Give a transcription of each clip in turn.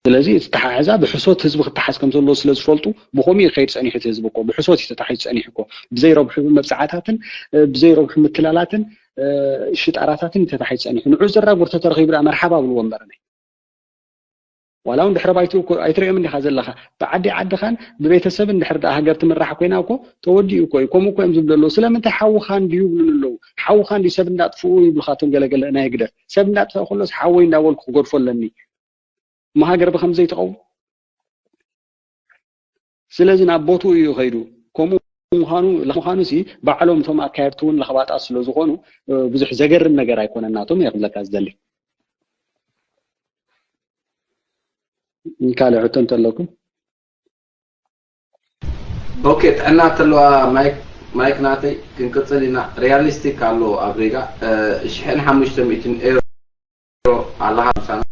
ስለዚ እቲ ተሓሕዛ ብሕሶት ህዝቢ ክተሓዝ ከም ዘለዎ ስለ ዝፈልጡ ብኸምኡ እዩ ክኸይድ ጸኒሑ። እቲ ህዝቢ እኮ ብሕሶት እዩ ተታሒዙ ጸኒሑ እኮ፣ ብዘይረብሑ መብጽዓታትን ብዘይረብሑ ምትላላትን ሽጣራታትን እዩ ተታሒዙ ጸኒሑ። ንዑ ዘራጉር ተተረኺቡ ደኣ መርሓባ ብልዎ እምበር ናይ ዋላ እውን ድሕረ ባይትኡ እኮ ኣይትሪኦም እንዲኻ ዘለኻ። ብዓዲ ዓድኻን ብቤተሰብ እንድሕር ደኣ ሃገር ትምራሕ ኮይና እኮ ተወዲኡ እኮ እዩ። ከምኡ እኮ እዮም ዝብሉ ኣለዉ። ስለምንታይ ሓውኻ እንድዩ ይብሉን ኣለዉ። ሓውኻ እንድዩ ሰብ እንዳጥፍኡ ይብሉኻ እቶም ገለገለ ናይ ህግደፍ። ሰብ እንዳጥፍአ ከሎስ ሓወይ እንዳበልኩ ክገድፎ ኣለኒ። እሞ ሃገር ብኸምዚ ዘይትቐውም? ስለዚ ናብ ቦትኡ እዩ ከይዱ። ከምኡ ምዃኑ ምዃኑ ሲ ባዕሎም እቶም ኣካየድቲ እውን ለኽባጣት ስለ ዝኾኑ ብዙሕ ዘገርም ነገር ኣይኮነን ናቶም እየ ክብለካ ዝደሊ። ካልእ ሕቶ እንተለኩም? ኦኬ፣ ጥዕና ተለዋ ማይክ ማይክ ናተይ ክንቅጽል ኢና። ሪያሊስቲክ ኣሎ ኣብ ሪጋ ሽሕን ሓሙሽተ ሚእትን ኤሮ ኣለኻ ምሳና።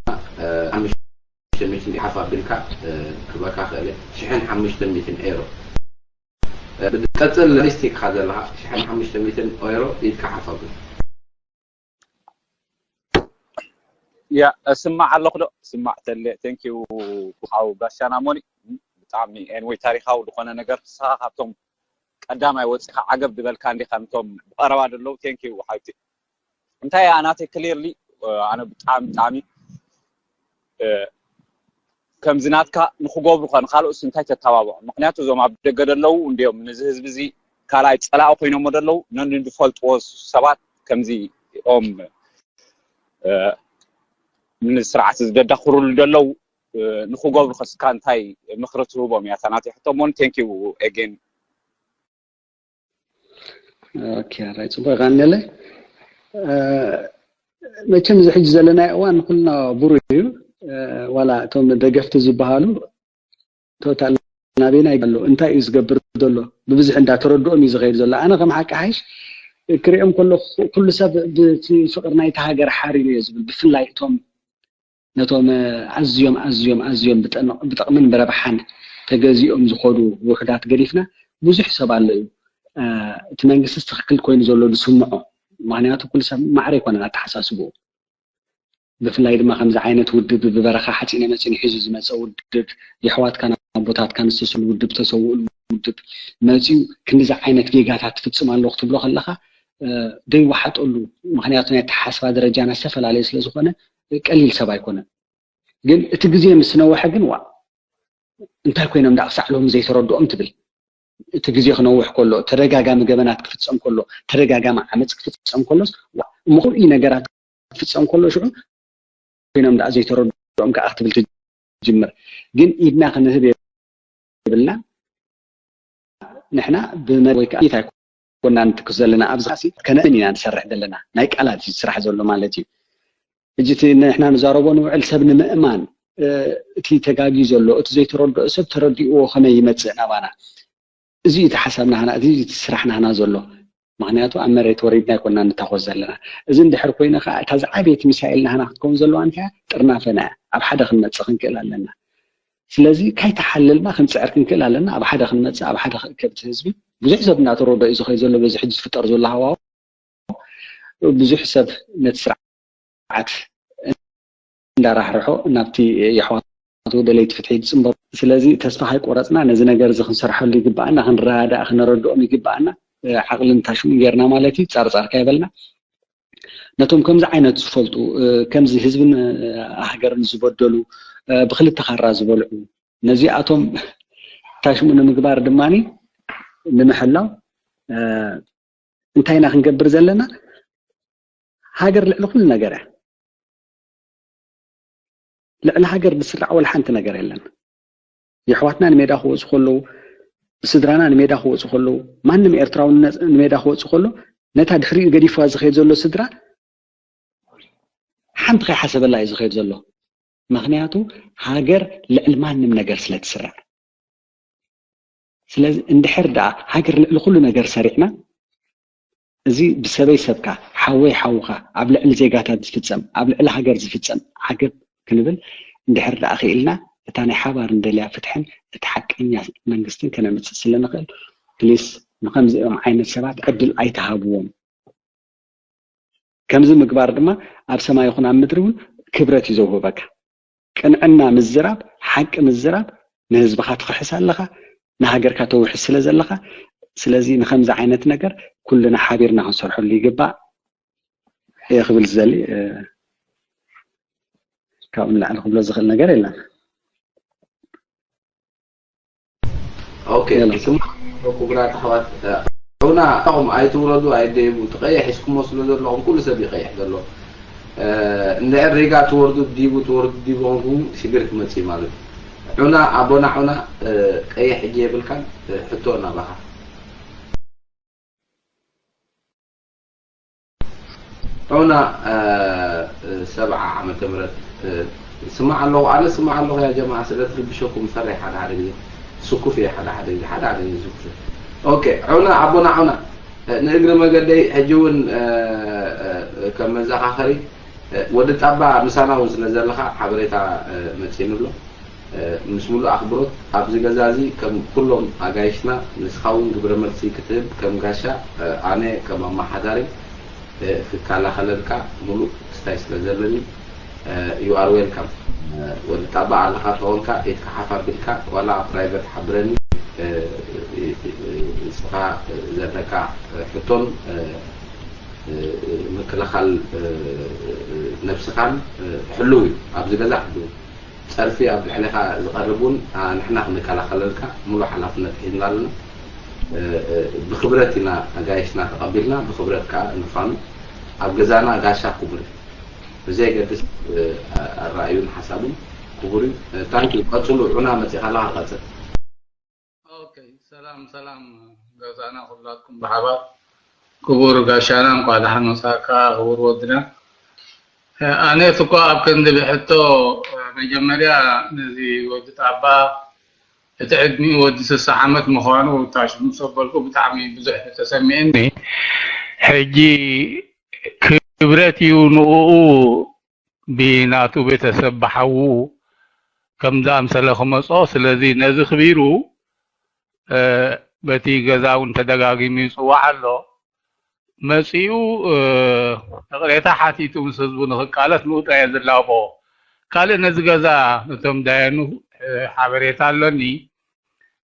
ሓሙሽተ ሚእትን ሓፍ ኣቢልካ ክበካ ክእል። ሽሕን ሓሙሽተ ሚእትን ኤሮ። ቀጽል፣ ሪያሊስቲክ ኢኻ ዘለኻ። ሽሕን ሓሙሽተ ሚእትን ኤሮ ኢድካ ሓፍ ኣብል። ያ፣ እስማዕ ኣለኹ ዶ? ስማዕ ተለ። Thank you ሓው ጋሻና ሞኒ። ብጣዕሚ anyway ታሪኻዊ ዝኾነ ነገር ንስኻ ካብቶም ቀዳማይ ወፂኻ ዓገብ ዝበልካ እንዲኻ፣ ነቶም ብቐረባ ዘለዉ። Thank you ሓብቲ። እንታይ እያ ናተይ clearly ኣነ ብጣዕሚ ብጣዕሚ ከምዚ ናትካ ንክገብሩ ከ ንካልኦስ እንታይ ተተባብዖ? ምክንያቱ እዞም ኣብ ደገ ደለዉ እንዲዮም ነዚ ህዝቢ እዚ ካልኣይ ፀላኢ ኮይኖሞ ደለዉ። ነንዝፈልጥዎ ሰባት ከምዚኦም ንስርዓት እዚ ደዳኽሩሉ ደለዉ ንክገብሩ ከስካ እንታይ ምክሪ ትህቦም እያ? እታ ናተይ ሕቶ ሞን። Thank you again። ኦኬ፣ ኣራይ፣ ጽቡቅ ይቀንየለይ። መቸም እዚ ሕጂ ዘለናዮ እዋን ንኩልና ብሩህ እዩ። ዋላ እቶም ደገፍቲ ዝበሃሉ ቶታል ናበይና ይገሉ፣ እንታይ እዩ ዝገብር ዘሎ? ብብዝሒ እንዳተረድኦም እዩ ዝኸይድ ዘሎ። ኣነ ከም ሓቂ ሓይሽ ክሪኦም ከሎ ኩሉ ሰብ ብቲ ፍቅር ናይቲ ሃገር ሓሪኑ እዩ ዝብል፣ ብፍላይ እቶም ነቶም ኣዝዮም ኣዝዮም ኣዝዮም ብጠቕምን ብረብሓን ተገዚኦም ዝኸዱ ውሕዳት ገዲፍና ብዙሕ ሰብ ኣሎ እዩ። እቲ መንግስቲ ትኽክል ኮይኑ ዘሎ ዝስምዖ፣ ምክንያቱ ኩሉ ሰብ ማዕረ ኣይኮነን ኣተሓሳስብኡ። ብፍላይ ድማ ከምዚ ዓይነት ውድብ ብበረኻ ሓፂነ መፂን ሒዙ ዝመፀ ውድብ፣ የሕዋትካን ኣቦታትካን ዝተስሉ ውድብ፣ ተሰውእሉ ውድብ መፂኡ ክንዲዚ ዓይነት ጌጋታት ትፍፅም ኣለኹ ትብሎ ከለኻ ደይወሓጠሉ፣ ምክንያቱ ናይ ኣተሓሳስባ ደረጃና ዝተፈላለየ ስለዝኾነ ቀሊል ሰብ ኣይኮነን። ግን እቲ ግዜ ምስ ነወሐ ግን ዋ እንታይ ኮይኖም ዳ ክሳዕ ሎሚ ዘይተረድኦም ትብል። እቲ ግዜ ክነውሕ ከሎ፣ ተደጋጋሚ ገበናት ክፍጸም ከሎ፣ ተደጋጋሚ ዓመጽ ክፍጸም ከሎስ ዋ እሞ ከምኡ ነገራት ክፍጸም ከሎ ሽዑ ኮይኖም ዳ ዘይተረድኦም ከዓ ክትብል ትጅምር። ግን ኢድና ክንህብ የብልና። ንሕና ብመ ወይ ከዓ እንታይ ኮና ንትክስ ዘለና ኣብዚ ሲ ከነእምን ኢና ንሰርሕ ዘለና። ናይ ቃላት እዩ ስራሕ ዘሎ ማለት እዩ። ሕጂ እቲ ንሕና ንዛረቦ ንውዕል ሰብ ንምእማን እቲ ተጋግዩ ዘሎ እቲ ዘይተረድኦ ሰብ ተረዲእዎ ከመይ ይመፅእ ናባና? እዚ እዩ እቲ ሓሳብ ናህና፣ እዚ እዩ እቲ ስራሕ ናህና ዘሎ። ምክንያቱ ኣብ መሬት ወሪድና ኣይኮና ንታኮስ ዘለና። እዚ እንድሕር ኮይነ ከዓ እታ ዝዓበየት ሚሳኤል ናህና ክትከውን ዘለዋ እንታይ እያ? ጥርናፈና እያ። ኣብ ሓደ ክንመፅእ ክንክእል ኣለና። ስለዚ ካይተሓለልና ክንፅዕር ክንክእል ኣለና። ኣብ ሓደ ክንመፅእ፣ ኣብ ሓደ ክእከብ እቲ ህዝቢ። ብዙሕ ሰብ እናተረዶ እዩ ዝኸይ ዘሎ በዚ ሕጂ ዝፍጠር ዘሎ ሃዋው። ብዙሕ ሰብ ነቲ ስርዓት እንዳራሕርሖ ናብቲ የሕዋቱ ደለይቲ ፍትሒ ዝፅምበሩ። ስለዚ ተስፋ ካይቆረፅና ነዚ ነገር እዚ ክንሰርሐሉ ይግባኣና፣ ክንረዳዳእ ክነረድኦም ይግባኣና። ዓቕልን ታሽሙን ጌርና ማለት እዩ፣ ፃርፃር ካይበልና ነቶም ከምዚ ዓይነት ዝፈልጡ ከምዚ ህዝብን ሃገርን ዝበደሉ ብክልተ ካራ ዝበልዑ ነዚኣቶም ታሽሙ ንምግባር ድማ ንምሕላው እንታይ ኢና ክንገብር ዘለና? ሃገር ልዕሊ ኩሉ ነገር እያ። ልዕሊ ሃገር ዝስራዕ ወላ ሓንቲ ነገር የለን። የሕዋትና ንሜዳ ክወፁ ከለዉ፣ ስድራና ንሜዳ ክወፁ ከለዉ፣ ማንም ኤርትራዊ ንሜዳ ክወፁ ከሎ ነታ ድሕሪኡ ገዲፍዋ ዝኸይድ ዘሎ ስድራ ሓንቲ ከይሓሰበላ እዩ ዝኸይድ ዘሎ። ምክንያቱ ሃገር ልዕሊ ማንም ነገር ስለ ትስራዕ። ስለዚ እንድሕር ደኣ ሃገር ልዕሊ ኩሉ ነገር ሰሪዕና፣ እዚ ብሰበይ ሰብካ፣ ሓወይ ሓውኻ፣ ኣብ ልዕሊ ዜጋታት ዝፍጸም፣ ኣብ ልዕሊ ሃገር ዝፍጸም ዓገብ ክንብል እንድሕር ደኣ ክኢልና፣ እታ ናይ ሓባር እንደልያ ፍትሕን እቲ ሓቀኛ መንግስትን ከነምጽእ ስለ ንኽእል፣ ፕሊስ ንኸምዚኦም ዓይነት ሰባት ዕድል ኣይትሃብዎም። ከምዚ ምግባር ድማ ኣብ ሰማይ ይኹን ኣብ ምድሪ እውን ክብረት እዩ ዘውህበካ። ቅንዕና ምዝራብ፣ ሓቂ ምዝራብ፣ ንህዝብኻ ትኽሕስ ኣለኻ፣ ንሃገርካ ተውሕስ ስለ ዘለኻ። ስለዚ ንኸምዚ ዓይነት ነገር ኩልና ሓቢርና ክንሰርሐሉ ይግባእ እየ ክብል ዝደሊ። ካብኡ ንላዕሊ ክብሎ ዝኽእል ነገር የለን። ኦኬ። ስማ፣ ክቡራት ኣሕዋት፣ ዑና ኣኹም ኣይትውረዱ፣ ኣይደይቡ። ትቐይሕ ሒዝኩሞ ስለ ዘለኹም ኩሉ ሰብ ይቐይሕ ዘሎ። እንድሕር ሪጋ ትወርዱ ዲቡ ትወርዱ ዲቡ ኾንኩም ሽግር ክመጽእ ማለት እዩ። ዑና ኣቦና ዑና፣ ቀይሕ እጅ የብልካን። ሕቶ ናባኻ። ዑና ሰብዓ ዓመተ ምህረት። ስማዕ ኣለኹ ኣነ፣ ስማዕ ኣለኹ ያ ጀማዓ፣ ስለ ትርብሸኩም ፈሪሕ ሓደ ሓደ ግዜ ስኩፍ እየ፣ ሓደ ሓደ ግዜ ሓደ ሓደ ግዜ ስኩፍ እየ። ኦኬ። ዑና ኣቦና ዑና፣ ንእግሪ መገደይ ሕጂ እውን ከም መዘኻኸሪ፣ ወዲ ጣባ ምሳና እውን ስለ ዘለኻ ሓበሬታ መጺእኒ ኣሎ። ምስ ሙሉእ ኣኽብሮት ኣብዚ ገዛ እዚ ከም ኩሎም ኣጋይሽና ንስኻ እውን ግብረ መልሲ ክትህብ ከም ጋሻ፣ ኣነ ከም ኣመሓዳሪ ክከላኸለልካ ሙሉእ ክስታይ ስለ ዘለኒ፣ you are welcome። ወዲ ጣባ ኣለኻ ተኾንካ ኢድካ ሓፍ ኣቢልካ ዋላ ኣብ ፕራይቨት ሓብረኒ፣ ንስኻ ዘለካ ሕቶን ምክልኻል ነብስኻን ሕሉው እዩ። ኣብዚ ገዛ ሕሉው እዩ። ጸርፊ ኣብ ልዕሌኻ ዝቐርብ እውን ንሕና ክንከላኸለልካ ሙሉእ ሓላፍነት ሒዝና ኣለና። ብኽብረት ኢና ኣጋይሽና ተቐቢልና፣ ብኽብረት ከኣ ንፋኑ። ኣብ ገዛና ጋሻ ክቡር እዩ። ብዘየገድስ ኣራእዩን ሓሳቡን ክቡር እዩ። ታንኪ ዩ። ቀጽሉ፣ ዑና መጺኻ ኣለኻ፣ ቀጽል። ኦኬ፣ ሰላም ሰላም ገዛና ኩላትኩም ብሓባር። ክቡር ጋሻና እንኳዕ ደሓን መጻእካ ክቡር ወድና። ኣነ እኮ ኣብ ክንዲ ብሕቶ መጀመርያ ነዚ ወዲ ጣባ እቲ ዕድሚኡ ወዲ ስሳ ዓመት ምዃኑ ታሽ ምስ ኣበልኩ ብጣዕሚ ብዙሕ ተሰሚዕኒ። ሕጂ ክብረት እዩ ንኡ ብናቱ ቤተሰብ ብሓዉ ከም ዝኣምሰለ ክመጾ። ስለዚ ነዚ ክቢሩ በቲ ገዛ እውን ተደጋጊሙ ይጽዋዕ ኣሎ። መጺኡ ይቕሬታ ሓቲቱ ምስ ህዝቡ ንኽቃለስ ንኡ ጥራይ ዝላቦ። ካልእ ነዚ ገዛ ነቶም ዳየኑ ሓበሬታ ኣሎኒ።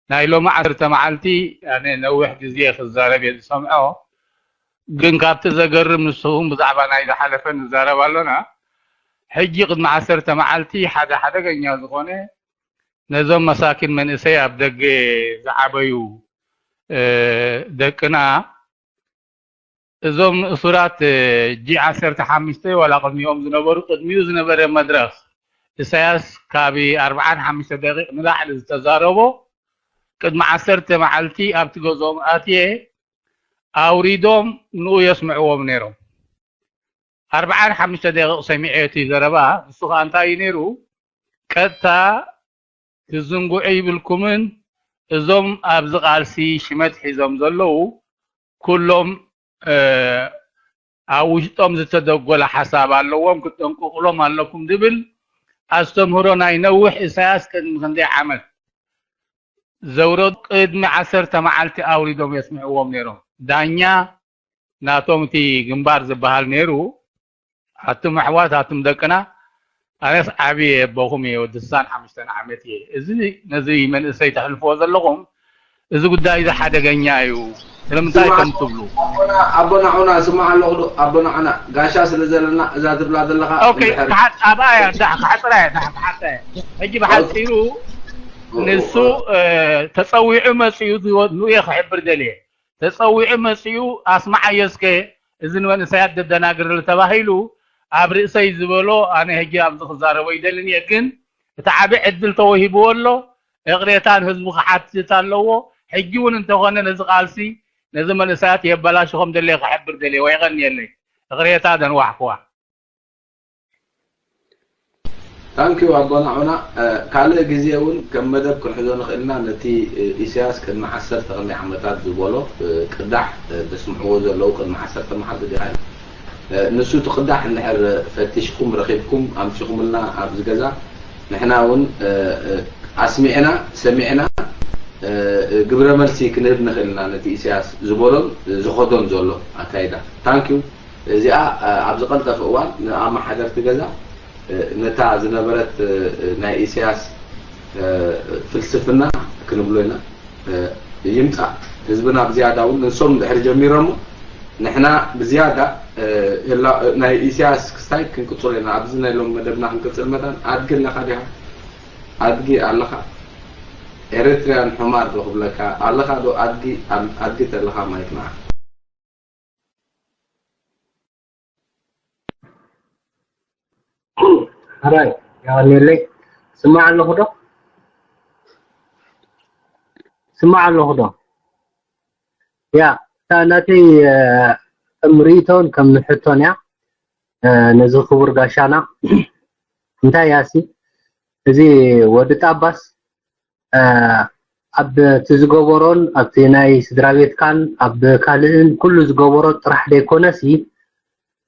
ናይ ሎሚ ዓሰርተ መዓልቲ ኣነ ነዊሕ ግዜ ክዛረብ እየ ዝሰምዖ። ግን ካብቲ ዘገርም ንስኹም ብዛዕባ ናይ ዝሓለፈ ንዛረብ ኣሎና። ሕጂ ቅድሚ ዓሰርተ መዓልቲ ሓደ ሓደገኛ ዝኾነ ነዞም መሳኪን መንእሰይ ኣብ ደገ ዝዓበዩ ደቅና እዞም እሱራት ጂ ዓሰርተ ሓሙሽተ ዋላ ቅድሚኦም ዝነበሩ ቅድሚኡ ዝነበረ መድረኽ ኢሳያስ ካብ ኣርብዓን ሓሙሽተ ደቂቕ ንላዕሊ ዝተዛረቦ ቅድሚ ዓሰርተ መዓልቲ ኣብቲ ገዝኦም ኣትየ ኣውሪዶም ንኡ የስምዕዎም ነይሮም። ኣርብዓን ሓሙሽተ ደቂቕ ሰሚዐ እቲ ዘረባ። ንሱ ኸዓ እንታይ እዩ ነይሩ? ቀጥታ ክዝንግዑ ይብልኩምን እዞም ኣብዚ ቃልሲ ሽመት ሒዞም ዘለዉ ኩሎም ኣብ ውሽጦም ዝተደጎለ ሓሳብ ኣለዎም፣ ክትጠንቀቑሎም ኣለኩም ዝብል ኣስተምህሮ ናይ ነዊሕ ኢሳያስ ቅድሚ ክንደይ ዓመት ዘውረዱ ቅድሚ ዓሰርተ መዓልቲ ኣውሪዶም የስምዕዎም ነይሮም። ዳኛ ናቶም እቲ ግንባር ዝበሃል ነይሩ። ኣቱም ኣሕዋት፣ ኣቱም ደቅና፣ ኣነስ ዓብየ ኣቦኹም እየ፣ ወዲ ስሳን ሓሙሽተን ዓመት እየ። እዚ ነዚ መንእሰይ ተሕልፍዎ ዘለኹም እዚ ጉዳይ እዚ ሓደገኛ እዩ። ስለምንታይ ከም ትብሉ ኣቦና ዑና ስማዕ ኣለኹ ዶ ኣቦና ዑና ጋሻ ስለ ዘለና እዛ ትብላ ዘለኻ ኦኬ። ክሓጥ ኣብኣ እያ ዳ ክሓጥራ እያ ዳ ክሓጥራ እያ። ሕጂ ብሓፂሩ ንሱ ተፀዊዑ መፅኡ ንኡ እየ ክሕብር ደልየ። ተፀዊዑ መፂኡ ኣስማዓዮ እስከ፣ እዚ ንመንእሰያት ደደናግር ተባሂሉ ኣብ ርእሰይ ዝበሎ ኣነ ሕጂ ኣብዚ ክዛረቦ ይደልን እየ። ግን እቲ ዓቢ ዕድል ተወሂብዎ ኣሎ። እቕሬታ ንህዝቡ ክሓትት ኣለዎ። ሕጂ እውን እንተኾነ ነዚ ቃልሲ ነዚ መንእሰያት የበላሽኾም ደለየ ክሕብር ደልየ። ወይ የቐንየለይ። እቕሬታ ደንዋሕክዋ። ታንኪዩ ኣቦና ዑና። ካልእ ግዜ እውን ከም መደብ ክንሕዞ ንኽእል ኢና። ነቲ ኢሳያስ ቅድሚ ዓሰርተ ክንደይ ዓመታት ዝበሎ ቅዳሕ ተስምዕዎ ዘለዉ ቅድሚ ዓሰርተ መዓልቲ ዲኻ ኢሉ። ንሱ እቲ ቅዳሕ እንድሕር ፈቲሽኩም ረኺብኩም ኣምጺኹምልና ኣብዚ ገዛ ንሕና እውን ኣስሚዕና ሰሚዕና ግብረ መልሲ ክንህብ ንኽእል ኢና። ነቲ ኢሳያስ ዝበሎን ዝኸዶን ዘሎ ኣካይዳ ታንኪዩ። እዚኣ ኣብ ዝቐልጠፈ እዋን ንኣመሓደርቲ ገዛ ነታ ዝነበረት ናይ ኢሳያስ ፍልስፍና ክንብሎ ኢና። ይምጻእ ህዝብና ብዝያዳ እውን ንሶም ድሕሪ ጀሚሮሞ ንሕና ብዝያዳ ናይ ኢሳያስ ክስታይ ክንቅጽሎ ኢና። ኣብዚ ናይ ሎም መደብና ክንቅጽል መታን ኣድጊ ኣለኻ ዲኻ? ኣድጊ ኣለኻ? ኤርትራያን ሑማር ዶ ክብለካ ኣለኻ ዶ? ኣድጊ ኣድጊ ተለኻ ማይክ ንዓ። ሕራይ የቐንየለይ። ስማዕ ኣለኹ ዶ? ስማዕ ኣለኹ ዶ? ያ እታ ናተይ ከም ርእይቶን ከም ሕቶን እያ። ነዚ ክቡር ጋሻና እንታይ ያሲ እዚ ወዲ ጣባስ ኣብ እቲ ዝገበሮን ኣብቲ ናይ ስድራ ቤትካን ኣብ ካልእን ኩሉ ዝገበሮ ጥራሕ ዘይኮነሲ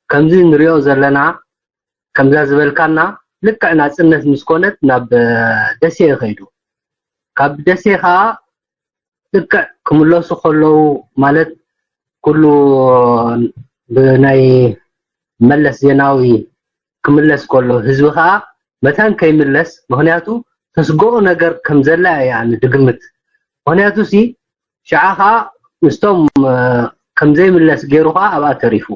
ከምዚ ንሪኦ ዘለና ከምዛ ዝበልካና ልክዕ ናፅነት ምስ ኮነት ናብ ደሴ ከይዱ ካብ ደሴ ከዓ ልክዕ ክምለሱ ከለዉ ማለት ኩሉ ብናይ መለስ ዜናዊ ክምለስ ከሎ ህዝቢ ከዓ መታን ከይምለስ ምክንያቱ ተስግኦ ነገር ከም ዘላ እያ ንድግምት ምክንያቱ ሲ ሽዓ ከዓ ምስቶም ከም ዘይምለስ ገይሩ ከዓ ኣብኣ ተሪፉ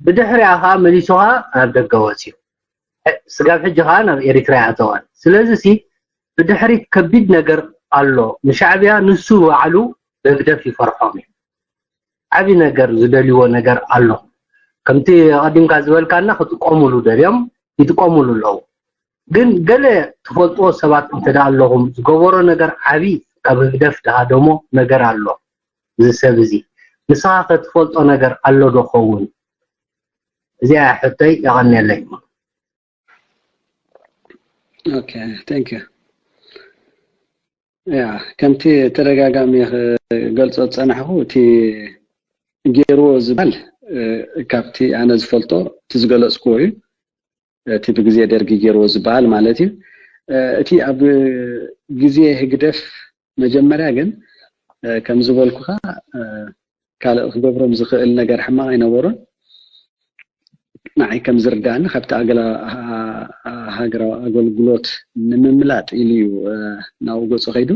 ብድሕሪኣ ከዓ መሊሱ ከዓ ናብ ደገ ወፅዩ ስጋብ ሕጂ ከዓ ናብ ኤሪትራ ይኣተዋል ስለዚ ሲ ብድሕሪት ከቢድ ነገር ኣሎ ንሻዕብያ ንሱ ባዕሉ ብህግደፍ ይፈርሖም እዩ ዓብዪ ነገር ዝደልይዎ ነገር ኣሎ ከምቲ ቀዲምካ ዝበልካና ክጥቀሙሉ ደልዮም ይጥቀሙሉ ኣለዉ ግን ገለ ትፈልጥዎ ሰባት እንተ ኣለኹም ዝገበሮ ነገር ዓብዪ ካብ ህግደፍ ዝሃደሞ ነገር ኣሎ እዚ ሰብ እዚ ንስኻ ከ ትፈልጦ ነገር ኣሎ ዶ ኸውን እዚኣ ሕቶይ የቐንየለይ Okay, thank you. ያ ከምቲ ተደጋጋሚ ክገልጾ ዝጸናሕኩ እቲ ገይርዎ ዝበሃል ካብቲ ኣነ ዝፈልጦ እቲ ዝገለጽክዎ እዩ። እቲ ብግዜ ደርጊ ገይርዎ ዝበሃል ማለት እዩ። እቲ ኣብ ግዜ ህግደፍ መጀመርያ ግን ከም ዝበልኩኻ ካልእ ክገብሮም ዝኽእል ነገር ሕማቕ ኣይነበሮን። ንዓይ ከም ዝርዳእኒ ካብቲ ኣገላ ሃገራዊ ኣገልግሎት ንምምላጥ ኢሉ እዩ ናብኡ ገጹ ከይዱ።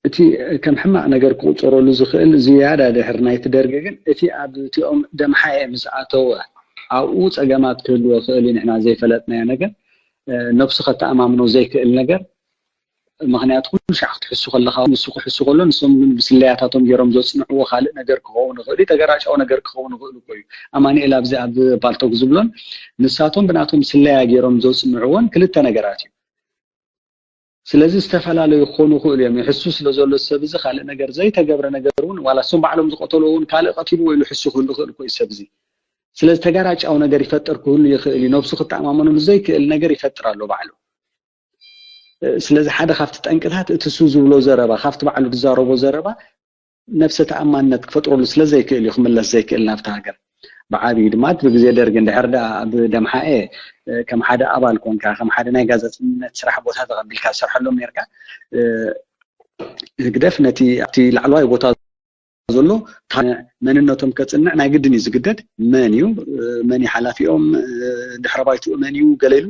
እቲ ከም ሕማቕ ነገር ክቑጸረሉ ዝኽእል ዝያዳ ድሕሪ ናይቲ ደርጊ ግን እቲ ኣብ እቲኦም ደምሓኤ ምስ ኣተወ ኣብኡ ጸገማት ክህልዎ ይኽእል እዩ ንሕና ዘይፈለጥናዮ ነገር ነብሱ ከተኣማምኖ ዘይክእል ነገር ምክንያቱ ኩሉ ሻዕ ክትሕሱ ከለካ ንሱ ክሕሱ ከሎ ንሶም ግን ብስለያታቶም ገይሮም ዘፅንዕዎ ካልእ ነገር ክኸውን ይኽእል እዩ ተገራጫዊ ነገር ክኸውን ይኽእል እኮ እዩ ኣማኒኤል ኣብዚ ኣብ ፓልቶክ ዝብሎን ንሳቶም ብናቶም ስለያ ገይሮም ዘፅንዕዎን ክልተ ነገራት እዩ ስለዚ ዝተፈላለዩ ክኾኑ ይኽእሉ እዮም ይሕሱ ስለ ዘሎ ሰብ እዚ ካልእ ነገር ዘይተገብረ ነገር እውን ዋላ እሶም ባዕሎም ዝቀተልዎ እውን ካልእ ቀቲልዎ ኢሉ ሕሱ ክህሉ ይኽእል እኮ እዩ ሰብ እዚ ስለዚ ተገራጫዊ ነገር ይፈጥር ክህሉ ይኽእል እዩ ነብሱ ክተኣማመነሉ ዘይክእል ነገር ይፈጥር ኣሎ ባዕሉ ስለዚ ሓደ ካብቲ ጠንቅታት እቲ እሱ ዝብሎ ዘረባ ካብቲ ባዕሉ ዝዛረቦ ዘረባ ነብሰ ተኣማንነት ክፈጥረሉ ስለ ዘይክእል እዩ ክምለስ ዘይክእል ናብቲ ሃገር ብዓብዩ ድማ እቲ ብግዜ ደርጊ እንድሕር ደኣ ኣብ ደምሓኤ ከም ሓደ ኣባል ኮንካ ከም ሓደ ናይ ጋዜጠኝነት ስራሕ ቦታ ተቐቢልካ ዝሰርሐሎም ነርካ ህግደፍ ነቲ ኣብቲ ላዕለዋይ ቦታ ዘሎ መንነቶም ከፅንዕ ናይ ግድን እዩ ዝግደድ መን እዩ መን ሓላፊኦም ድሕረ ባይትኡ መን እዩ ገለ ኢሉ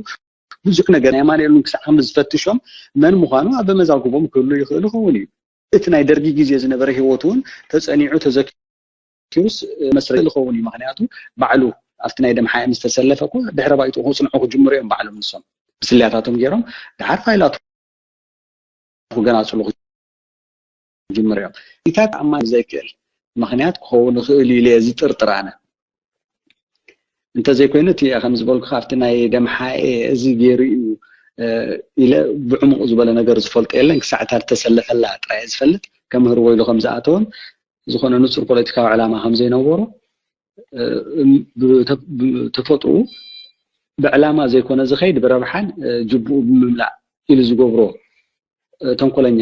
ብዙሕ ነገር ናይ ኣማኑኤል እውን ክሳዕ ከም ዝፈትሾም መን ምዃኑ ኣብ መዛግቦም ክህሉ ይኽእል ይኸውን እዩ። እቲ ናይ ደርጊ ግዜ ዝነበረ ህይወቱ እውን ተጸኒዑ ተዘኪሩስ መስረቲ ይኸውን እዩ። ምኽንያቱ ባዕሉ ኣብቲ ናይ ደምሓ ምስ ተሰለፈ እኮ ድሕረ ባይትኡ ከጽንዑ ክጅምሩ እዮም ባዕሎም ንሶም ብስለያታቶም ገይሮም ደሓር ፋይላቱ ክገናጽሉ ክጅምሩ እዮም። ኢታት ኣማን ዘይክእል ምኽንያት ክኸውን ይኽእል እዩ ኢለ እየ ዝጥርጥር ኣነ። እንተዘይኮይኑ እቲ ከም ዝበልኩ ካብቲ ናይ ደምሓኤ እዚ ገይሩ እዩ ኢለ ብዕሙቕ ዝበለ ነገር ዝፈልጦ የለን ክሳዕ እታ ዝተሰለፈላ ጥራይ ዝፈልጥ ከምህርዎ ኢሉ ከም ዝኣተወን ዝኾነ ንፁር ፖለቲካዊ ዕላማ ከም ዘይነበሮ ተፈጥኡ ብዕላማ ዘይኮነ ዝኸይድ ብረብሓን ጅብኡ ብምምላእ ኢሉ ዝገብሮ ተንኮለኛ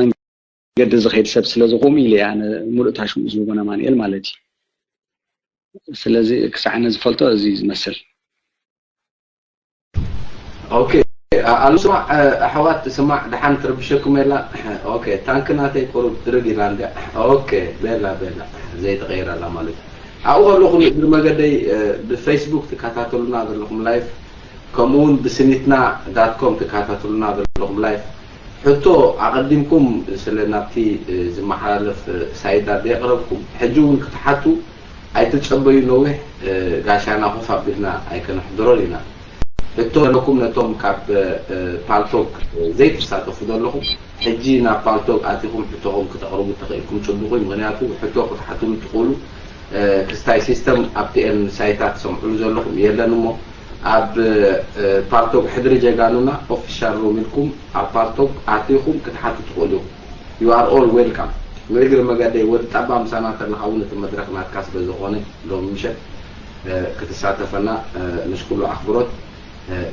መንገዲ ዝኸይድ ሰብ ስለ ዝኾኑ ኢለ እየ ኣነ ሙሉእ ታሽሙ ዝህቦ ነማንኤል ማለት እዩ። ስለዚ ክሳዕ ኣነ ዝፈልጦ እዚ እዩ ዝመስል። ኦኬ ኣሎ ስማዕ ኣሕዋት ስማዕ ደሓን ትርብሸኩም የላ ኦኬ ታንክ ናተይ ቁሩብ ድርግ ኢላ እንድያ ኦኬ ቤላ ቤላ ዘይተቀይራ ኣላ ማለት እዩ ኣብኡ ከለኹም እግሪ መገደይ ብፌስቡክ ትከታተሉና ዘለኹም ላይፍ፣ ከምኡ እውን ብስኒትና ዳት ኮም ትከታተሉና ዘለኹም ላይፍ፣ ሕቶ ኣቐዲምኩም ስለ ናብቲ ዝመሓላለፍ ሳይት ኣደ የቕረብኩም፣ ሕጂ እውን ክትሓቱ ኣይትጸበዩ። ነዊሕ ጋሻና ኮፍ ኣቢልና ኣይከነሕድሮን ኢና። ሕቶ ኣለኩም ነቶም ካብ ፓልቶክ ዘይትሳተፉ ዘለኹም፣ ሕጂ ናብ ፓልቶክ ኣቲኹም ሕቶኹም ክተቕርቡ ተኽእልኩም ጽቡቕ እዩ። ምኽንያቱ ሕቶ ክትሓትሉ ትኽእሉ ክስታይ ሲስተም ኣብቲኤን ሳይታት ትሰምዕሉ ዘለኹም የለን እሞ፣ ኣብ ፓልቶክ ሕድሪ ጀጋኑና ኦፊሻል ሩም ኢልኩም ኣብ ፓልቶክ ኣቲኹም ክትሓቱ ትኽእሉ ኢኹም። You are all welcome። ንእግሪ መገደይ ወዲ ጣባ ምሳና እንተለኻ እውን እቲ መድረኽ ናትካ ስለ ዝኾነ ሎሚ ምሸት ክትሳተፈና ምስ ኩሉ ኣኽብሮት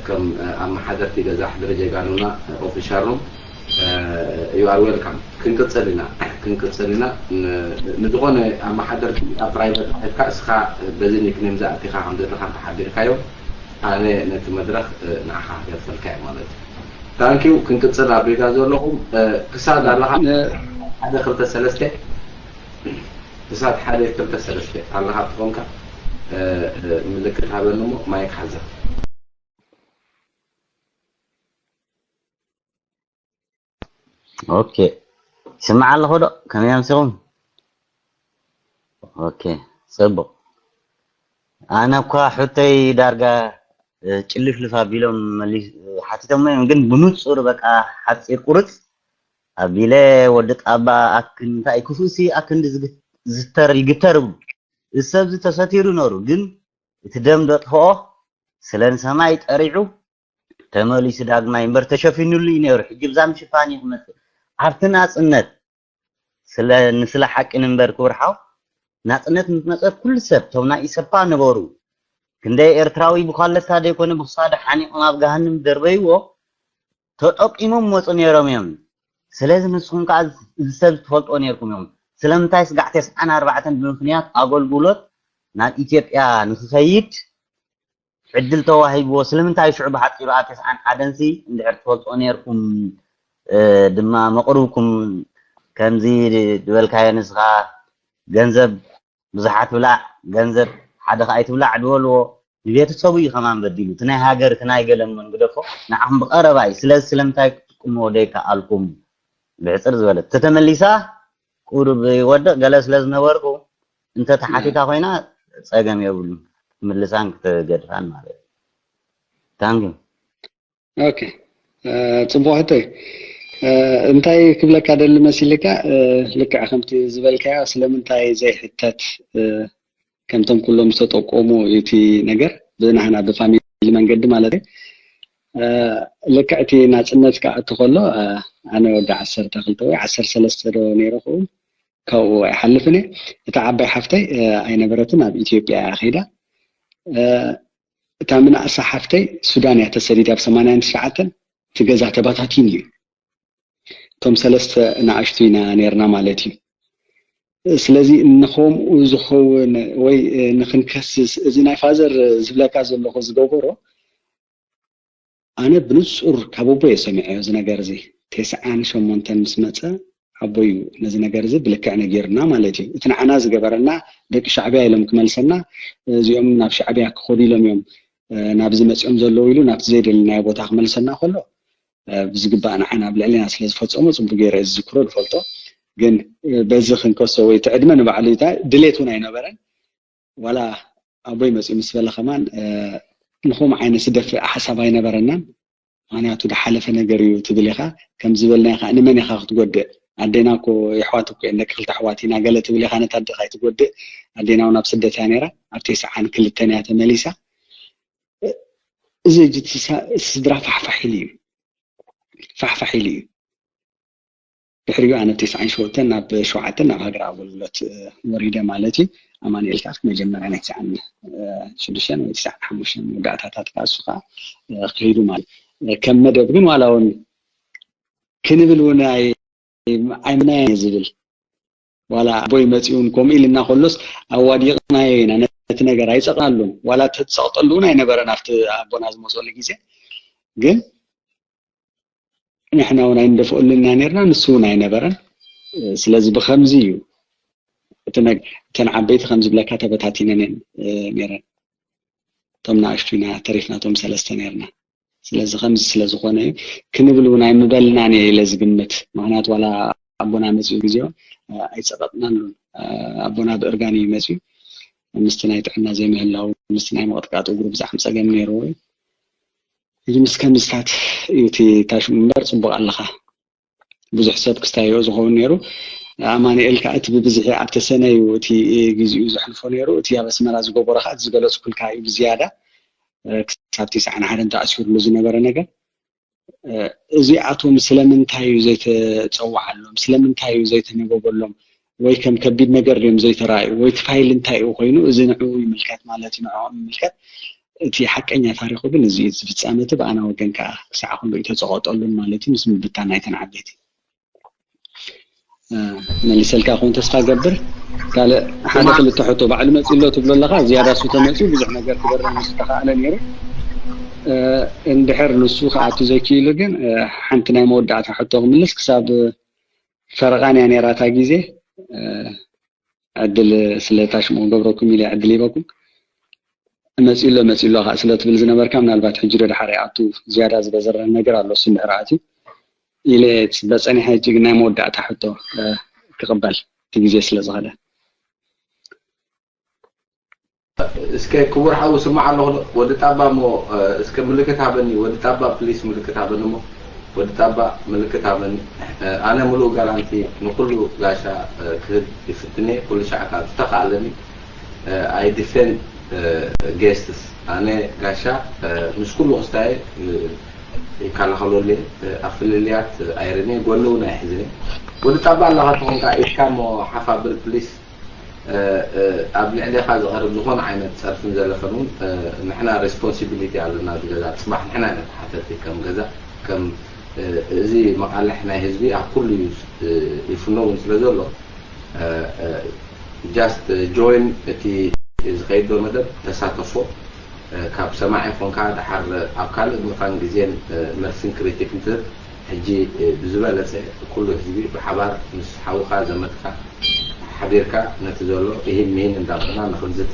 ከም ኣመሓደርቲ ገዛ ሕድሪ ጀጋኑና ኦፊሻል ሩም you are welcome። ክንቅጽል ኢና ክንቅጽል ኢና። ንዝኾነ ኣመሓደርቲ ኣብ ፕራይቨት ኣትካ እስኻ በዚ ኒክኔም ዝኣቲኻ ከም ዘለኻ እንተሓቢርካዮም ኣነ ነቲ መድረኽ ንዓኻ ክገድፈልካ እየ ማለት እዩ። ታንኪዩ። ክንቅጽል ኣብ ሪጋ ዘለኹም ክሳብ ኣለኻ ሓደ ክልተ ሰለስተ ክሳብ ሓደ ክልተ ሰለስተ ኣለኻ ትኾንካ ምልክት ሃበኒ እሞ ማይክ ሓዛ። ኦኬ፣ ይስማዕ ኣለኹ ዶ? ከመይ ኣምሲኹም? ኦኬ፣ ጽቡቕ። ኣነ እኳ ሕቶይ ዳርጋ ጭልፍልፍ ኣቢሎም ሓቲቶሞ እዮም፣ ግን ብንጹር በቃ ሓጺር ቁርጽ ኣቢለ ወዲ ጣባ ኣክን እንታይ ክፉእሲ ኣክንዲ ዝግተር ይግተር እብሉ። እዚ ሰብዚ ተሰቲሩ ነሩ፣ ግን እቲ ደም ደጥፍኦ ስለ ንሰማይ ጠሪዑ ተመሊሱ ዳግማይ እምበር ተሸፊኑሉ እዩ ነይሩ። ሕጂ ብዛ ምሽፋን እዩ ክመጽእ። ኣብቲ ናጽነት ስለ ንስለ ሓቂ ንንበር ክብር ሓው ናጽነት ምስ መጸት ኩሉ ሰብ ቶም ናይ ኢሰፓ ነበሩ ክንደይ ኤርትራዊ ብኳለታ ዘይኮነ ብክሳዱ ሓኒቖም ኣብ ገሃንም ደርበይዎ ተጠቂሞም መጹ ነይሮም እዮም። ስለዚ ንስኹም ከዓ እዚ ሰብ ትፈልጦ ነይርኩም እዮም። ስለምንታይ ስጋዕ ተስዓን ኣርባዕተን ብምኽንያት ኣገልግሎት ናብ ኢትዮጵያ ንክኸይድ ዕድል ተዋሂብዎ ስለምንታይ ሽዑ ብሓፂሩ ኣብ ተስዓን ሓደን ሲ እንድሕር ትፈልጦ ነይርኩም ድማ መቕርብኩም ከምዚ ዝበልካዮ ንስኻ ገንዘብ ብዙሓት ብላዕ ገንዘብ ሓደ ከኣ ኣይትብላዕ ዝበልዎ ንቤተሰቡ እዩ ከማን በዲሉ እቲ ናይ ሃገር እቲ ናይ ገለ እሞ ንግደፎ ንዓኹም ብቐረባ እዩ ስለዚ ስለምንታይ ክትጥቅምዎ ደይከኣልኩም ብሕፅር ዝበለ ተተመሊሳ ቁሩብ ይወድቕ ገለ ስለ ዝነበርኩ እንተ ተሓቲታ ኮይና ጸገም የብሉን ክትምልሳን ክትገድፋን ማለት እዩ ታንኪ ኦኬ ጽቡቅ ሕቶ እዩ እንታይ ክብለካ ደሊ መሲልካ ልክዕ ከምቲ ዝበልካዮ ስለምንታይ ዘይሕተት ከምቶም ኩሎም ዝተጠቆሙ እቲ ነገር ብናህና ብፋሚሊ መንገዲ ማለት እዩ ልክዕ እቲ ናፅነት ክኣቱ ከሎ ኣነ ወዲ ዓሰርተ ክልተ ወይ ዓሰርተ ሰለስተ ዶ ነይረ ክኡ ካብኡ ኣይሓልፍን እየ እታ ዓባይ ሓፍተይ ኣይነበረትን ኣብ ኢትዮጵያ እያ ከይዳ እታ ምናእሳ ሓፍተይ ሱዳን እያ ተሰዲዳ ብ ሰማንያን ትሽዓተን እቲ ገዛ ተባታቲን እዩ እቶም ሰለስተ ንኣሽቱ ኢና ነርና ማለት እዩ ስለዚ ንኸምኡ ዝኸውን ወይ ንክንከስስ እዚ ናይ ፋዘር ዝብለካ ዘለኹ ዝገበሮ ኣነ ብንጹር ካብ ኣቦ እየ ሰሚዐዮ እዚ ነገር እዚ ተስዓን ሸሞንተን ምስ መጸ ኣቦዩ ነዚ ነገር እዚ ብልክዕ ነጊርና ማለት እዩ እቲ ንዓና ዝገበረና ደቂ ሻዕብያ ኢሎም ክመልሰና እዚኦም ናብ ሻዕብያ ክኸዱ ኢሎም እዮም ናብዚ መፂኦም ዘለዉ ኢሉ ናብቲ ዘይደለናዮ ቦታ ክመልሰና ከሎ ብዝግባእ ንዓና ኣብ ልዕሊና ስለ ዝፈፀሞ ፅቡቅ ገይረ ዝዝክሮ ዝፈልጦ ግን በዚ ክንከሶ ወይ እቲ ዕድመ ንባዕሉ ድሌት እውን ኣይነበረን ዋላ ኣቦይ መፅኡ ምስ በለ ከማን ንኹም ዓይነት ዝደፍእ ሓሳብ ኣይነበረናን ምክንያቱ ዝሓለፈ ነገር እዩ ትብል ኢኻ ከም ዝበልናዮ ከዓ ንመን ኢኻ ክትጎድእ ኣዴና እኮ የሕዋት እኮ እየን ደቂ ክልተ ኣሕዋት ኢና ገለ ትብል ኢኻ ነታ ኣዴኻ ኣይትጎድእ ኣዴና እውን ኣብ ስደት እያ ነይራ ኣብ ቴስዓን ክልተን እያ ተመሊሳ እዚ ስድራ ፋሕፋሕ ኢሉ እዩ ፋሕፋሕ ኢሉ እዩ ድሕሪኡ ኣነ ብ ተስዓን ሸውዓተን ናብ ሸውዓተ ናብ ሃገር ኣገልግሎት ወሪደ ማለት እዩ ኣማኑኤል ከዓ መጀመርያ ናይ ትስዓን ሽዱሽተን ወይ ትስዓን ሓሙሽተን መወዳእታታት ከዓ እሱ ከዓ ከይዱ ማለት ከም መደብ ግን ዋላ እውን ክንብል እውን ኣይምናየ ዝብል ዋላ ኣቦይ መፂኡ እውን ከምኡ ኢልና ከሎስ ኣዋዲቕናዮ ኢና ነቲ ነገር ኣይፀቕናሉን ዋላ ተፀቕጠሉ እውን ኣይነበረን ኣብቲ ኣቦና ዝመፀሉ ግዜ ግን ንሕና እውን ኣይንደፍኣሉ ኢና ነርና ንሱ እውን ኣይነበረን ስለዚ ብከምዚ እዩ እቲ ነግ- እተን ዓበይቲ ከም ዝብለካ ተበታቲነን እየን እ፣ ነይረን። እቶም ንኣሽቱ ኢና ተሪፍና፣ እቶም ሰለስተ ነይርና። ስለዚ ከምዚ ስለ ዝኾነ እዩ ክንብል እውን ኣይምበልናን እየ ኢለ ዝግምት። ምክንያቱ ዋላ ኣቦና መፅኡ ግዜኡ እ፣ ኣይፀቐጥናሉን። እ፣ ኣቦና ብእርጋን እዩ መፅኡ። ምስቲ ናይ ጥዕና ዘይምህላው፣ ምስቲ ናይ ምቕጥቃጥ እግሩ ብዛዕሚ ፀገም ነይርዎ እዩ። ሕጂ ምስ ከምዝታት እዩ እቲ ታሽሙ እምበር ፅቡቕ ኣለኻ። ብዙሕ ሰብ ክስታዮ ዝኸውን ነይሩ። ኣማኑኤል ከዓ እቲ ብብዝሒ ኣብ ተሰነ እዩ እቲ ግዜኡ ዘሕልፎ ነይሩ። እቲ ኣብ ኣስመራ ዝገበሮ ከዓ እቲ ዝገለፅኩልካ እዩ ብዝያዳ እ፣ ክሳብ ትስዓን ሓደን ተኣሲሩሉ ዝነበረ ነገር እ፣ እዚኣቶም ስለምንታይ እዩ ዘይተፀዋዓሎም? ስለምንታይ እዩ ዘይተነበበሎም? ወይ ከም ከቢድ ነገር ድዮም ዘይተረኣዩ? ወይ እቲ ፋይል እንታይ እዩ ኮይኑ? እዚ ንዕኡ ይምልከት ማለት እዩ፣ ንዕኦም ይምልከት። እቲ ሓቀኛ ታሪኹ ግን እዚ እዩ ዝፍጸም። እቲ ብኣና ወገን ከዓ ክሳዕ ክንድኡ ተፀቐጠሉን ማለት እዩ፣ ምስ ምብታን ናይተን ዓበይቲ። እ፣ መሊሰልካ ክኸውን ተስፋ ገብር። ካልእ ሓደ ክልተ ሕቶ ባዕሉ መፂኡ ኣሎ ትብሎ ኣለኻ። ዝያዳ እሱ ተመፂኡ ብዙሕ ነገር ክበርህ ምስ ተኻእለ ነይሩ። እ፣ እንድሕር ንሱ ክኣቱ ዘይክኢሉ ግን እ፣ ሓንቲ ናይ መወዳእታ ሕቶ ክምልስ። ክሳብ ፈረቓን እያ ነይራታ ግዜ እ፣ ዕድል ስለ ታሽሙ ክገብረኩም ኢለ ዕድል ሂበኩም። መፂኡ ኣሎ መፂኡ ኣሎ ከዓ ስለ ትብል ዝነበርካ ምናልባት ሕጂ ዶ ደሓር ይኣቱ ዝያዳ ዝበዘረ ነገር ኣሎ እሱ እንድሕር ኣትዩ ኢለ እየ ዝፅበ ፀኒሐ። ሕጂ ግን ናይ መወዳእታ ሕቶ እ፣ ክቕበል እቲ ግዜ ስለ ዝኸደ። እስከ ክቡር ሓው ስማዕ ኣለኹ። ወዲ ጣባ እሞ እ፣ እስከ ምልክት ሃበኒ። ወዲ ጣባ ፕሊስ ምልክት ሃበኒ እሞ። ወዲ ጣባ ምልክት ሃበኒ። እ፣ ኣነ ሙሉእ ጋራንቲ ንኩሉ ጋሻ እ፣ ክህብ ይፍትን እየ። ኩሉ ሻዕ ካብ ዝተኻእለኒ እ፣ I defend እ፣ guests። ኣነ ጋሻ እ፣ ምስ ኩሉ ክስታየ እ፣ ይከላኸለሉ እየ። እ፣ ኣብ ፍልልያት እ፣ ኣይርን እየ። ጎኒ እውን ኣይሕዝን እየ። ወዲ ጣባ ኣለኻ ተኾንካ ኢድካ እሞ ሓፍ ኣብል ፕሊስ። እ፣ እ፣ ኣብ ልዕሌኻ ዝቐርብ ዝኾነ ዓይነት ጸርፍን ዘለፈን እውን እ፣ ንሕና ሬስፖንሲቢሊቲ ኣለና። እዚ ገዛ ጽባሕ ንሕና ኢና ተሓተቲ ከም ገዛ ከም እ፣ እዚ መቓልሕ ናይ ህዝቢ ኣብ ኩሉ እዩ እ፣ ይፍኖ እውን ስለ ዘሎ እ፣ እ፣ just join እቲ ዝኸይድ ዶ መደብ ተሳተፎ። እ፣ ካብ ሰማዒ ኮንካ ደሓር ኣብ ካልእ ቦታን ግዜን እ፣ መልስን ክሪቲክ እንትህብ ሕጂ እ፣ ብዝበለጸ ኩሉ ህዝቢ ብሓባር ምስ ሓውኻ ዘመድካ ሓቢርካ ነቲ ዘሎ እሂን ምሂን እንዳበልና ንኽንዝቲ።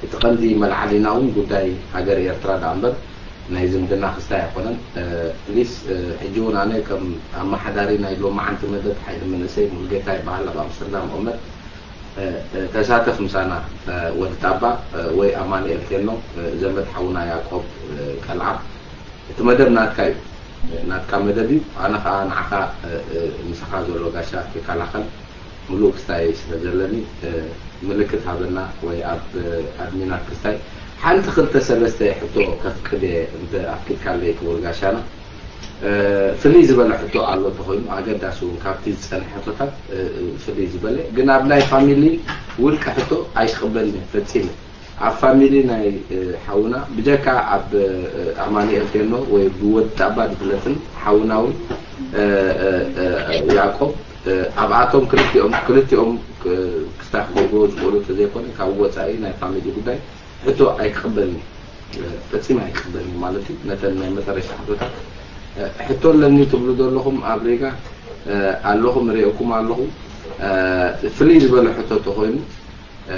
እቲ ቀንዲ መልዓሊና እውን ጉዳይ ሃገር ኤርትራ ደኣ እምበር ናይ ዝምድና ክስታይ ኣይኮነን። እ፣ ፕሊስ እ፣ ሕጂ እውን ኣነ ከም ኣመሓዳሪ ናይ ሎማዓንቲ መደብ ሓይሊ መንእሰይ ሙሉጌታ ይበሃል ኣብ ኣምስተርዳም ኦመር እ፣ እ፣ ተሳተፍ ምሳና እ፣ ወዲ ጣባ እ፣ ወይ ኣማኑኤል ቴኖ እ፣ ዘመድ ሓውና ያዕቆብ እ፣ ቀልዓ እቲ መደብ ናትካ እዩ። ናትካ መደብ እዩ። ኣነ ከዓ ንዓኻ እ፣ እ፣ ምሳኻ ዘሎ ጋሻ ይከላኸል። ምሉእ ክስታይ ስለ ዘለኒ እ፣ ምልክት ሃበና ወይ ኣብ እ፣ ኣድሚናት ክስታይ ሓንቲ ክልተ ሰለስተ ሕቶ ከፍቅድ እየ እንተ ኣፍቂድካለይ ክቡር ጋሻና። እ፣ ፍልይ ዝበለ ሕቶ ኣሎ እንተኾይኑ ኣገዳሲ እውን ካብቲ ዝፀንሐ ሕቶታት እ፣ እ፣ ፍልይ ዝበለ ግን ኣብ ናይ ፋሚሊ ውልቀ ሕቶ ኣይክቕበልን እየ ፈፂመ። ኣብ ፋሚሊ ናይ እ፣ ሓውና ብጀካ ኣብ እ፣ ኣማኑኤል ቴኖ ወይ ብወዲ ጣባ ዝፍለጥን ሓውና እውን እ፣ እ፣ እ፣ ያዕቆብ እ፣ ኣብኣቶም ክልቲኦም ክልቲኦም እ፣ ክስታይ ክገብርዎ ዝኽእሉ እንተዘይኮነ ካብ ወፃኢ ናይ ፋሚሊ ጉዳይ ሕቶ ኣይክቕበልን እዩ። እ፣ ፈፂመ ኣይክቕበልን እዩ ማለት እዩ። ነተን ናይ መጨረሻ ሕቶታት እ፣ ሕቶ ኣለኒ ትብሉ ዘለኹም ኣብ ሪጋ እ፣ ኣለኹም ርእየኩም ኣለኹ። እ፣ ፍልይ ዝበለ ሕቶ እንተኾይኑ እ፣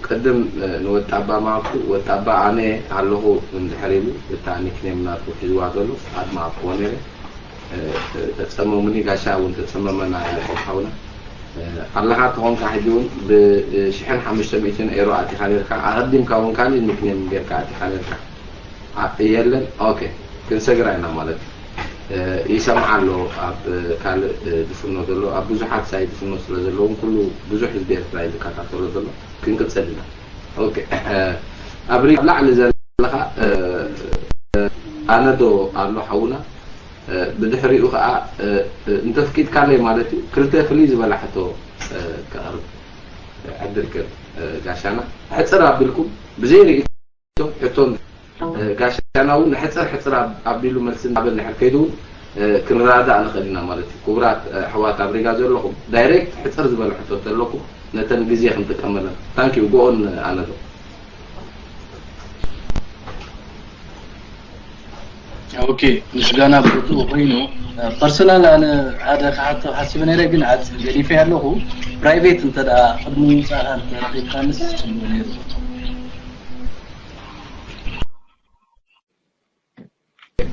ቅድም እ፣ ንወጣባ ማኩ ወጣባ ኣነ ኣለኹ እንድሕር ኢሉ እታ ኒክኔም ናቱ ሒዝዋ ዘሎ ኣድማ ኣኮ ነይረ እ፣ እ፣ ተጸመሙኒ ጋሻ እውን ተጸመመና ያዕቆብ ሓውና እ፣ ኣለኻ ተኾንካ ሕጂ እውን ብሽሕን ሓሙሽተ ሚእትን ኤሮ ኣቲኻ ነርካ ኣቐዲምካ እውን ካልእ ኒክኔም ጌርካ ኣቲኻ ነርካ ኣ- የለን ኦኬ ክንሰግራ ኢና ማለት እዩ እ፣ ይሰምዓ ኣሎ ኣብ እ፣ ካልእ እ፣ ዝፍኖ ዘሎ ኣብ ብዙሓት ሳይ ዝፍኖ ስለ ዘለውን ኩሉ ብዙሕ ህዝቢ ኤርትራ እዩ ዝከታተሎ ዘሎ ክንቅጽል ኢና ኦኬ እ፣ ኣብ ሪ- ኣብ ላዕሊ ዘለኻ እ፣ እ፣ ኣነዶ ኣሎ ሓውና እ፣ ብድሕሪኡ ከዓ እ፣ እ፣ እንተፍቂድካለይ ማለት እዩ ክልተ ፍልይ ዝበላ ሕቶ እ፣ ከቕርብ ዕድል ክህብ እ፣ ጋሻና ሕፅር ኣቢልኩም ብዘይ ርእይቶ ሕቶ እ፣ ጋሻና እውን ሕፅር ሕፅር ኣብ- ኣቢሉ መልሲ እናበል ንሕር ከይዱ እውን እ፣ ክንረዳእ ንኽእል ኢና ማለት እዩ ክቡራት እ፣ ኣሕዋት ኣብ ሪጋ ዘለኹም ዳይሬክት ሕፅር ዝበለ ሕቶ ተለኩም ነተን ግዜ ክንጥቀመለን ታንኪዩ ጎኦን ኣነዶ ኦኬ ምስጋና ብርቱዕ ኮይኑ ፐርሰናል ኣነ ሓደ ክሓቶ ሓሲበ ነይረ ግን ዓፅ ገዲፈ ኣለኹ ፕራይቬት እንተ ደኣ ቅድሚ ምውጻእካ እንተ ረኺብካንስ ጽቡቕ ነይሩ።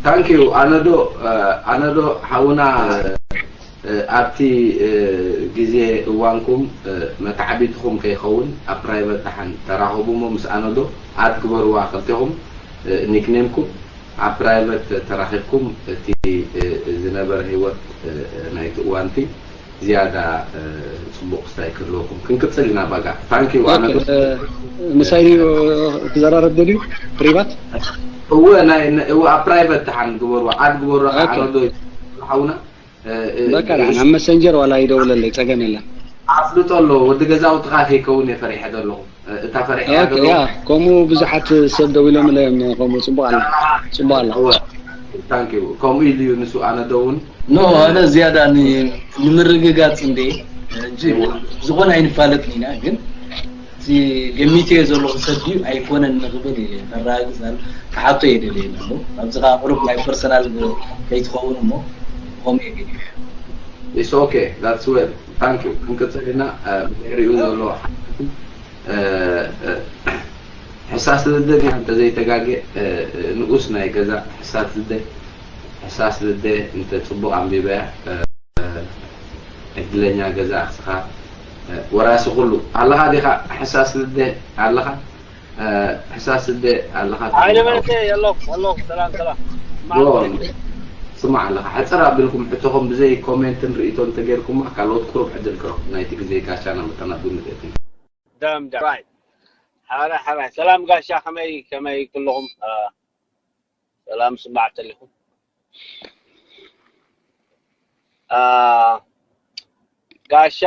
Thank you ኣነዶ። ኣነዶ ሓውና፣ ኣብቲ ግዜ እዋንኩም መታዕቢትኹም ከይኸውን ኣብ ፕራይቨት ደሓን ተራኸቡ እሞ ምስ ኣነዶ ኣድ ግበርዋ። ክልቴኹም ኒክኔምኩም ኣብ ፕራይቨት ተራኺብኩም እቲ ዝነበረ ህይወት ናይቲ እዋንቲ ዝያዳ ጽቡቕ ስታይ ክህልወኩም። ክንቅጽል ኢና ባጋ። Thank you ኣነዶ። ምሳይ ድዩ ክዘራረብ ደልዩ ፕሪቫት? እወ ናይ እወ ኣብ ፕራይቨት ደሓን ግበርዋ፣ ኣድ ግበርዋ። ኣነዶ ሓውና። በቃ ደሓን ኣብ መሰንጀር ዋላ ይደውለለይ፣ ጸገም የለን። ኣፍልጦ ኣሎ። ወዲ ገዛውትኻ ከይከውን እየ ፈሪሐ ዘለኹ። እታ ፈሪሐ ኦኬ፣ ያ ከምኡ ብዙሓት ሰብ ደው ኢሎም ኢለ እዮም። ከምኡ ጽቡቕ ኣላ፣ ጽቡቕ ኣላ። Thank you። ከምኡ ኢሉ እዩ ንሱ። ኣነዶ እውን ኖ ኣነ ዝያዳ ን- ንምርግጋጽ እንዴ እንጂ ዝኾነ ኣይንፋለጥን ኢና፣ ግን እቲ ገሚተዮ ዘለኹ ሰብ ድዩ ኣይኮነን ንኽብል እየ ከረጋግጽ ክሓቶ እየ ደልየ ኣለኹ። ኣብዚ ከዓ ቁሩብ ናይ ፐርሰናል ከይትኸውን እሞ ከምኡ እየ ገዲፈ። It's okay, that's well. Thank you። ክንቅጽል ኢና። ብድሕሪኡ ዘሎ ሕሳስ ልደ ዲኻ እንተዘይተጋግየ ንኡስ ናይ ገዛ ሕሳስ ልደ። ሕሳስ ልደ እንተ ጽቡቕ ኣንቢበያ ዕድለኛ ገዛ እስኻ። ወራሲ ኩሉ ኣለኻ ዲኻ? ሕሳስ ልደ ኣለኻ? ሕሳስ ልደ ኣለኻ? ሓይለ መለሰ የለኹ ኣለኹ። ሰላም ሰላም። ስማዕ ኣለኻ ሕጽር ኣቢልኩም ሕቶኹም ብዘይ ኮሜንትን ርእይቶን እንተጌርኩማ ካልኦት ቁሩብ ዕድል ክረኽቡ ናይቲ ግዜ ጋሻና መጠና ብምልእቲ። ደም ደም። ሕራይ ሕራይ። ሰላም ጋሻ ከመይ ከመይ ኩለኹም ሰላም ስማዕ ተሊኹም። ጋሻ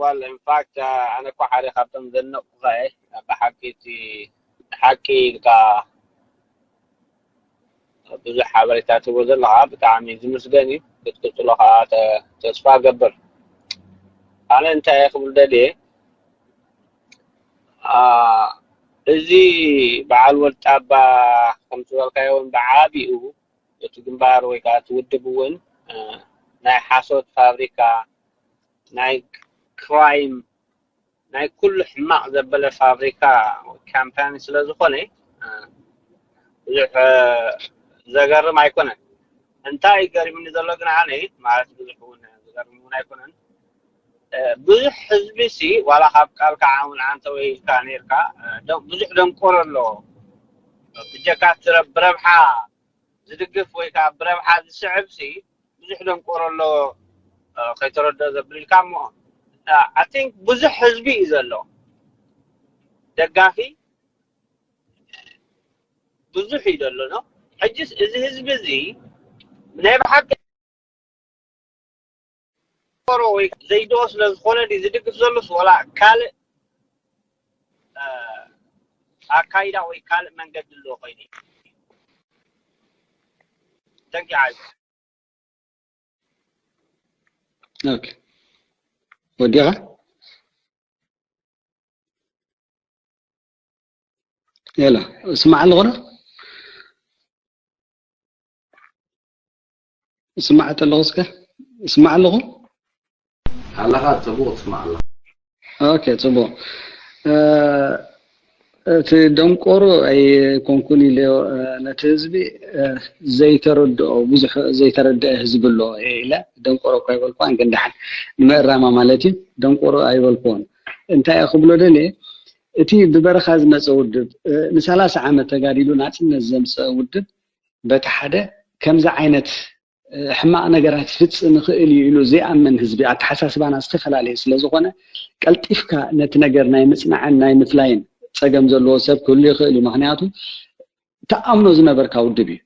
well in fact ኣነ እኮ ሓደ ካብቶም ዘነቁኻ እየ ብሓቂ እቲ ሓቂ ኢልካ ብዙሕ ሓበሬታ ትህቦ ዘለኻ ብጣዕሚ ዝምስገን እዩ። ክትቅጽሎ ከዓ ተስፋ ገብር። ኣነ እንታይ እየ ክብል ደልየ እዚ በዓል ወልጣባ ከም ዝበልካዮ እውን ብዓቢኡ እቲ ግንባር ወይ ከዓ እቲ ውድብ እውን ናይ ሓሶት ፋብሪካ ናይ ክራይም ናይ ኩሉ ሕማቕ ዘበለ ፋብሪካ ካምፓኒ ስለ ዝኾነ ብዙሕ ዘገርም ኣይኮነን። እንታይ ገሪምኒ ዘሎ ግን ኣነ ማለት ብዙሕ እውን ዝገርም እውን ኣይኮነን። ብዙሕ ህዝቢ ሲ ዋላ ካብ ቃልካ ዓውን ዓንተ ወይ ኢልካ ነርካ ብዙሕ ደንቆሮ ኣሎ ብጀካ ብረብሓ ዝድግፍ ወይ ከዓ ብረብሓ ዝስዕብ ሲ ብዙሕ ደንቆሮ ኣሎ ከይተረድኦ ዘብል ኢልካ እሞ I think ብዙሕ ህዝቢ እዩ ዘሎ ደጋፊ ብዙሕ እዩ ዘሎ ነው ሕጅስ እዚ ህዝቢ እዚ ናይ ብሓቂ ሮ ወይ ዘይድኦ ስለ ዝኾነ ድዩ ዝድግፍ ዘሎስ ወላ ካልእ ኣካይዳ ወይ ካልእ መንገዲ ኣለዎ ኮይኑ ተንኪ ዓቢ ኦኬ ወዲኻ የላ እስማዕ ኣለኹ ዶ እስማዕ ኣለኹ እስከ እስማዕ ኣለኹ ኣለኻ ጽቡቕ ትስማዕ ኣለኻ ኦኬ ጽቡቕ እቲ ደንቆሮ ኣይኮንኩን ኢለዮ ነቲ ህዝቢ ዘይተረድኦ ብዙሕ ዘይተረድአ ህዝቢ ኣሎ ኢለ ደንቆሮ እኳ ይበልኳን ግን ደሓን ንምእራማ ማለት እዩ ደንቆሮ ኣይበልክዎን እንታይ ክብሎ ደልየ እቲ ብበረኻ ዝመፀ ውድብ ንሰላሳ ዓመት ተጋዲሉ ናፅነት ዘምፀአ ውድብ በቲ ሓደ ከምዚ ዓይነት ሕማቕ ነገራት ይፍፅም ይኽእል እዩ ኢሉ ዘይኣምን ህዝቢ ኣተሓሳስባና ዝተፈላለየ ስለ ዝኾነ ቀልጢፍካ ነቲ ነገር ናይ ምፅናዕን ናይ ምፍላይን ፀገም ዘለዎ ሰብ ክህሉ ይኽእል እዩ ምክንያቱ ትኣምኖ ዝነበርካ ውድብ እዩ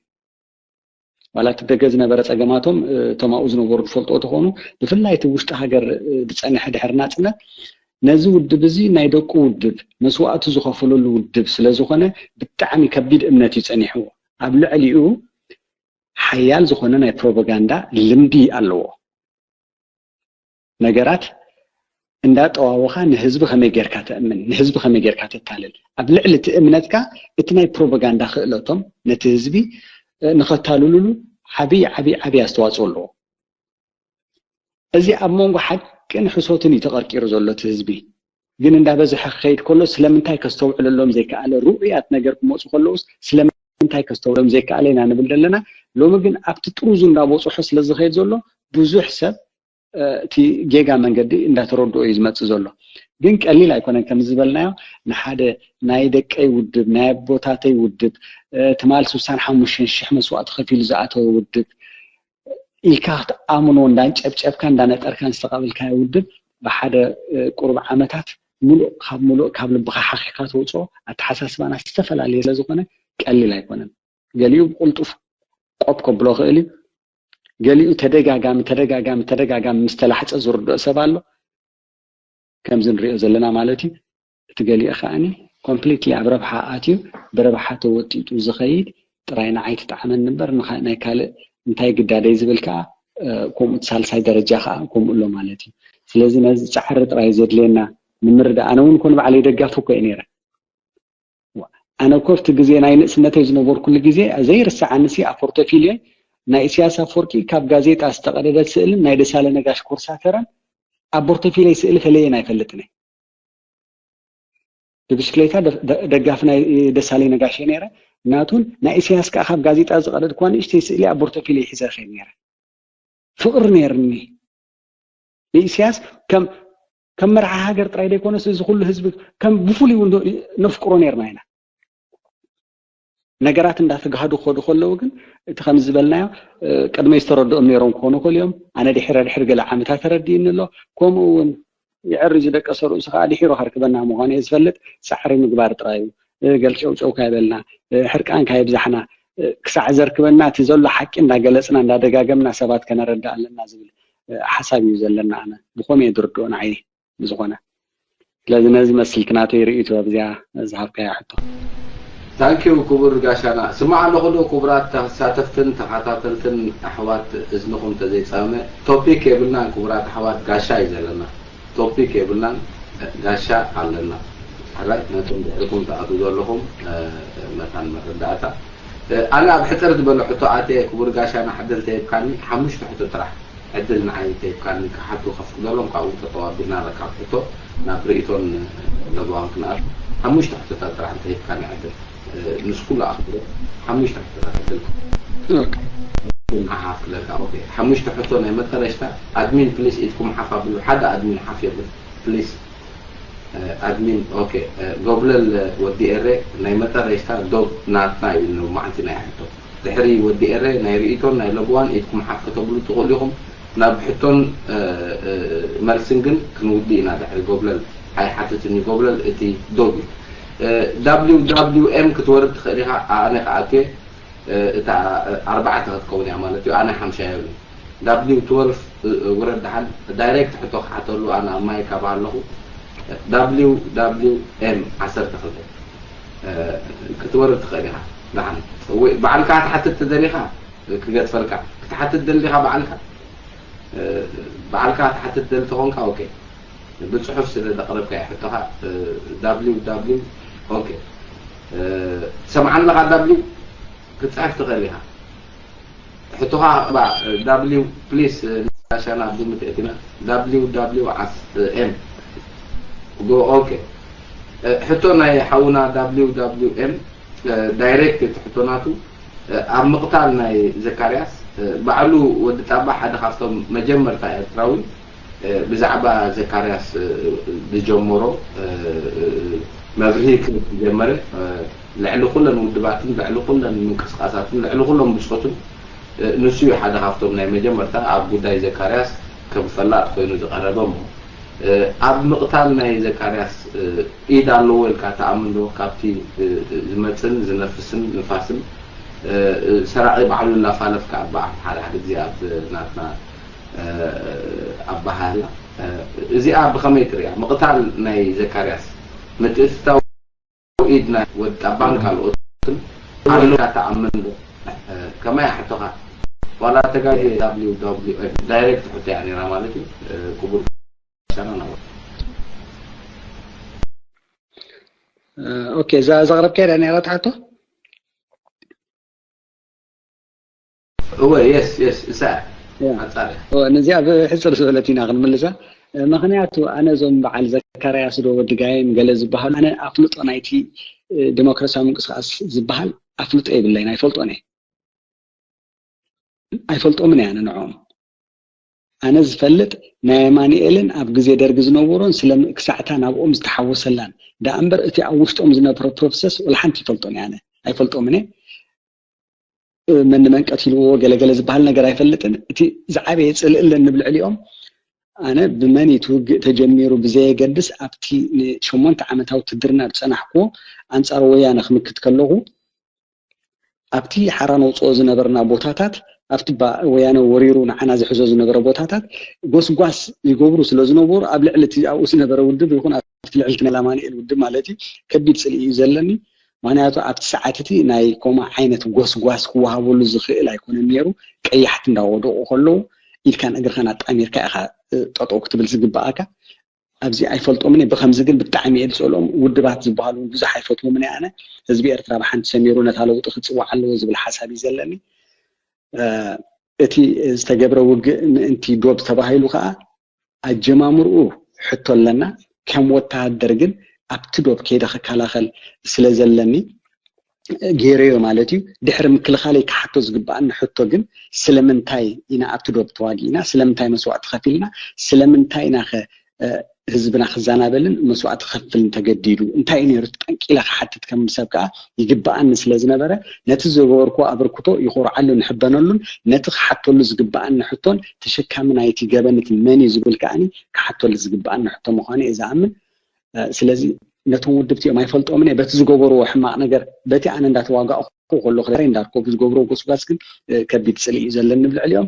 ዋላ እቲ ደገ ዝነበረ ፀገማቶም እቶም ኣብኡ ዝነበሩ ዝፈልጥዎ ተኾኑ ብፍላይ እቲ ውሽጢ ሃገር ዝፀንሐ ድሕሪ ናፅነት ነዚ ውድብ እዚ ናይ ደቁ ውድብ መስዋእቲ ዝኸፈለሉ ውድብ ስለ ዝኾነ ብጣዕሚ ከቢድ እምነት እዩ ፀኒሕዎ ኣብ ልዕሊኡ ሓያል ዝኾነ ናይ ፕሮፓጋንዳ ልምዲ ኣለዎ ነገራት እንዳጠዋወኻ ንህዝቢ ከመይ ጌርካ ተእምን ንህዝቢ ከመይ ጌርካ ተታልል ኣብ ልዕሊ እቲ እምነትካ እቲ ናይ ፕሮፓጋንዳ ክእለቶም ነቲ ህዝቢ ንኸታልሉሉ ዓብዪ ዓብዪ ዓብዪ ኣስተዋፅኦ ኣለዎ እዚ ኣብ መንጎ ሓቂ ብሓቅን ሕሶትን እዩ ተቐርቂሩ ዘሎ እቲ ህዝቢ። ግን እንዳበዝሐ ክኸይድ ከሎ ስለምንታይ ከስተውዕለሎም ዘይከኣለ፣ ርኡያት ነገር ክመፁ ከለውስ ስለምንታይ ከስተውዕሎም ዘይከኣለ ኢና ንብል ዘለና። ሎሚ ግን ኣብቲ ጥሩዙ እንዳበፅሖ ስለዝኸይድ ዘሎ ብዙሕ ሰብ እቲ ጌጋ መንገዲ እንዳተረድኦ እዩ ዝመፅእ ዘሎ። ግን ቀሊል ኣይኮነን። ከም ዝበልናዮ ንሓደ ናይ ደቀይ ውድብ፣ ናይ ኣቦታተይ ውድብ፣ ትማል ስሳን ሓሙሽተን ሽሕ መስዋእቲ ከፊሉ ዝኣተወ ውድብ ኢልካ ክትኣምኖ እንዳንጨብጨብካ እንዳነጠርካን ዝተቐብልካዮ ውድብ ብሓደ ቁሩብ ዓመታት ሙሉእ ካብ ሙሉእ ካብ ልብኻ ሓኺኻ ተውፅኦ ኣተሓሳስባና ዝተፈላለየ ስለዝኾነ ቀሊል ኣይኮነን። ገሊኡ ብቁልጡፍ ቆብ ከብሎ ክእል እዩ። ገሊኡ ተደጋጋሚ ተደጋጋሚ ተደጋጋሚ ምስ ተላሕፀ ዝርድኦ ሰብ ኣሎ። ከምዚ ንሪኦ ዘለና ማለት እዩ። እቲ ገሊኡ ከዓኒ ኮምፕሊትሊ ኣብ ረብሓ ኣትዩ ብረብሓ ተወጢጡ ዝኸይድ ጥራይ ንዓይ ትጥዓመኒ እምበር ናይ ካልእ እንታይ ግዳደይ ዝብል ከዓ ከምኡ እቲ ሳልሳይ ደረጃ ከዓ ከምኡ ኣሎ ማለት እዩ። ስለዚ ነዚ ፃዕሪ ጥራይ ዘድልየና ንምርዳእ ኣነ እውን ኮን ባዕለይ ደጋፊ እኮ እየ ነይረ። ኣነ እኮ ኣብቲ ግዜ ናይ ንእስነተይ ዝነበርኩሉ ግዜ ዘይርስዓኒ ሲ ኣብ ፖርቶፊልዮይ ናይ ኢሳያስ ኣፈወርቂ ካብ ጋዜጣ ዝተቐደደት ስእልን ናይ ደሳለ ነጋሽ ኮርሳተረን ኣብ ፖርቶፊልዮይ ስእሊ ፈለየን ኣይፈልጥን እየ። ብብሽክሌታ ደጋፊ ናይ ደሳለይ ነጋሽ እየ ነይረ። ናቱን ናይ ኢሳያስ ከዓ ካብ ጋዜጣ ዝቐደድኳ ንእሽተይ ስእሊ ኣብ ፖርቶፊልዮይ ሒዘ ከይድ ነይረ። ፍቕሪ ነይርኒ ንኢሳያስ ከም ከም መርሓ ሃገር ጥራይ ዘይኮነስ እዚ ኩሉ ህዝቢ ከም ብፍሉይ እውን ነፍቅሮ ነይርና ኢና። ነገራት እንዳተጋህዱ ክኸዱ ከለዉ ግን እቲ ከም ዝበልናዮ ቅድመይ ዝተረድኦም ነይሮም ክኾኑ ይኽእሉ እዮም። ኣነ ድሒረ ድሕሪ ገለ ዓመታት ተረዲእኒ ኣሎ። ከምኡ እውን የዕሪ ዝደቀሰ ርእሱ ከዓ ድሒሩ ከርክበና ምዃኑ እየ ዝፈልጥ። ፃዕሪ ምግባር ጥራይ እዩ። ገል ጨውጨውካ ይበልና፣ ሕርቃንካ የብዛሕና፣ ክሳዕ ዘርክበና እቲ ዘሎ ሓቂ እንዳገለፅና እንዳደጋገምና ሰባት ከነረዳ ኣለና ዝብል ሓሳብ እዩ ዘለና። ኣነ ብኸምኡ እየ ዝርድኦ ንዓይ ብዝኾነ። ስለዚ ነዚ መስልኪ ናተይ ርእይቶ ኣብዚኣ ዝሃብካያ ሕቶ። ታንኪዩ ክቡር ጋሻና። ስማዕ ኣለኹ ዶ ክቡራት ተሳተፍትን ተኸታተልትን ኣሕዋት እዝንኹም ተዘይፀመመ ቶፒክ የብልናን ክቡራት ኣሕዋት ጋሻ እዩ ዘለና። ቶፒክ የብልናን ጋሻ ኣለና። ሕራይ ነቶም ድሕሪኩም ትኣትዉ ዘለኹም መታን መረዳእታ ኣነ ኣብ ሕፅር ዝበለ ሕቶ ኣትየ ክቡር ጋሻና ዕድል ተሂብካኒ ሓሙሽተ ሕቶ ጥራሕ ዕድል ንዓይ ተሂብካኒ ክሓቱ ከፍቅደሎም ካብኡ ተጠዋቢልና ካብ ሕቶ ናብ ርእይቶን ለበዋን ክንኣቱ ሓሙሽተ ሕቶታት ጥራሕ እንተሂብካኒ ዕድል ምስ ኩሉ ኣኽብሮ ሓሙሽተ ሕቶታት ዕድል ንዓኻ ክለካ ሓሙሽተ ሕቶ ናይ መጠረሽታ ኣድሚን ፕሊስ ኢድኩም ሓፍ ኣብሉ ሓደ ኣድሚን ሓፍ የብል ፕሊስ ኣድሚን ኦኬ ጎብለል ወዲ ኤረ ናይ መጠረሽታ ዶብ ናትና እዩ ሎማዓንቲ ናይ ሕቶ ድሕሪ ወዲ ኤረ ናይ ርእይቶን ናይ ለብዋን ኢድኩም ሓፍ ከተብሉ ትኽእሉ ኢኹም ናብ ሕቶን መልስን ግን ክንውዲ ኢና ድሕሪ ጎብለል ኣይሓትትን እዩ ጎብለል እቲ ዶብ እዩ WWM ክትወርድ ትኽእል ኢኻ ኣነ ከኣትየ እታ ኣርባዕተ ክትከውን እያ ማለት እዩ ኣነ ሓምሻ የብሉ W12 ውረድ ደሓን ዳይሬክት ሕቶ ክሓተሉ ኣነ ኣብ ማይ ካብ ኣለኹ WWM ዓሰርተ ክልተ ክትወርድ ትኽእል ኢኻ ደሓን ባዕልካ ክትሓትት ተደሊኻ ክገድፈልካ ክትሓትት ደሊኻ ባዕልካ ባዕልካ ክትሓትት ደሊ ተኾንካ ኦኬ ብፅሑፍ ስለ ዘቕረብካዮ ሕቶኻ WW ኦኬ ትሰምዓኒ ኣለኻ W ክትፅሕፍ ትኽእል ኢኻ ሕቶኻ ባ W please ጋሻና ኣብዚ ምትእትና W W ዓስ M go okay ሕቶ ናይ ሓውና W W M ዳይሬክት እቲ ሕቶ ናቱ ኣብ ምቕታል ናይ ዘካርያስ ባዕሉ ወዲ ጣባ ሓደ ካብቶም መጀመርታ ኤርትራዊ ብዛዕባ ዘካርያስ ዝጀመሮ መብርሂ ክህብ ዝጀመረ ልዕሊ ኩለን ውድባትን ልዕሊ ኩለን ምንቅስቃሳትን ልዕሊ ኩሎም ብፆትን ንሱ እዩ ሓደ ካብቶም ናይ መጀመርታ ኣብ ጉዳይ ዘካርያስ ከም ፈላጥ ኮይኑ ዝቐረበ እሞ ኣብ ምቕታል ናይ ዘካርያስ ኢድ ኣለዎ ኢልካ ትኣምን ዶ ካብቲ ዝመፅን ዝነፍስን ንፋስን ሰራቒ ባዕሉ እናፋለፍካ በዓል ሓደ ሓደ ግዜ ኣብ ናትና ኣበሃህላ እዚኣ ብኸመይ ትሪኣ ምቕታል ናይ ዘካርያስ ምትእትታው ኢድ ናይ ወዲ ጣባን ካልኦትን ኣሎ ኢልካ ትኣምን ዶ ከማይ ሕቶኻ ዋላ ተጋግየ WWF ዳይሬክት ሕቶ እያ ነይራ ማለት እዩ ክቡር ሻና ናው ኦኬ እዛ ዘቕረብካያ ዳ ነይራ ትሓቶ እወ የስ የስ እሳ ነዚኣ ብሕፅር ዝበለት ኢና ክንምልሳ። ምክንያቱ ኣነ እዞም በዓል ዘካርያስ ዶ ወዲ ጋይም ገለ ዝበሃሉ ኣነ ኣፍልጦ ናይቲ ዲሞክራሲያዊ ምንቅስቃስ ዝበሃል ኣፍልጦ የብለይን፣ ኣይፈልጦን እየ። ኣይፈልጦምን እየ ኣነ ንዕኦም። ኣነ ዝፈልጥ ናይ ኣማኑኤልን ኣብ ግዜ ደርጊ ዝነበሮን ስለ ክሳዕታ ናብኦም ዝተሓወሰላን ደኣ እምበር እቲ ኣብ ውሽጦም ዝነበረ ፕሮሰስ ወላ ሓንቲ ይፈልጦን እየ ኣነ። ኣይፈልጦምን እየ። መን መን ቀቲልዎ ገለገለ ዝበሃል ነገር ኣይፈልጥን። እቲ ዝዓበየ ፅልኢ ኣለኒ ብልዕሊኦም። ኣነ ብመን እቲ ውግእ ተጀሚሩ ብዘየገድስ ኣብቲ ንሸሞንተ ዓመታዊ ውትድርና ዝፀናሕኩዎ ኣንፃር ወያነ ክምክት ከለኹ ኣብቲ ሓራ ነውፅኦ ዝነበርና ቦታታት ኣብቲ ወያነ ወሪሩ ንዓና ዝሕዞ ዝነበረ ቦታታት ጎስጓስ ይገብሩ ስለ ዝነበሩ ኣብ ልዕሊ እቲ ኣብኡ ዝነበረ ውድብ ይኹን ኣብቲ ልዕሊ ናይ ኣማኑኤል ውድብ ማለት እዩ ከቢድ ፅልኢ እዩ ዘለኒ። ምክንያቱ ኣብቲ ሰዓት እቲ ናይ ከምኡ ዓይነት ጎስጓስ ክወሃበሉ ዝኽእል ኣይኮነን ነይሩ። ቀያሕቲ እንዳወደቑ ከለዉ ኢድካን እግርካን ኣጣሚርካ ኢኻ ጠጠው ክትብል ዝግበኣካ። ኣብዚ ኣይፈልጦምን እየ። ብከምዚ ግን ብጣዕሚ እየ ዝፀልኦም። ውድባት ዝበሃሉ እውን ብዙሕ ኣይፈትዎምን እየ ኣነ። ህዝቢ ኤርትራ ብሓንቲ ሰሚሩ ነታ ለውጢ ክፅዋዕ ኣለዎ ዝብል ሓሳብ እዩ ዘለኒ። እቲ ዝተገብረ ውግእ ምእንቲ ዶብ ተባሂሉ ከዓ ኣጀማምርኡ ሕቶ ኣለና። ከም ወተሃደር ግን ኣብቲ ዶብ ከይደ ክከላኸል ስለ ዘለኒ ገይረዮ ማለት እዩ። ድሕሪ ምክልኻለይ ክሓቶ ዝግበኣኒ ሕቶ ግን ስለምንታይ ኢና ኣብቲ ዶብ ተዋጊእና? ስለምንታይ መስዋእቲ ከፊልና? ስለምንታይ ኢና ከ ህዝብና ክዘናበልን መስዋእቲ ክኸፍልን ተገዲዱ? እንታይ እዩ ነይሩ እቲ ጠንቂ ኢለ ክሓትት ከም ሰብ ከዓ ይግበኣኒ ስለ ዝነበረ ነቲ ዝገበርኩዎ ኣበርክቶ ይኾርዓሉን ይሕበነሉን ነቲ ክሓተሉ ዝግበኣኒ ሕቶን ተሸካሚ ናይቲ ገበን እቲ መን እዩ ዝብል ከዓኒ ክሓተሉ ዝግበኣኒ ሕቶ ምዃኑ እየ ዝኣምን። ስለዚ ነቶም ውድብቲ እዮም ኣይፈልጦምን እየ በቲ ዝገበርዎ ሕማቕ ነገር በቲ ኣነ እንዳተዋጋእኩ ከለኹ እንዳርኮ ብዝገብርዎ ጎስጓስ ግን ከቢድ ፅልኢ እዩ ዘለኒ ብልዕሊኦም።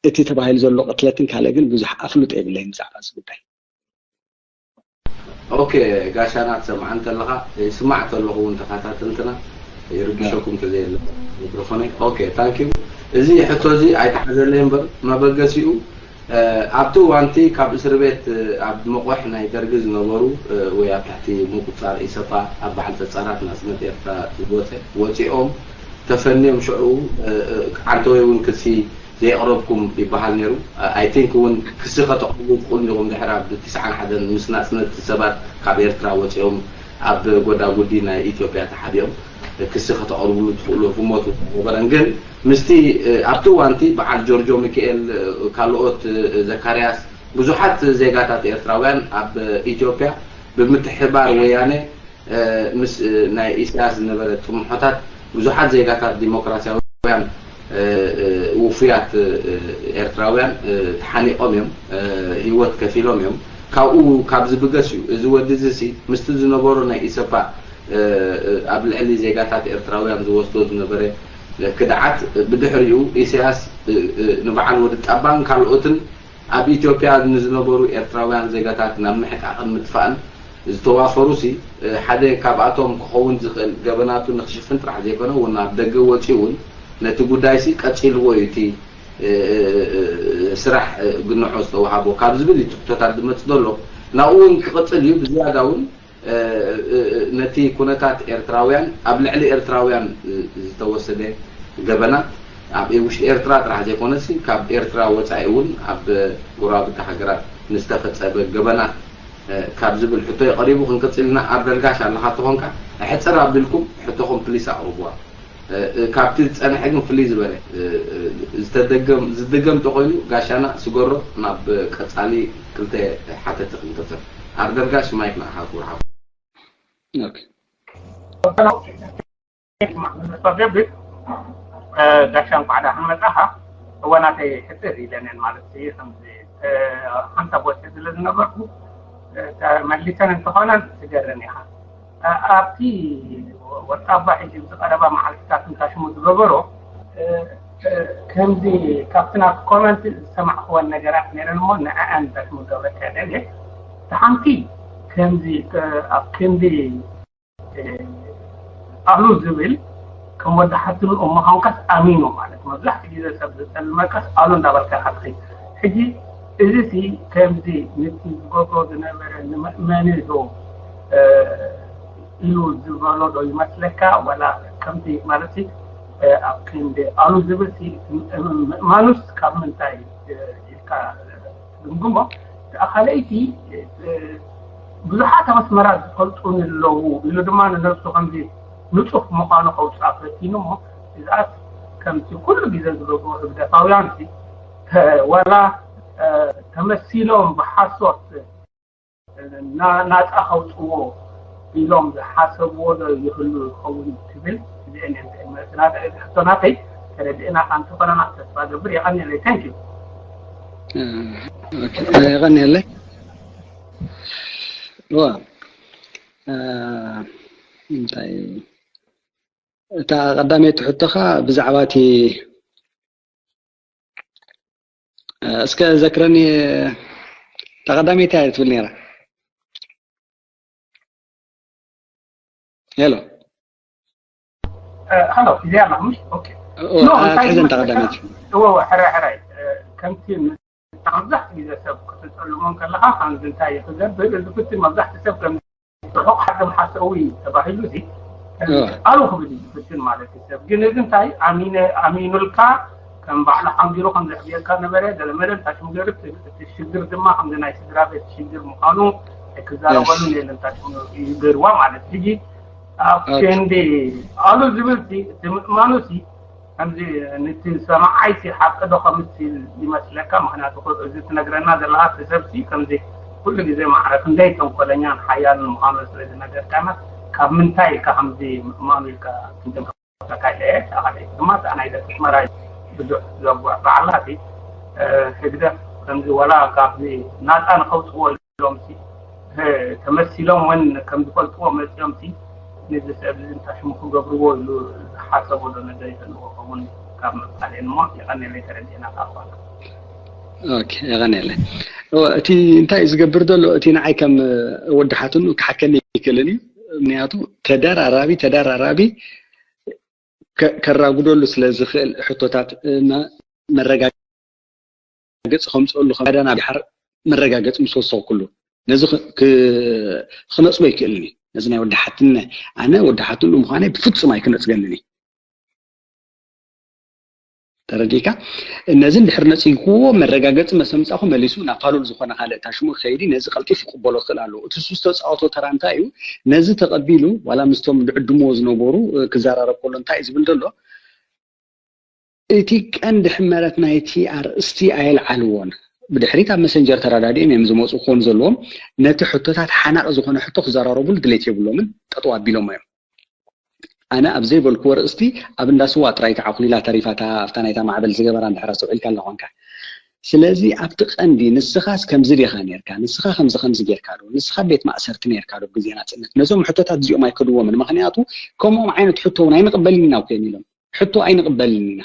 እቲ ተባሂሉ ዘሎ ቅትለትን ካልእ ግን ብዙሕ ኣፍልጦ የብለይን ብዛዕባ እዚ ጉዳይ። ኦኬ ጋሻና ትሰምዓ እንተለኻ ይስማዕ ተለኹ እውን ተኸታተልትና ይርብሸኩም ተዘየለ ሚክሮፎነይ። ኦኬ ታንክ ዩ። እዚ ሕቶ እዚ ኣይተሓዘለይ እምበር መበገሲኡ ኣብቲ እዋንቲ ካብ እስር ቤት ኣብ መቑሕ ናይ ደርጊ ዝነበሩ ወይ ኣብ ትሕቲ ምቁፃር ኢሰፓ ኣብ በዓል ፀፃራት ናፅነት ኤርትራ ዝወፀ ወፂኦም ተፈንዮም ሽዑ ዓንተወይ እውን ክሲ ዘየቕረብኩም ይበሃል ነይሩ። I think እውን ክሲ ከተቕርቡ ትኽእሉ ኢኹም ድሕሪ ኣብ ትስዓን ሓደን ምስ ናፅነት ሰባት ካብ ኤርትራ ወፂኦም ኣብ ጎዳጉዲ ናይ ኢትዮጵያ ተሓቢኦም ክሲ ከተቕርብሉ ትኽእሉ ህሞት ዝነበረን ግን ምስቲ ኣብቲ እዋንቲ በዓል ጆርጆ ሚካኤል ካልኦት ዘካርያስ ብዙሓት ዜጋታት ኤርትራውያን ኣብ ኢትዮጵያ ብምትሕባር ወያነ ምስ ናይ ኢሳያስ ዝነበረ ጥምሖታት ብዙሓት ዜጋታት ዲሞክራሲያውያን ውፉያት ኤርትራውያን ተሓኒቆም እዮም፣ ህይወት ከፊሎም እዮም። ካብኡ ካብ ዝብገስ እዩ እዚ ወዲ እዚ ሲ ምስቲ ዝነበሮ ናይ ኢሰፓ ኣብ ልዕሊ ዜጋታት ኤርትራውያን ዝወስዶ ዝነበረ ክድዓት ብድሕሪኡ ኢሳያስ ንበዓል ወዲ ጣባን ካልኦትን ኣብ ኢትዮጵያ ንዝነበሩ ኤርትራውያን ዜጋታት ናብ ምሕቃቕን ምጥፋእን ዝተዋፈሩ ሲ ሓደ ካብኣቶም ክኸውን ዝኽእል ገበናቱ ንክሽፍን ጥራሕ ዘይኮነ እውን ናብ ደገ ወፂኡ እውን ነቲ ጉዳይ ሲ ቀፂልዎ እዩ እቲ ስራሕ ግንዖ ዝተዋሃቦ ካብ ዝብል እዩ ትሕቶታት ዝመፅእ ዘሎ ናብኡ እውን ክቕፅል እዩ ብዝያዳ እውን ነቲ ኩነታት ኤርትራውያን ኣብ ልዕሊ ኤርትራውያን ዝተወሰደ ገበናት ኣብ ውሽጢ ኤርትራ ጥራሕ ዘይኮነሲ ካብ ኤርትራ ወፃኢ እውን ኣብ ጎረባብቲ ሃገራት ንዝተፈፀመ ገበናት ካብ ዝብል ሕቶ እዩ ቀሪቡ ክንቅፅል ኢና። ኣርደልጋሽ ኣለኻ ተኾንካ ሕፅር ኣቢልኩም ሕቶኹም ፕሊስ ኣቕርብዋ። ካብቲ ዝፀንሐ ግን ፍልይ ዝበለ ዝተደገም ዝድገም ተኮይኑ ጋሻና ስገሮ ናብ ቀፃሊ ክልተ ሓተቲ ክንቅፅል። ኣርደርጋሽ ማይክ ንዓኻ ክቡር ሓው። ጋሻ እንኳዕ ደሓን መጻኻ። እወ ናተይ ሕፅር ኢለንን ማለት እዩ ከምዚ ሓንሳብ ወፂ ስለ ዝነበርኩ ተመሊሰን እንተኾነን ትገርም ኢኻ። ኣብቲ ወጣባ ሕጂ ኣብዚ ቀረባ መዓልትታት እንታሽሙ ዝገበሮ ከምዚ ካብቲ ናቱ ኮመንት ዝሰማዕክወን ነገራት ነይረን እሞ ንዐአን ዳሽሙ ገብረካደ እየ። እቲ ሓንቲ ከምዚ ኣብ ክንዲ ኣሉ ዝብል ከም ወዲ ሓትኑ እሞ ኾንካስ ኣሚኑ ማለት መብዛሕቲ ግዜ ሰብ ዝጠልመካስ ኣሉ እንዳበልካ ኢኻ ትኸይድ። ሕጂ እዚ ሲ ከምዚ ነቲ ዝገብሮ ዝነበረ ንመእመኒ ዶ ኢሉ ዝበሎ ዶ ይመስለካ ዋላ ከምቲ ማለት ሲ ኣብ ክንዲ ኣሉ ዝብል ምእማኑስ ካብ ምንታይ ኢልካ ትግምግሞ? እቲ ኣኻለይቲ ብዙሓት ኣስመራ ዝፈልጡኒ ኣለዉ ኢሉ ድማ ንነብሱ ከምዚ ንጹፍ ምዃኑ ከውፅኣ ፈቲኑ እሞ እዚኣስ ከምቲ ኩሉ ግዜ ዝገብሩ ህግደፋውያን ዋላ ተመሲሎም ብሓሶት ናፃ ከውፅዎ ኢሎም ዝሓሰብዎ ዶ ይህሉ ይኸውን ትብል? እዚአን ሕቶ ናተይ። ተረድእና ከ እንተኾነና ተስፋ ገብር። የቐንየለይ። Thank you። የቐንየለይ። ዋ እንታይ እታ ቀዳመይቲ ሕቶኻ ብዛዕባ እቲ እስከ ዘክረኒ። እታ ቀዳመይቲ እያ ትብል ነይራ። ሄሎ ሃሎ፣ ሒዘ ኣላ ምሽ? ኦኬ። ሕዘ እንተ ቀዳመይቲ። እወ፣ ሕራይ ሕራይ። ከምቲ መብዛሕትኡ ግዜ ሰብ ክትጠልሞ ከለኻ ከምዚ እንታይ እዩ ክገብር፣ እዚ ፍትን መብዛሕትኡ ሰብ ከም ርሑቕ ሓገም ሓሰዊ ተባሂሉ እዚ ኣሉ ክብል እዩ ዝፍትን ማለት እዩ ሰብ። ግን እዚ እንታይ ኣሚነ ኣሚኑልካ ከም ባዕሉ ሓንጊሩ ከም ዘዕብየካ ነበረ። ገለመለ እንታይ ሽም ገይሩ እቲ ሽግር ድማ ከምዚ ናይ ስድራ ቤት ሽግር ምዃኑ ክዛረበሉ ነየለ እንታይ ሽም ይገርዋ ማለት ሕጂ ኣብ ክንዲ ኣሉ ዝብል እቲ ምእማኑ ሲ ከምዚ ንቲ ሰማዓይ ሲ ሓቂ ዶ ከምስል ይመስለካ? ምክንያቱ እዚ ትነግረና ዘለካ እቲ ሰብ ሲ ከምዚ ኩሉ ግዜ ማዕረ ክንደይ ተንኮለኛን ሓያልን ምዃኑ ስለ ዝነገርካና ካብ ምንታይ ኢልካ ከምዚ ምእማኑ ኢልካ ክንድምካ ኢለ። እታ ካልኣይቲ ድማ እታ ናይ ደቂ ኣስመራ ብዙሕ ዘጉዕ በዓላ ሲ ህግደፍ ከምዚ ወላ ካብዚ ናፃ ንከውፅዎ ኢሎም ሲ ተመሲሎም ወን ከም ዝፈልጥዎ መፂኦም ሲ ነዚ ሰብ እዚ እንታይ ሽሙ ክገብርዎ ኢሉ ዝሓሰቦ ዶ ነገር ይህልዎ ከውን ካብ ምባል እሞ የቐንየለይ ተረዲእና ካብ ኳና ኦኬ የቐንየለይ። እቲ እንታይ እዩ ዝገብር ዘሎ እቲ ንዓይ ከም ወዲ ሓትኑ ክሓከኒ ይክእልን እዩ። ምክንያቱ ተደራራቢ ተደራራቢ ከራጉደሉ ስለ ዝኽእል ሕቶታት መረጋገፂ ከምፅእሉ ከዳና ድሓር መረጋገፂ ምስ ወሰኽኩሉ ነዚ ክነፅጎ ይክእልኒ። ነዚ ናይ ወዲ ሓትነ ኣነ ወዲ ሓትኑ ምዃነይ ብፍፁም ኣይክነፅገንን እዩ። ተረዲካ? ነዚ እንድሕር ነፂግዎ መረጋገፂ መሰምፃኹ መሊሱ ናብ ፋሉል ዝኾነ ካልእ ታሽሙ ከይዲ ነዚ ቀልጢፉ ክቕበሎ ክእል ኣለዎ። እቲ ሱ ዝተፃወቶ ተራ እንታይ እዩ? ነዚ ተቐቢሉ ዋላ ምስቶም ድዕድምዎ ዝነበሩ ክዘራረብ ከሎ እንታይ እዩ ዝብል ዘሎ? እቲ ቀንዲ ሕመረት ናይቲ ኣርእስቲ ኣየልዓልዎን። ብድሕሪት ኣብ መሰንጀር ተረዳዲኦም እዮም ዝመፁ ክኾኑ ዘለዎም። ነቲ ሕቶታት ሓናቕ ዝኾነ ሕቶ ክዘራረቡሉ ድሌት የብሎምን፣ ጠጠው ኣቢሎሞ እዮም። ኣነ ኣብ ዘይበልክዎ ኣርእስቲ ኣብ እንዳ ስዋ ጥራይ ተዓኹሊላ ተሪፋ ኣብታ ናይታ ማዕበል ዝገበራ እንድሕር ኣስተውዒልካላ ኾንካ። ስለዚ ኣብቲ ቀንዲ ንስኻስ ከምዚ ዲኻ ኔርካ፣ ንስኻ ከምዚ ከምዚ ጌርካ ዶ፣ ንስኻ ቤት ማእሰርቲ ኔርካ ዶ ግዜ ናጽነት? ነዞም ሕቶታት እዚኦም ኣይከድዎምን። ምኽንያቱ ከምኦም ዓይነት ሕቶ እውን ኣይንቕበልን ኢና እኮ እዮም ኢሎም። ሕቶ ኣይንቕበልን ኢና።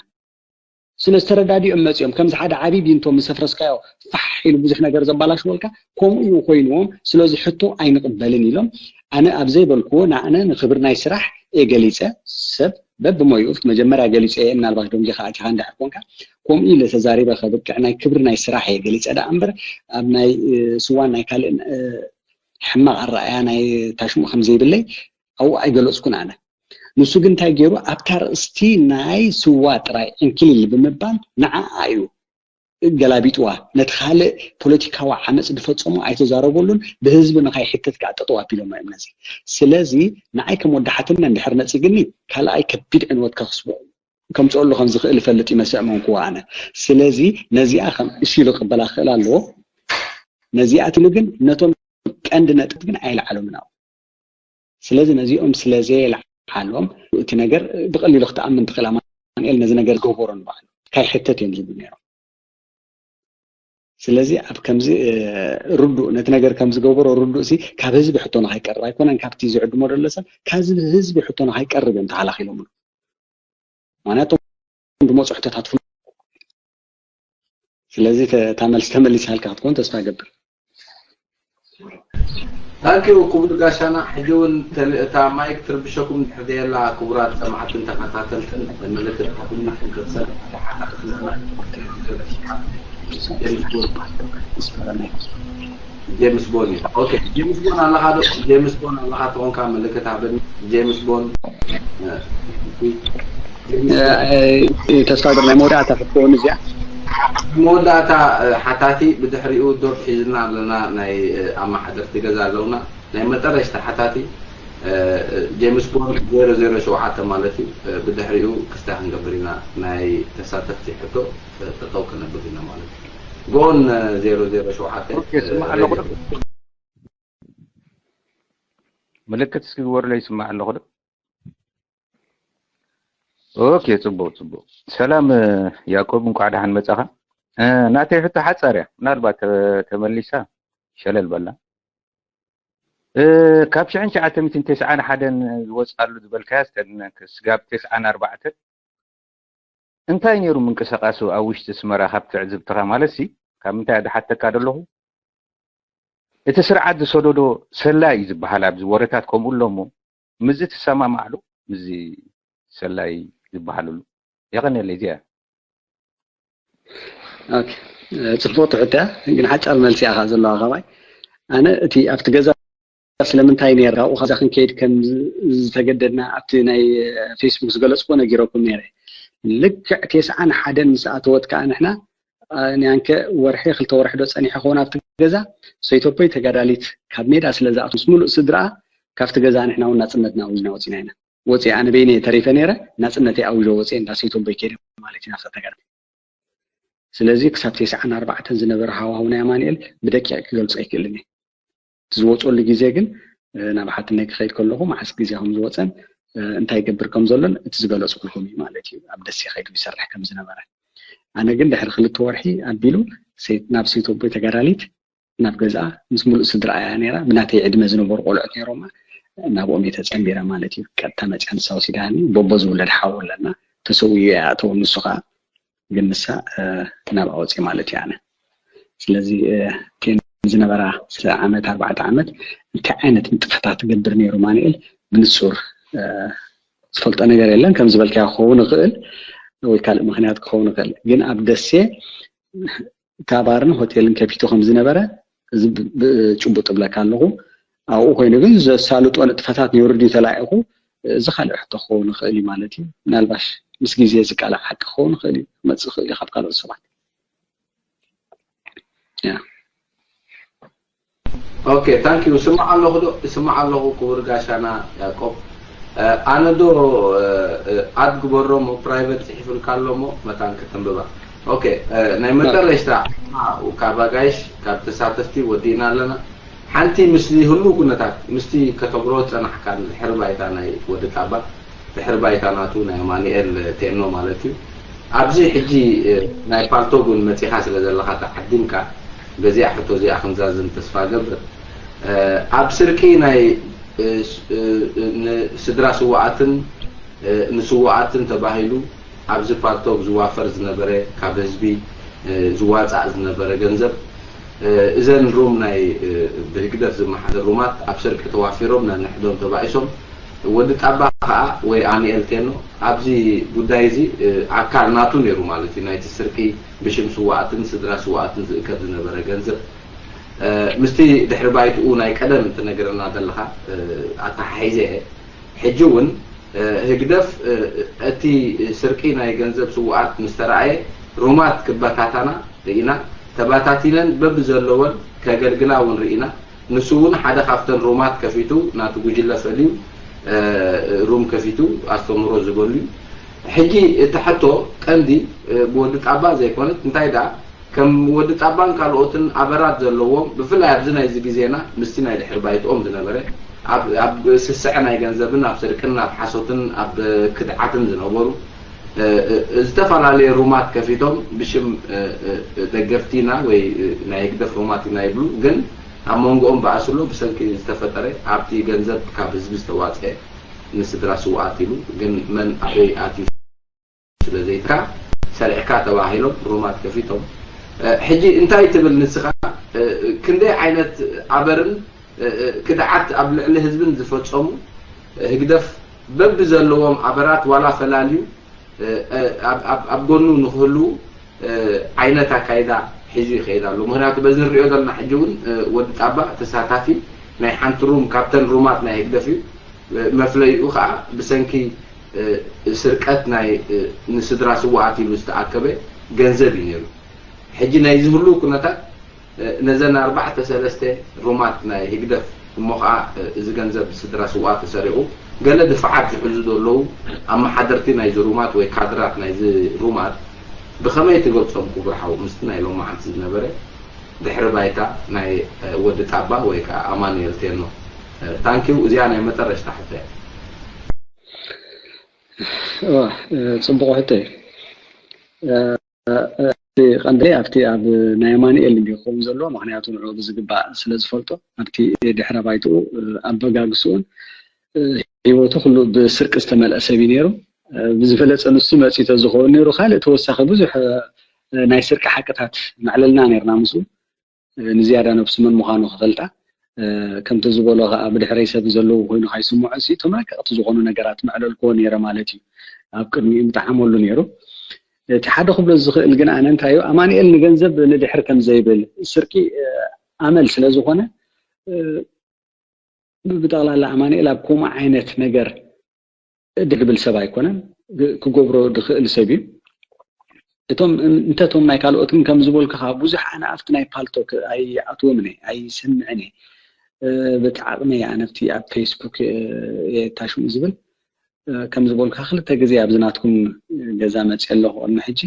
ስለዚ ተረዳዲኦም መጺኦም ከምዚ ሓደ ዓብዪ ቢንቶ ምስ ኣፍረስካዮ ፋሕ ኢሉ ብዙሕ ነገር ዘባላሽወልካ ከምኡ እዩ ኮይንዎም። ስለዚ ሕቶ ኣይንቕበልን ኢሎም ኣነ ኣብ ዘይበልክዎ ንኣነ ንክብሪ ናይ ስራሕ እየ ገሊጸ። ሰብ በብሞይኡ መጀመርያ ገሊጸ እየ። ምናልባት ደንጊኻ ኣቲኻ እንድሕር ኮንካ ከምኡ ኢለ ተዛሪበ ከብቅዕ ናይ ክብሪ ናይ ስራሕ እየ ገሊጸ ደኣ እምበር ኣብ ናይ ስዋን ናይ ካልእን ሕማቕ ኣረኣያ ናይ ታሽሙ ከም ዘይብለይ ኣብኡ ኣይገለጽኩን ኣነ። ንሱ ግን እንታይ ገይሩ ኣብታ ርእስቲ ናይ ስዋ ጥራይ ዕንክሊል ብምባል ንዓኣ እዩ ገላቢጥዋ። ነቲ ካልእ ፖለቲካዊ ዓመፅ ዝፈፀሙ ኣይተዛረበሉን። ብህዝቢ ንካይሕተት ከዓ ጠጠው ኣቢሎሞ እዮም ነዚ። ስለዚ ንዓይ ከም ወዲ ሓትነ እንድሕር ነፂግኒ ካልኣይ ከቢድ ዕንወት ከክስቦ ከምፅኦሉ ከም ዝኽእል እፈልጥ ይመስዕ መንኩዎ ኣነ። ስለዚ ነዚኣ ከም እሺ ኢሉ ክበላ ክኽእል ኣለዎ። ነዚኣ ትሉ ግን ነቶም ቀንዲ ነጥብ ግን ኣይለዓሎምን ኣብኡ። ስለዚ ነዚኦም ስለ ዘየልዓሎም እቲ ነገር ብቐሊሉ ክትኣምን ትኽእል። ኣማኑኤል ነዚ ነገር ገበሮ ንባዕሉ ካይሕተት እዮም ዝብሉ ነይሮም። ስለዚ ኣብ ከምዚ ርዱእ ነቲ ነገር ከም ዝገበሮ ርዱእ ሲ ካብ ህዝቢ ሕቶ ንኸይቀርብ ኣይኮነን ካብቲ ዝዕድሞ ዘሎ ሰብ ካብ ህዝቢ ሕቶ ንኸይቀርብ እዮም ተኸላኺሎምሉ። ምክንያቱ ዝመፁ ሕቶታት ስለዚ እታ መልሲ ተመሊሳልካ ክትኮን ተስፋ ገብር። ታንኪዩ ክቡር ጋሻና። ሕጂ እውን እታ ማይክ ትርብሸኩም ድሕር ዘየላ ክቡራት ሰማዕትን ተኸታተልትን ምልክት ሓፍና ክንክርሰል ጀምስ ቦን እዩ። ኦኬ ጀምስ ቦን ኣለኻ ዶ? ጀምስ ቦን ኣለኻ ተኾንካ ምልክት ሃበኒ። ጀምስ ቦን ተስፋ ገር ናይ መወዳእታ ክትከውን እዚኣ። መወዳእታ ሓታቲ ብድሕሪኡ ዶብ ሒዝና ኣለና። ናይ ኣመሓደርቲ ገዛ ኣለውና። ናይ መጠረሽታ ሓታቲ ጀምስ ቦንድ ዜሮ ዜሮ ሸውዓተ ማለት እዩ። ብድሕሪኡ ክስታ ክንገብር ኢና። ናይ ተሳተፍቲ ሕቶ ጠጠው ክነብል ኢና ማለት እዩ። ጎን ዜሮ ዜሮ ሸውዓተ ምልክት እስኪ ግበሩለይ። ይስማዕ ኣለኹ ዶ? ኦኬ፣ ጽቡቅ ጽቡቅ። ሰላም ያዕቆብ፣ እንኳዕ ደሓን መጻኻ። ናተይ ሕቶ ሓጻር እያ፣ ምናልባት ተመሊሳ ሸለል በላ። ካብ ሽሕን ትሽዓተ ሚእትን ተስዓን ሓደን ዝወጻሉ ዝበልካያ፣ ስጋብ ተስዓን ኣርባዕተን እንታይ ነይሩ ምንቅስቃሱ ኣብ ውሽጢ ኣስመራ? ካብ ትዕዝብትኻ ማለት ሲ፣ ካብ ምንታይ ዝሓተካ ዘለኹ፣ እቲ ስርዓት ዝሰደዶ ሰላይ እዩ ዝበሃል ኣብዚ ወረታት ከምኡ ኣሎ እሞ፣ ምዚ ትሰማማዕ ዶ? ምዚ ሰላይ ዝበሃለሉ? የቐንየለይ። እዚኣ ኦኬ፣ ጽቡቅ ትሕታ ግን ሓጻር መልሲ ኢኻ ዘለዋ ካባይ። ኣነ እቲ ኣብቲ ገዛ ስለምንታይ ነይርካ ኣብኡ ካብዛ ክንከይድ ከም ዝተገደድና ኣብቲ ናይ ፌስቡክ ዝገለጽኩዎ ነጊረኩም ነይረ። ልክዕ ተስዓን ሓደን ምስ ኣተወት ከዓ ንሕና ንያንከ ወርሒ ክልተ ወርሒ ዶ ጸኒሐ ክኸውን ኣብቲ ገዛ። ሰይቶፖይ ተጋዳሊት ካብ ሜዳ ስለ ዝኣቱ ምስ ሙሉእ ስድራኣ ካብቲ ገዛ ንሕና እውን ናጽነትና ኣዊጅና ወጺና ኢና። ወጺ ኣነ በይነ ተሪፈ ነይረ፣ ናጽነተይ ኣዊጀ ወጺ እንዳ ሰይቶፖይ ከይደ ማለት ኢና ኣብታ ተጋዳሊት። ስለዚ ክሳብ ተስዓን ኣርባዕተን ዝነበረ ሃዋህው ናይ ኣማኑኤል ብደቂቕ ክገልጾ ኣይክእልን እየ። ዝወፀሉ ግዜ ግን ናብ ሓትነይ ክኸይድ ከለኹ መዓስ ግዜ ከም ዝወፀን እንታይ ይገብር ከም ዘሎን እቲ ዝገለፅኩልኩም እዩ ማለት እዩ። ኣብ ደሴ ከይዱ ይሰርሕ ከም ዝነበረ። ኣነ ግን ድሕሪ ክልተ ወርሒ ኣቢሉ ናብ ሰይት ኣቦይ ተጋዳሊት ናብ ገዝኣ ምስ ሙሉእ ስድራ እያ ነይራ። ብናተይ ዕድመ ዝነበሩ ቆልዑት ነይሮማ፣ ናብኦም እየ ተፀንቢረ ማለት እዩ። ቀጥታ መፅያ ንሳ ወሲዳኒ። ቦቦ ዝውለድ ሓው ኣለና፣ ተሰዊኡ እያ ኣተወ ንሱ ከዓ ግን ንሳ ናብኣ ወፅየ ማለት እዩ። ኣነ ስለዚ ቴን ዝነበራ ዓመት ኣርባዕተ ዓመት እንታይ ዓይነት ንጥፈታት ትገብር ነይሩ ማንኤል ብንፁር ዝፈልጦ ነገር የለን። ከም ዝበልካዮ ክኸውን ይኽእል ወይ ካልእ ምክንያት ክኸውን ይኽእል። ግን ኣብ ደሴ እታ ባርን ሆቴልን ከፊቱ ከም ዝነበረ እዚ ብጭቡጥ እብለካ ኣለኹ። ኣብኡ ኮይኑ ግን ዘሳልጦ ንጥፈታት ነይሩ ድዩ ተላኢኹ? እዚ ካልእ ሕቶ ክኸውን ይኽእል እዩ ማለት እዩ። ምናልባሽ ምስ ግዜ እዚ ቃል ሓቂ ክኸውን ይኽእል እዩ፣ ክመፅእ ይኽእል እዩ ካብ ካልኦት ሰባት። ኦኬ፣ ታንክ ዩ። ስማዕ ኣለኹ ዶ? ስማዕ ኣለኹ ክቡር ጋሻና ያዕቆብ። ኣነ ዶ ኣድ ግበሮ ሞ ፕራይቨት ፅሒፍልካ ኣሎ ሞ መታን ከተንብባ። ኦኬ፣ ናይ መጠረሽታ ካብ ኣጋይሽ ካብ ተሳተፍቲ ወዲእና ኣለና። ሓንቲ ምስዚ ህሉ ኩነታት ምስቲ ከተግሮ ዝፀናሕካ ድሕሪ ባይታ ናይ ወዲ ጣባ ድሕሪ ባይታ ናቱ ናይ ኣማኑኤል ቴኖ ማለት እዩ። ኣብዚ ሕጂ ናይ ፓልቶግ እውን መፂኻ ስለ ዘለኻ ተዓዲምካ በዚኣ ሕቶ እዚኣ ክንዛዝም ተስፋ ገብር። ኣብ ስርቂ ናይ ንስድራ ስዋኣትን ንስዋኣትን ተባሂሉ ኣብዚ ፓልቶግ ዝዋፈር ዝነበረ ካብ ህዝቢ ዝዋፃእ ዝነበረ ገንዘብ እዘን ሩም ናይ ብህግደፍ ዝመሓደር ሩማት ኣብ ስርቂ ተዋፊሮም ነንሕዶም ተባኢሶም ወዲ ጣባ ከዓ ወይ ኣኒኤል ቴኖ ኣብዚ ጉዳይ እዚ ኣካል ናቱ ነይሩ ማለት እዩ። ናይቲ ስርቂ ብሽም ስዋኣትን ስድራ ስዋኣትን ዝእከብ ዝነበረ ገንዘብ ምስቲ ድሕሪ ባይትኡ ናይ ቀደም ትነግረና ዘለኻ ኣተሓሒዘ ሕጂ እውን ህግደፍ እቲ ስርቂ ናይ ገንዘብ ስውኣት ምስ ተረኣየ ሩማት ክበታታና ርኢና፣ ተባታቲነን በብዘለወን ከገልግላ እውን ርኢና። ንሱ እውን ሓደ ካብተን ሩማት ከፊቱ ናቲ ጉጅለ ፈልዩ ሩም ከፊቱ ኣስተምህሮ ዝበሉ እዩ። ሕጂ እቲ ሕቶ ቀንዲ ብወዲ ጣባ ዘይኮነት እንታይ ደኣ ከም ወዲ ጣባን ካልኦትን ኣበራት ዘለዎም ብፍላይ ኣብዚ ናይዚ ግዜና ምስቲ ናይ ድሕሪ ባይትኦም ዝነበረ ኣብ ስስዐ ናይ ገንዘብን ኣብ ስርቅን ኣብ ሓሶትን ኣብ ክድዓትን ዝነበሩ ዝተፈላለየ ሩማት ከፊቶም ብሽም ደገፍቲና ወይ ናይ ህግደፍ ሩማት ኢና ይብሉ። ግን ኣብ መንጎኦም በኣስሎ ብሰንኪ ዝተፈጠረ ኣብቲ ገንዘብ ካብ ህዝቢ ዝተዋፀ ንስድራ ስውኣት ኢሉ ግን መን ኣበይ ኣትዩ ስለ ዘይትካ ሰሪዕካ ተባሂሎም ሩማት ከፊቶም። ሕጂ እንታይ ትብል ንስኻ? ክንደይ ዓይነት ኣበርን ክድዓት ኣብ ልዕሊ ህዝብን ዝፈጸሙ ህግደፍ በቢ ዘለዎም ኣበራት ዋላ ፈላልዩ ኣብ ጎኑ ንክህልዉ ዓይነት ኣካይዳ ሒዙ ይኸይድ ኣሎ። ምክንያቱ በዚ ንሪኦ ዘለና ሕጂ እውን ወዲ ጣባ ተሳታፊ ናይ ሓንቲ ሩም ካብተን ሩማት ናይ ህግደፍ እዩ። መፍለይኡ ከዓ ብሰንኪ ስርቀት ናይ ንስድራ ስውኣት ኢሉ ዝተኣከበ ገንዘብ እዩ ነይሩ። ሕጂ ናይ ዝህሉ ኩነታት ነዘን ኣርባዕተ ሰለስተ ሩማት ናይ ህግደፍ እሞ ከዓ እዚ ገንዘብ ስድራ ስውኣት ተሰሪቑ ገለ ድፋዓት ዝሕዙ ዘለዉ ኣመሓደርቲ ናይዚ ሩማት ወይ ካድራት ናይዚ ሩማት ብኸመይ ትገልጾም ክቡር ሓው ምስቲ ናይ ሎማዓንቲ ዝነበረ ድሕሪ ባይታ ናይ ወዲ ጣባ ወይ ከዓ ኣማኑኤል ቴኖ? ታንኪው። እዚኣ ናይ መጠረሽታ ሕቶ እያ። ጽቡቕ ሕቶ እዩ። ቀንዲ ኣብቲ ኣብ ናይ ኣማኑኤል እንዲ ክኸውን ዘለዎ ምክንያቱ ንዑ ብዝግባእ ስለ ዝፈልጦ ኣብቲ ድሕረ ባይትኡ ኣበጋግስኡን ህይወቱ ኩሉ ብስርቂ ዝተመልአ ሰብ እዩ ነይሩ። ብዝበለፀ ንሱ መፅዩ ተዝኸውን ነይሩ ካልእ ተወሳኺ ብዙሕ ናይ ስርቂ ሓቅታት መዕለልና ነርና ምስኡ። ንዝያዳ ነብሱ መን ምዃኑ ክፈልጣ ከምቲ ዝበሎ ከዓ ብድሕረይ ሰብ ዘለዉ ኮይኑ ካይስምዖ ሲ እቶም ረቀቕቲ ዝኾኑ ነገራት መዕለልክዎ ነይረ ማለት እዩ። ኣብ ቅድሚኡ ምጠዓመሉ ነይሩ። እቲ ሓደ ክብሎ ዝኽእል ግን ኣነ እንታይ እዩ ኣማኑኤል ንገንዘብ ንድሕር ከም ዘይብል ስርቂ ኣመል ስለ ዝኾነ ብጠቕላላ ኣማኑኤል ኣብ ከምኡ ዓይነት ነገር ድግብል ሰብ ኣይኮነን። ክገብሮ ድኽእል ሰብ እዩ። እቶም እንተቶም ናይ ካልኦት ግን ከም ዝበልኩ ካብ ብዙሕ ኣናፍቲ ናይ ፓልቶክ ኣይኣትዎም እየ ኣይሰምዕን እየ። በቲ ዓቕመይ ኣነፍቲ ኣብ ፌስቡክ እየ ታሽሙ ዝብል ከም ዝበልኩ ክልተ ግዜ ኣብዚ ናትኩም ገዛ መፅእ ኣለኹ ቅድሚ ሕጂ።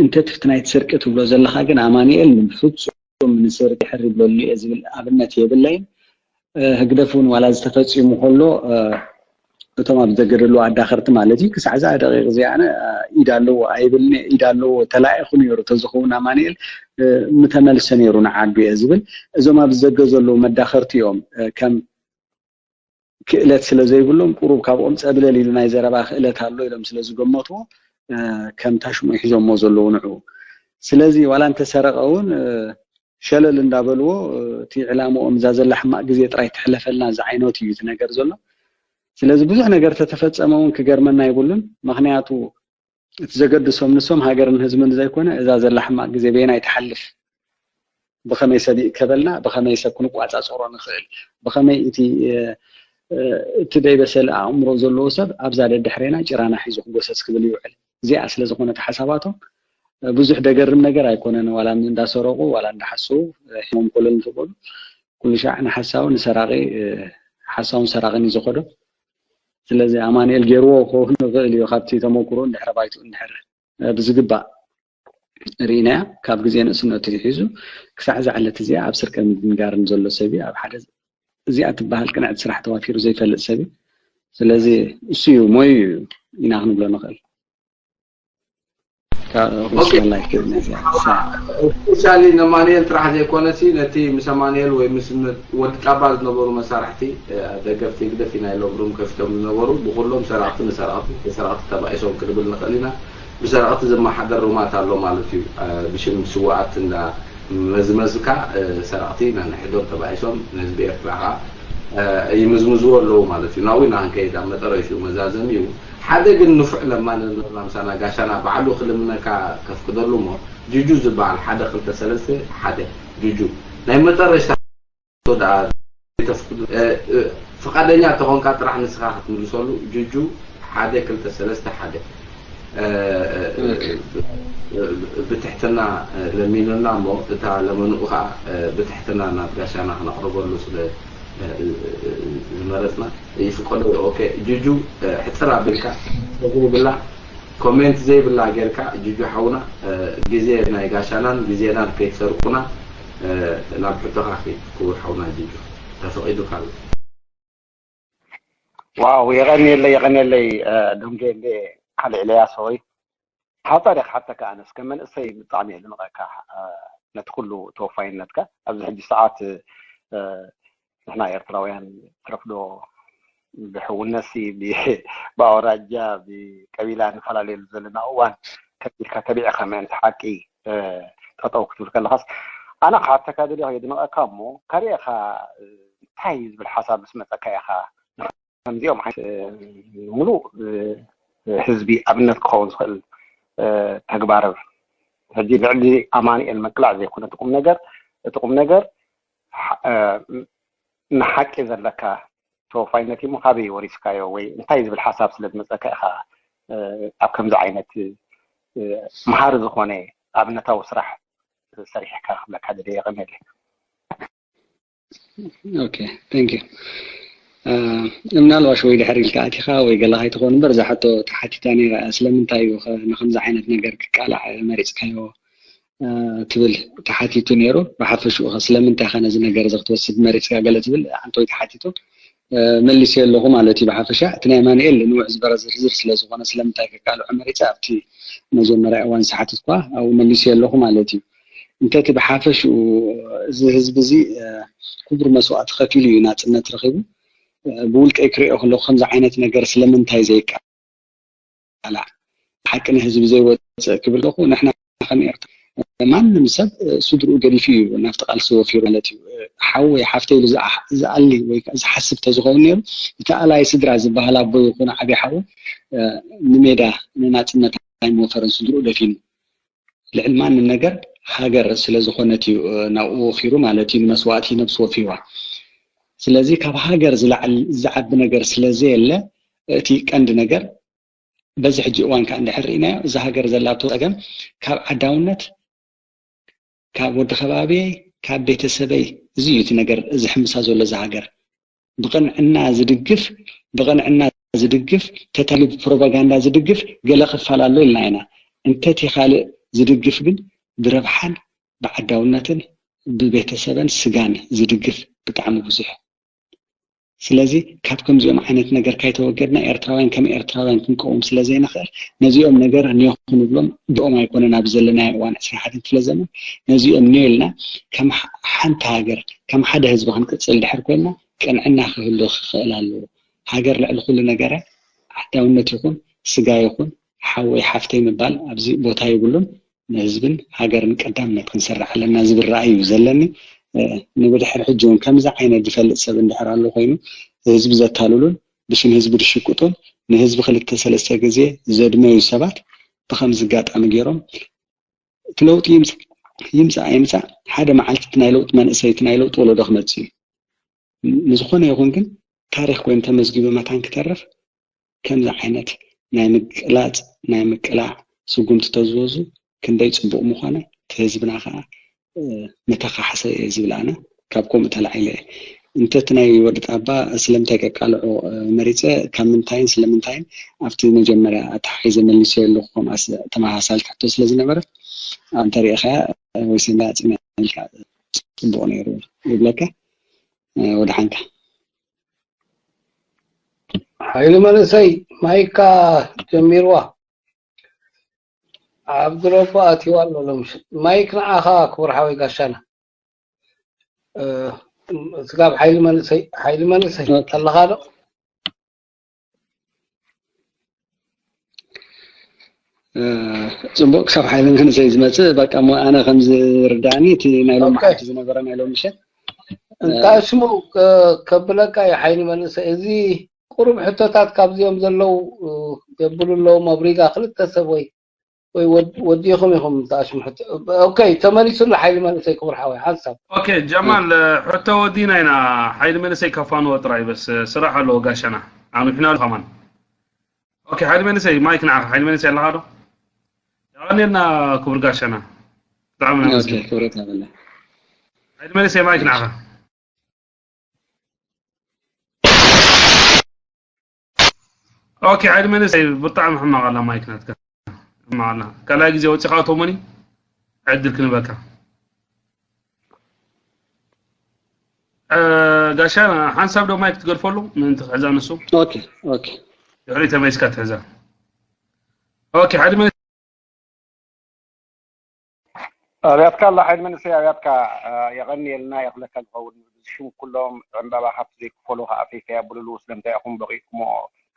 እንተ ትፍቲ ናይቲ ስርቂ ትብሎ ዘለኻ ግን ኣማኑኤል ንፍፁም ንስርቂ ሕር ይብለሉ እየ ዝብል ኣብነት የብለይን። ህግደፍ እውን ዋላ ዝተፈፂሙ ከሎ እቶም ኣብ ዘገደሉ ኣዳኸርቲ ማለት እዩ ክሳዕ እዛ ደቂቕ እዚኣ ኣነ ኢድ ኣለዎ ኣይብልን ኢድ ኣለዎ ተላኢኹ ነይሩ ተዝኸውን ኣማኑኤል ምተመልሰ ነይሩ ንዓዱ እየ ዝብል። እዞም ኣብ ዘገ ዘለዉ መዳኸርቲ እዮም ከም ክእለት ስለ ዘይብሎም ቁሩብ ካብኦም ፀብለል ኢሉ ናይ ዘረባ ክእለት ኣሎ ኢሎም ስለ ዝገመትዎ ከምታ ሽሙ ሒዞሞ ዘለዉ ንዑ። ስለዚ ዋላ እንተሰረቐ እውን ሸለል እንዳበልዎ እቲ ዕላምኦም እዛ ዘላ ሕማቕ ግዜ ጥራይ ትሕለፈልና ዝዓይነቱ እዩ እቲ ነገር ዘሎ። ስለዚ ብዙሕ ነገር ተተፈፀመ እውን ክገርመና ይብሉን። ምክንያቱ እቲ ዘገድሶም ንሶም ሃገርን ህዝብን ዘይኮነ እዛ ዘላ ሕማቕ ግዜ በየናይ ትሓልፍ ብኸመይ ሰብ ይእከበልና፣ ብኸመይ ሰብ ክንቋፃፀሮ ንኽእል፣ ብኸመይ እቲ እቲ ደይበሰለ ኣእምሮ ዘለዎ ሰብ ኣብዛ ደድሕሬና ጭራና ሒዙ ክጎሰስ ክብል ይውዕል። እዚኣ ስለ ዝኾነት ሓሳባቶም ብዙሕ ደገርም ነገር ኣይኮነን። ዋላ እንዳሰረቁ ዋላ እንዳሓሰዉ ሒሞም ኮለል ንኽበሉ ኩሉ ሻዕ ንሓሳዊ ንሰራቂ ሓሳውን ሰራቅን እዩ ዝኸዶ። ስለዚ ኣማኑኤል ገይርዎ ክኸውን ይኽእል እዩ ካብቲ ተመክሮ እንድሕረ ባይትኡ እንድሕር ብዝግባእ ርኢናያ ካብ ግዜ ንእስነቱ ሒዙ ክሳዕ እዛ ዕለት እዚኣ ኣብ ስርቅን ምድንጋርን ዘሎ ሰብ እዩ ኣብ ሓደ እዚኣ ትበሃል ቅንዕቲ ስራሕ ተዋፊሩ ዘይፈልጥ ሰብ እዩ ስለዚ እሱ እዩ ሞዩ እዩ ኢና ክንብሎ ንኽእል ስፔሻሊ ነማንኤል ጥራሕ ዘይኮነሲ ነቲ ምስ ኣማንኤል ወይ ምስ ወዲ ጣባ ዝነበሩ መሳርሕቲ ደገፍቲ ህግደፍ ኢና ኢሎም ሩም ከፊቶም ዝነበሩ ብኩሎም ሰራቅቲ ንሰራቅቲ ሰራቅቲ ተባኢሶም ክንብል ንኽእል ኢና ብሰራቅቲ ዝመሓደር ሩማት ኣሎ ማለት እዩ ብሽም ስዋኣት እንዳ መዝመዝካ ሰራቅቲ ነንሕዶም ተባኢሶም ንህዝቢ ኤርትራ ከዓ ይምዝምዝዎ ኣለዉ ማለት እዩ ናብኡ ኢና ክንከይድ ኣብ መጠረሽኡ መዛዘሚ እዩ ሓደ ግን ንፉዕ ለማኒ ንርና ምሳና ጋሻና ባዕሉ ክልምነካ ከፍቅደሉ እሞ ጁጁ ዝበሃል ሓደ ክልተ ሰለስተ ሓደ ጁጁ ናይ መጠረሽታ ደኣ ፍቃደኛ ተኾንካ ጥራሕ ንስኻ ክትምልሰሉ ጁጁ ሓደ ክልተ ሰለስተ ሓደ ብትሕትና ለሚኑና እሞ እታ ለመንኡ ከዓ ብትሕትና ናብ ጋሻና ክነቅርበሉ ስለ ዝመረፅና ይፍቀዶ ኦኬ ጁጁ ሕፅር ኣቢልካ ዘይብላ ኮሜንት ዘይብላ ጌርካ ጁጁ ሓውና ግዜ ናይ ጋሻናን ግዜናን ከይትሰርቁና ናብ ሕቶኻ ኪድ ክቡር ሓውና ጁጁ ተፈቒዱካ ኣሎ ዋው የቐንየለይ የቐንየለይ ደንጌ እንዴ ዓሊ ኤልያስ ሆይ ሓፃር እየ ክሓተካ ኣነስ ከም መንእሰይ ብጣዕሚ እየ ዝንቐካ ነቲ ኩሉ ተወፋይነትካ ኣብዚ ሕጂ ሰዓት ንሕና ኤርትራውያን ትረፍዶ ብሕውነሲ ብኣውራጃ ብቀቢላ ንፈላለየሉ ዘለና እዋን ከቢልካ ተቢዕካ ምእንቲ ሓቂ ጠጠው ክትብል ከለኻስ ኣነ ክሓተካ ደልዮ የድንቐካ እሞ ካበይ ኢኻ እንታይ ዝብል ሓሳብ ምስ መፀካ ኢኻ ከምዚኦም ዓይነት ሙሉእ ህዝቢ ኣብነት ክኸውን ዝኽእል ተግባር ሕጂ ልዕሊ ኣማኑኤል መቅላዕ ዘይኮነ እቲ ቁም ነገር እቲ ቁም ነገር ንሓቂ ዘለካ ተወፋይነት እዩ። ካበይ ወሪስካዮ ወይ እንታይ ዝብል ሓሳብ ስለ ዝመፀካ ኢኻ ኣብ ከምዚ ዓይነት መሃሪ ዝኾነ ኣብነታዊ ስራሕ ሰሪሕካ ክብለካ ደልየ። የቐንየለይ። ኦኬ፣ thank you። ምናልባሽ ወይ ድሕር ኢልካ ኣቲኻ ወይ ገለ ከይትኾን እምበር፣ እዛ ሕቶ ተሓቲታ ነይራ። ስለምንታይ እዩ ንከምዚ ዓይነት ነገር ክቃላዕ መሪፅካዮ ትብል ተሓቲቱ ነይሩ። ብሓፈሽኡ ከ ስለምንታይ ከ ነዚ ነገር እዚ ክትወስድ መሪፅካ ገለ ትብል ሓንቶ ተሓቲቱ። መሊሰዮ ኣለኹ ማለት እዩ። ብሓፈሻ እቲ ናይ ኣማኑኤል ንውሕ ዝበረ ዝርዝር ስለ ዝኾነ ስለምንታይ ከቃልዖ መሪፀ ኣብቲ መጀመርያ እዋን ዝሓተትኳ ኣብኡ መሊሰዮ ኣለኹ ማለት እዩ። እንተ እቲ ብሓፈሽኡ እዚ ህዝቢ እዚ ክቡር መስዋእቲ ከፊሉ እዩ ናፅነት ረኺቡ። ብውልቀይ ክሪኦ ከለኹ ከምዚ ዓይነት ነገር ስለምንታይ ዘይቃ ቃላዕ ሓቂ ንህዝቢ ዘይወፅእ ክብል ኣለኹ። ንሕና ከም ኤርትራ ማንም ሰብ ስድርኡ ገዲፉ እዩ ናብቲ ቃልሲ ወፊሩ ማለት እዩ። ሓወይ ሓፍተይ ኢሉ ዝኣሊ ወይ ዝሓስብ ተዝኸውን ነይሩ እቲ ኣላይ ስድራ ዝበሃል ኣቦ ይኹን ዓብዪ ሓዉ ንሜዳ ንናፅነት ኣይምወፈረን ስድርኡ ደፊኑ። ልዕሊ ማንም ነገር ሃገር ስለ ዝኾነት እዩ ናብኡ ወፊሩ ማለት እዩ። ንመስዋእቲ ነብሱ ወፊዋ። ስለዚ ካብ ሃገር ዝላዕል ዝዓቢ ነገር ስለ ዘየለ እቲ ቀንዲ ነገር በዚ ሕጂ እዋን ከዓ እንድሕር ርኢናዮ እዛ ሃገር ዘላቶ ፀገም ካብ ዓዳውነት ካብ ወዲ ከባቢየይ ካብ ቤተሰበይ እዚ እዩ እቲ ነገር እዚ ሕምሳ ዘሎ እዛ ሃገር ብቕንዕና ዝድግፍ ብቕንዕና ዝድግፍ ተታሊ ብፕሮፓጋንዳ ዝድግፍ ገለ ክፋል ኣሎ ኢልና ኢና። እንተቲ ካልእ ዝድግፍ ግን ብረብሓን ብዓዳውነትን ብቤተሰበን ስጋን ዝድግፍ ብጣዕሚ ብዙሕ። ስለዚ ካብ ከምዚኦም ዓይነት ነገር ካይተወገድና ኤርትራውያን ከም ኤርትራውያን ክንቀውም ስለ ዘይንኽእል ነዚኦም ነገር ኒዮ ክንብሎም ብኦም ኣይኮነን ኣብ ዘለናዮ እዋን ዕስራ ሓደን ክፍለ ዘመን ነዚኦም ኒዮ ኢልና ከም ሓንቲ ሃገር ከም ሓደ ህዝቢ ክንቅፅል ድሕር ኮይንና ቅንዕና ክህሉ ክኽእል ኣለዎ። ሃገር ልዕሊ ኩሉ ነገረ ዓዳውነት ይኹን ስጋ ይኹን ሓወይ ሓፍተይ ምባል ኣብዚ ቦታ የብሉን። ንህዝብን ሃገርን ቀዳምነት ክንሰርሕ ኣለና ዝብል ራእይ እዩ ዘለኒ። ንብድሕር ሕጂ እውን ከምዚ ዓይነት ዝፈልጥ ሰብ እንድሕር ኣሎ ኮይኑ ህዝቢ ዘታልሉን ብሽም ህዝቢ ዝሽቅጡን ንህዝቢ ክልተ ሰለስተ ግዜ ዘድመዩ ሰባት ብከምዚ ኣጋጣሚ ገይሮም እቲ ለውጢ ይምፃእ ይምፃእ ኣይምፃእ ሓደ መዓልቲ እቲ ናይ ለውጢ መንእሰይ እቲ ናይ ለውጢ ወለዶ ክመፅእ እዩ። ንዝኾነ ይኹን ግን ታሪኽ ኮይኑ ተመዝጊቡ መታን ክተርፍ ከምዚ ዓይነት ናይ ምግላፅ ናይ ምቅላዕ ስጉምቲ ተዝወዙ ክንደይ ፅቡቕ ምኾነ እቲ ህዝብና ከዓ ምተኻሕሰ እየ ዝብል ኣነ ካብ ከምኡ ተላዒለ እየ። እንተ እቲ ናይ ወዲ ጣባ ስለምንታይ ከቃልዖ መሪፀ ካብ ምንታይን ስለምንታይን ኣብቲ መጀመርያ ኣተሓሒዘ መሊሰዮ ኣለኹ ከምኣ ተመሳሳሊ ሕቶ ስለ ዝነበረ እንተሪእኻያ ወይ ስና ፅና ኢልካ ፅቡቕ ነይሩ ይብለካ። ወድሓንካ። ሓይሊ መንእሰይ ማይካ ጀሚርዋ። ዓብዱረቦ ኣትይዋ ኣሎ ሎምሽ። ማይክ ንዓኻ ክቡር ሓወይ ጋሻና። ስጋብ ሓይሊ መንእሰይ ሓይሊ መንእሰይ ኣለኻ ዶ? ፅቡቅ ክሳብ ሓይሊ መንእሰይ ዝመፅእ በቃ እሞ ኣነ ከም ዝርዳእኒ እቲ ናይ ሎም መዓልቲ ዝነበረ ናይ ሎም ምሸት እንታይ ሽሙ ከብለካ እዩ ሓይሊ መንእሰይ እዚ ቁሩብ ሕቶታት ካብዚኦም ዘለዉ የብሉ ኣለዉ መብሪጋ ክልተ ሰብ ወይ ወይ ወዲኹም ኢኹም ተኣሽሙ ሕቶ ኦኬ ተመሊሱሉ ሓይሊ መንእሰይ ክቡር ሓወይ ሓንሳብ ኦኬ ጀማል ሕቶ ወዲና ኢና ሓይሊ መንእሰይ ከፋንዎ ጥራይ በስ ስራሕ ኣለዎ ጋሻና ኣምሒናሉ ከማን ኦኬ ሓይሊ መንእሰይ ማይክ ንዓኻ ሓይሊ መንእሰይ ኣለኻ ዶ የቐንየልና ክቡር ጋሻና ብጣዕሚ ኦኬ ክብረት ኣለና ሓይሊ መንእሰይ ማይክ ንዓኻ ኦኬ ሓይሊ መንእሰይ ብጣዕሚ ሕማቕ ኣላ ማይክ ናትካ ሕማቕ ኣላ ካልኣይ ግዜ ወፂኻ ቶሞኒ ዕድል ክንበካ ጋሻ ሓንሳብ ዶ ማይክ ትገድፈሉ ምእንቲ ክሕዛ ንሱ ኦኬ ኦኬ ድሕሪ ተመይስካ ትሕዛ ኦኬ ሓይሊ መንእሰይ ኣብያትካ ኣላ ሓይሊ መንእሰይ ኣብያትካ የቐንየልና የኽለካ ዝኸውን ብዝሽም ኩሎም ዕምባባ ሃብቲ ዘይክፈሉ ከኣፈይፈይ ኣብሉሉ ስለምንታይ ኢኹም በቒዕኩሞ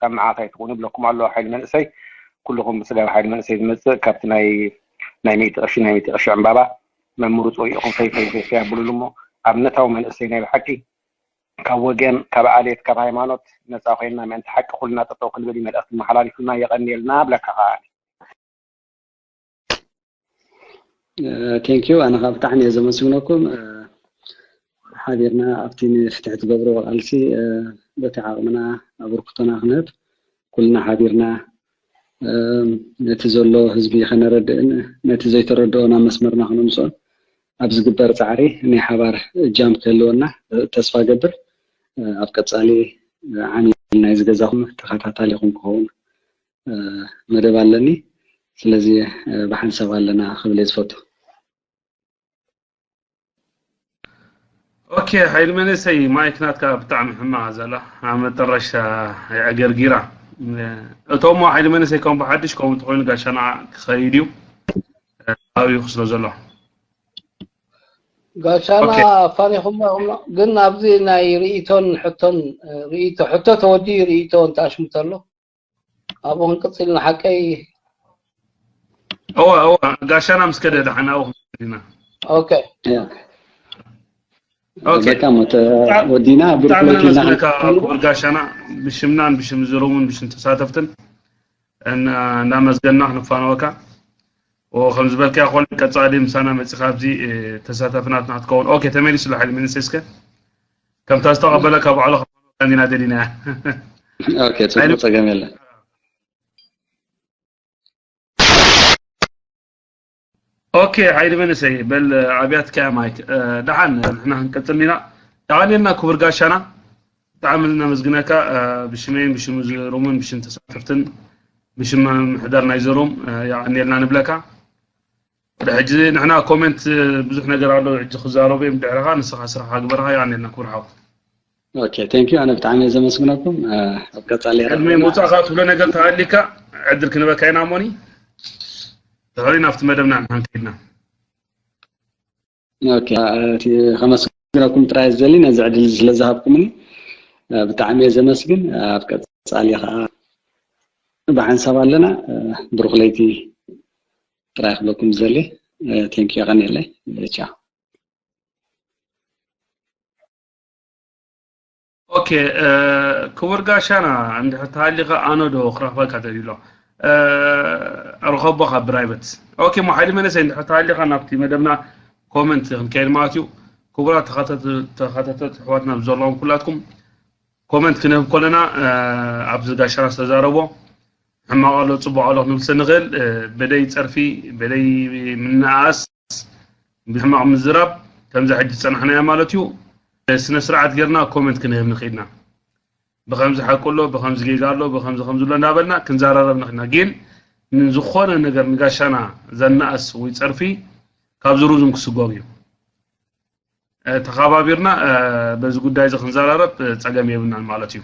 ካብ መዓት ኣይትኾኑ ይብለኩም ኣሎ ሓይሊ መንእሰይ ኩልኹም ብስጋብ ሓይሊ መንእሰይ ዝመፅእ ካብቲ ናይ ናይ ሚእቲ ቅርሺ ናይ ሚእቲ ቅርሺ ዕምባባ መምርፁ ኢኹም ፈይፈይፈይፈይ ኣብሉሉ እሞ ኣብነታዊ መንእሰይ ናይ ብሓቂ ካብ ወገን ካብ ዓሌት ካብ ሃይማኖት ነፃ ኮይንና ምእንቲ ሓቂ ኩልና ጠጠው ክንብል እዩ መልእኽቲ መሓላሊፉልና የቐንየልና ብለካ ከኣ thank you ኣነ ከዓ ብጣዕሚ እየ ዘመስግነኩም ሓቢርና ኣብቲ ንፍትሒ ትገብርዎ ቃልሲ በቲ ዓቕምና ኣበርክቶና ክንህብ ኩልና ሓቢርና ነቲ ዘሎ ህዝቢ ከነረድእን ነቲ ዘይተረድኦ ናብ መስመርና ከነምፅኦን ኣብ ዝግበር ፃዕሪ ናይ ሓባር እጃም ክህልወና ተስፋ ገብር። ኣብ ቀፃሊ ዓሚል ናይ ዝገዛኹም ተኸታታሊኹም ክኸውን መደብ ኣለኒ። ስለዚ ብሓንሳብ ኣለና ክብል እየ ዝፈቱ። ኦኬ ሓይል መንእሰይ ማይክ ናትካ ብጣዕሚ ሕማቕ ዘላ ኣብ መጠረሻ የዕገርጊራ። እቶሞ ሓይል መንእሰይ ከም ብሓድሽ ከምኡ እንተኮይኑ ጋሻና ክኸይድ እዩ ኣብዩ ክስሎ ዘሎ ጋሻና ፋኒኹም ግን ኣብዚ ናይ ርኢቶን ሕቶን ርኢቶ ሕቶ ተወዲ ርኢቶ እንተኣሽሙ ተሎ ኣብኡ ክንቅፅል ንሓቀይ እወ እወ ጋሻና ምስ ከደ ደሓን ኣብኡ ክንቅፅል ኢና ኦኬ በቃ ሞተ ወዲና ብጣዕሚ ነመስግነካ ክቡር ጋሻና ብሽምናን ብሽም ዝሩምን ብሽም ተሳተፍትን እናመስገና ክንፋነወካ ከም ዝበልካዮ ኮነ ቀፃሊ ምሳና መፂኻ ኣብዚ ተሳታፊ ናትና ክትከውን ኦኬ ተመሊሱ ኣሎ ሓይሊ መንእሰይ እስከ ከምታ ዝተቐበለካ ባዕሉ ከፋንወካ እንዲና ደሊናያ ኦኬ ፅቡቅ ፀገም የለን ኦኬ ሓይሊ መንእሰይ በል ኣብያትካ ማይክ ደሓን ንሕና ክንቀፅል ኢና የቐንየልና ክቡር ጋሻና ብጣዕሚ ነመስግነካ ብሽመይን ብሽም ዝሩምን ብሽም ተሳተፍትን ብሽም ምሕደር ናይ ዘሮም የቐንየልና ንብለካ ወደ ሕጂ ንሕና ኮሜንት ብዙሕ ነገር ኣሎ ሕጂ ክዛረቡ እዮም ድሕርኻ ንስኻ ስራሕካ ግበርካ የቐንየልና ክቡር ሓው ኦኬ ቴንክ ዩ ኣነ ብጣዕሚ እየ ዘመስግነኩም ኣብ ቀጻሊ ቅድሚ ምውፃእካ ትብሎ ነገር ተሃሊካ ዕድል ክንበካ ኢና እሞኒ ድሕሪ ናብቲ መደብና ንሓንከይድና ኦኬ እቲ ከመስግነኩም ጥራይ ዝደሊ ነዚ ዕድል እዚ ስለ ዝሃብኩምኒ ብጣዕሚ እየ ዘመስግን ኣብ ቀጻሊ ከዓ ብሓንሳብ ኣለና ብሩክ ለይቲ ጥራይ ክብለኩም ዝደሊ ቴንክ ዩ ቀኒለይ ቻው ኦኬ ክቡር ጋሻና እንድሕር ተሃሊኻ ኣነ ዶ ክረኽበካ ደልዩ ኣሎ ርኸቦ ካብ ብራይበት ኦኬ ሞ ሓይሊ መነሰይ እንድሕር ተሃሊኻ ናብቲ መደብና ኮመንት ክንከይድ ማለት እዩ ክቡራት ተኸታተልቲ ኣሕዋትና ብዘለኹም ኩላትኩም ኮመንት ክንህብ ከለና ኣብዚ ጋሻና ዝተዛረቦ ሕማቕ ኣሎ ፅቡቕ ኣሎ ክንብል ስንኽእል በደይ ፀርፊ በደይ ምንኣስ ብሕማቕ ምዝራብ ከምዛ ሕጂ ዝፀናሕናያ ማለት እዩ ስነ ስርዓት ጌርና ኮመንት ክንህብ ንኽእልና ብኸምዚ ሓቂ ኣሎ ብኸምዚ ጌጋ ኣሎ ብኸምዚ ከምዚ ኣሎ እንዳበልና ክንዘራረብ ንኽእልና ግን ንዝኾነ ነገር ንጋሻና ዘናእስ ወይ ፀርፊ ካብዚ ሩዝም ክስጎግ እዩ ተኻባቢርና በዚ ጉዳይ እዚ ክንዘራረብ ፀገም የብልናን ማለት እዩ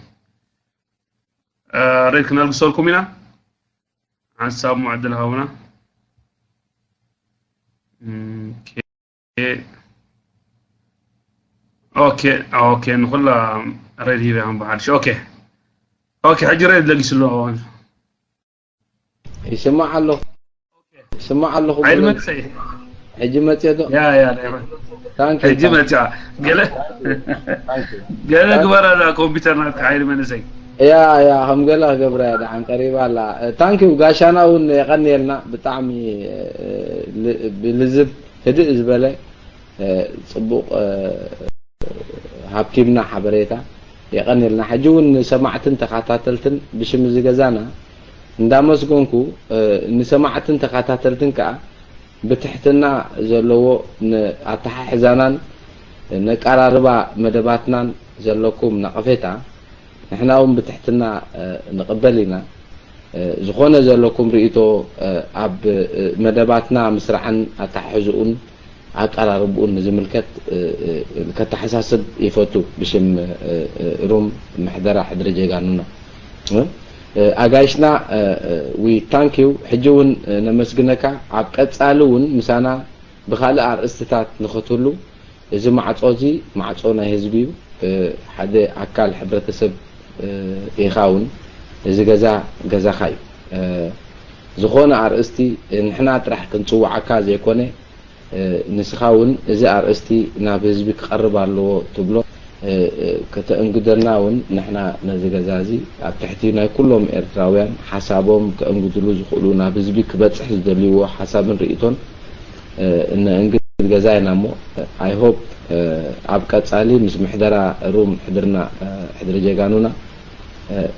ሬድ ክነልግሰልኩም ኢና ሓንሳብ ሙዕድል ሃውና ኦኬ ኦኬ ንኩላ ሬድ ሂበ ከም ብሓድሽ ኦኬ ኦኬ ሕጂ ሬድ ለጊሱ ኣሎ ይስማዕ ኣለኹ ይስማዕ ኣለኹ ሓይል መንእሰይ ሕጂ መፅኦ ዶ ያ ያ ዳይማ ታንክ ሕጂ መፅኣ ገለ ገለ ግበራ ዳ ኮምፒውተር ናትካ ሓይል መንእሰይ ያ ያ ከም ገለ ክገብራ እያ ደሓን ቀሪባ ኣላ ታንክ ዩ ጋሻና እውን የቐንየልና ብጣዕሚ ብልዝብ ህድእ ዝበለ ፅቡቕ ሃብቲምና ሓበሬታ የቐንየልና ሕጂ እውን ንሰማዕትን ተኸታተልትን ብሽም እዚ ገዛና እንዳመስገንኩ ንሰማዕትን ተኸታተልትን ከዓ ብትሕትና ዘለዎ ንኣተሓሕዛናን ነቀራርባ መደባትናን ዘለኩም ነቐፌታ ንሕና እውን ብትሕትና ንቕበል ኢና ዝኾነ ዘለኩም ርእቶ ኣብ መደባትና ምስራዕን ኣተሓሕዝኡን ኣቀራርብኡን ንዝምልከት ከተሓሳስብ ይፈቱ ብሽም ሩም ምሕደራ ሕድሪ ጀጋኑና ኣጋይሽና we thank you ሕጂ እውን ነመስግነካ ኣብ ቀፃሊ እውን ምሳና ብካልእ ኣርእስትታት ንክትህሉ እዚ ማዕፆ እዚ ማዕፆ ናይ ህዝቢ እዩ ሓደ ኣካል ሕብረተሰብ ኢኻ እውን እዚ ገዛ ገዛኻ እዩ ዝኾነ ኣርእስቲ ንሕና ጥራሕ ክንፅውዓካ ዘይኮነ ንስኻ እውን እዚ ኣርእስቲ ናብ ህዝቢ ክቐርብ ኣለዎ ትብሎ ከተእንግደልና እውን ንሕና ነዚ ገዛ እዚ ኣብ ትሕቲ ናይ ኩሎም ኤርትራውያን ሓሳቦም ከእንግድሉ ዝኽእሉ ናብ ህዝቢ ክበፅሕ ዝደልይዎ ሓሳብን ርእቶን እነእንግድ ገዛ ኢና እሞ፣ I hope ኣብ ቀጻሊ ምስ ምሕደራ ሩም ሕድርና፣ ሕድሪ ጀጋኑና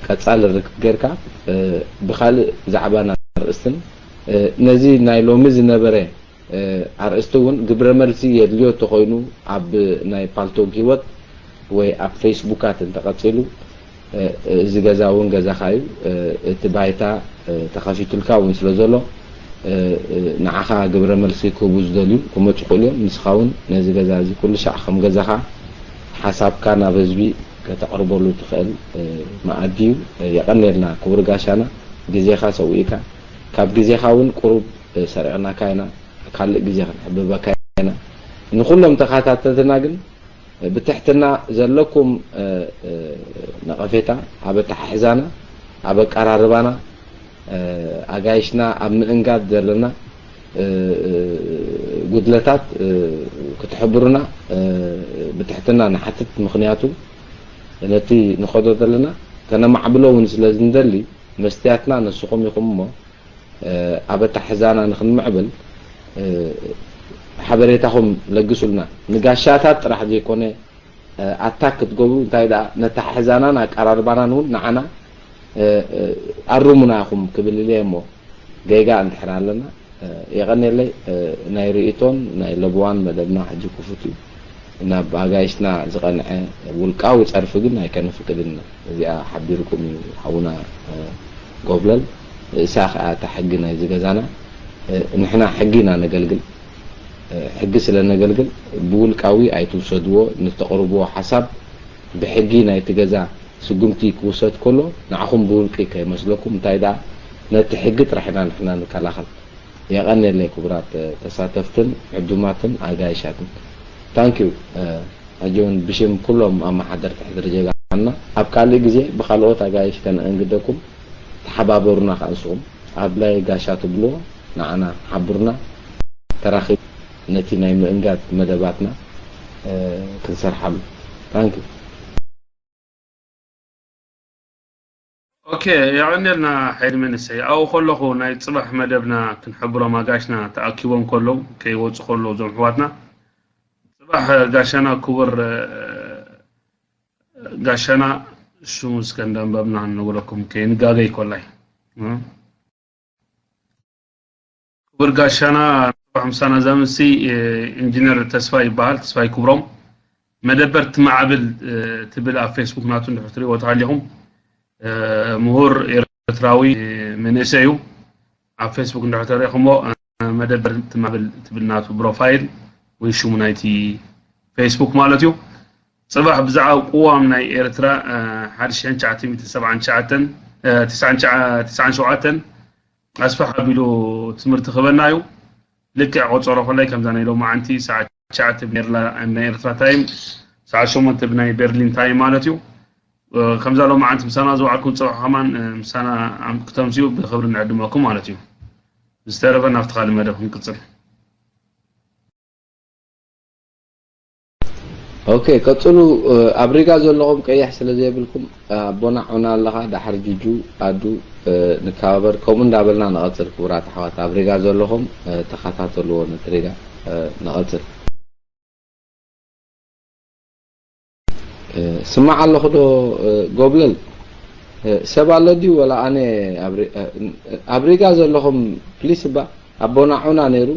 ቀጻሊ ርክብ ጌርካ ብኻልእ ዛዕባን ኣርእስትን ነዚ ናይ ሎሚ ዝነበረ ኣርእስቲ እውን ግብረ መልሲ የድልዮ እንተኾይኑ ኣብ ናይ ፓልቶግ ህይወት ወይ ኣብ ፌስቡካት እንተቐጺሉ እዚ ገዛ እውን ገዛኻ እዩ። እቲ ባይታ ተኸፊቱልካ እውን ስለ ዘሎ ንዓኻ ግብረ መልሲ ክህቡ ዝደልዩ ክመፁ ክእሉ እዮም። ንስኻ እውን ነዚ ገዛ እዚ ኩሉ ሻዕ ከም ገዛኻ ሓሳብካ ናብ ህዝቢ ከተቕርበሉ ትኽእል መኣዲ እዩ። የቐንየልና ክቡር ጋሻና፣ ግዜኻ ሰዊእካ፣ ካብ ግዜኻ እውን ቁሩብ ሰሪቕናካ ኢና። ካልእ ግዜ ክንሕብበካ ኢና። ንኹሎም ተኸታተልትና ግን ብትሕትና ዘለኩም ነቐፌታ ኣብ ኣተሓሕዛና፣ ኣብ ኣቀራርባና፣ ኣጋይሽና ኣብ ምእንጋድ ዘለና ጉድለታት ክትሕብሩና ብትሕትና ንሓትት። ምኽንያቱ ነቲ ንኸዶ ዘለና ከነማዕብሎ እውን ስለ ዝንደሊ መስትያትና ንስኹም ኢኹም እሞ ኣብ ኣተሓሕዛና ንኽንምዕብል ሓበሬታኹም ለግሱልና። ንጋሻታት ጥራሕ ዘይኮነ ኣታክ ክትገብሩ፣ እንታይ ደኣ ነተሓሕዛናን ኣቀራርባናን እውን ንዓና ኣርሙና ኢኹም ክብል እየ እሞ ጌጋ እንድሕር ኣለና የቐንየለይ። ናይ ርእይቶን ናይ ለብዋን መደብና ሕጂ ክፉት እዩ። ናብ ኣጋይሽና ዝቐንዐ ውልቃዊ ጸርፊ ግን ኣይከነፍቅድን ኢና። እዚኣ ሓቢርኩም እዩ ሓውና ጎብለል። ንሳ ኸኣ እታ ሕጊ ናይዚ ገዛና። ንሕና ሕጊ ኢና ነገልግል። ሕጊ ስለ ነገልግል ብውልቃዊ ኣይትውሰድዎ። ንተቕርብዎ ሓሳብ ብሕጊ ናይቲ ገዛ ስጉምቲ ክውሰድ ከሎ ንዓኹም ብውልቂ ከይመስለኩም። እንታይ ደኣ ነቲ ሕጊ ጥራሕ ኢና ንሕና ንከላኸል። የቐንየለይ ክቡራት ተሳተፍትን ዕዱማትን ኣጋይሻትን። ታንኪዩ። ሕጂ እውን ብሽም ኩሎም ኣመሓደርቲ ሕድሪ ጀጋና ኣብ ካልእ ግዜ ብኻልኦት ኣጋይሽ ከነእንግደኩም። ተሓባበሩና ከኣ ንስኹም ኣብ ላይ ጋሻ ትብልዎ ንዓና ሓብሩና። ተራኺብ ነቲ ናይ ምእንጋድ መደባትና ክንሰርሓሉ። ታንኪዩ። ኦኬ፣ የቐንየልና ሓይሊ መንእሰይ። ኣብኡ ከለኹ ናይ ጽባሕ መደብና ክንሕብሮም ኣጋሽና ተኣኪቦም ከለዉ፣ ከይወጹ ከለዉ እዞም ኣሕዋትና፣ ጽባሕ ጋሻና ክቡር ጋሻና ሽሙ እስከ እንዳንበብና ንነግረኩም ከይንጋገይ ኮላይ። ክቡር ጋሻና ጽባሕ ምሳና ዛምሲ ኢንጂነር ተስፋይ ይበሃል፣ ተስፋይ ክብሮም። መደበር ትማዕብል ትብል ኣብ ፌስቡክ ናቱ እንድሕር ትሪእዎ ተሃሊኹም፣ ምሁር ኤርትራዊ መንእሰይ እዩ። ኣብ ፌስቡክ እንድሕር ተሪእኹሞ መደበር ትማዕብል ትብል ናቱ ፕሮፋይል ወይ ሽሙ ናይቲ ፌስቡክ ማለት እዩ። ጽባሕ ብዛዕባ ቅዋም ናይ ኤርትራ ሓደ ሽሕን ትሽዓተ ሚእትን ሰብዓን ትሽዓተን፣ ትስዓን ትሽዓ-፣ ትስዓን ሸውዓተን ኣስፍሕ ኣቢሉ ትምህርቲ ክህበና እዩ። ልክዕ ቆጸሮ ከላይ ከምዛ ናይ ሎማዓንቲ ሰዓት ትሽዓተ ብናይ ኤርላ-፣ ብናይ ኤርትራ ታይም፣ ሰዓት ሸሞንተ ብናይ ቤርሊን ታይም ማለት እዩ። ከምዛ ሎማዓንቲ ምሳና ዝወዓልኩም ጽባሕ ከማን ምሳና ኣም-፣ ክተምስዩ ብኽብሪ ንዕድመኩም ማለት እዩ። ዝተረፈ ናብቲ ካልእ መደብ ክንቅጽል። ኦኬ፣ ቀጽሉ። ኣብ ሪጋ ዘለኹም ቀይሕ ስለ ዘይብልኩም፣ ኣቦና ዑና ኣለኻ፣ ዳሕር ጁጁ፣ ኣዱ፣ ንከባበር፣ ከምኡ እንዳበልና ንቐጽል። ክቡራት ኣሕዋት፣ ኣብ ሪጋ ዘለኹም ተኸታተልዎ ነቲ ሪጋ። ንቐጽል። ስማዕ ኣለኹ ዶ ጎብለል? ሰብ ኣሎ ድዩ ወላ ኣነ ኣብ ሪ-፣ ኣብ ሪጋ ዘለኹም ፕሊስ እባ ኣቦና ዑና ነይሩ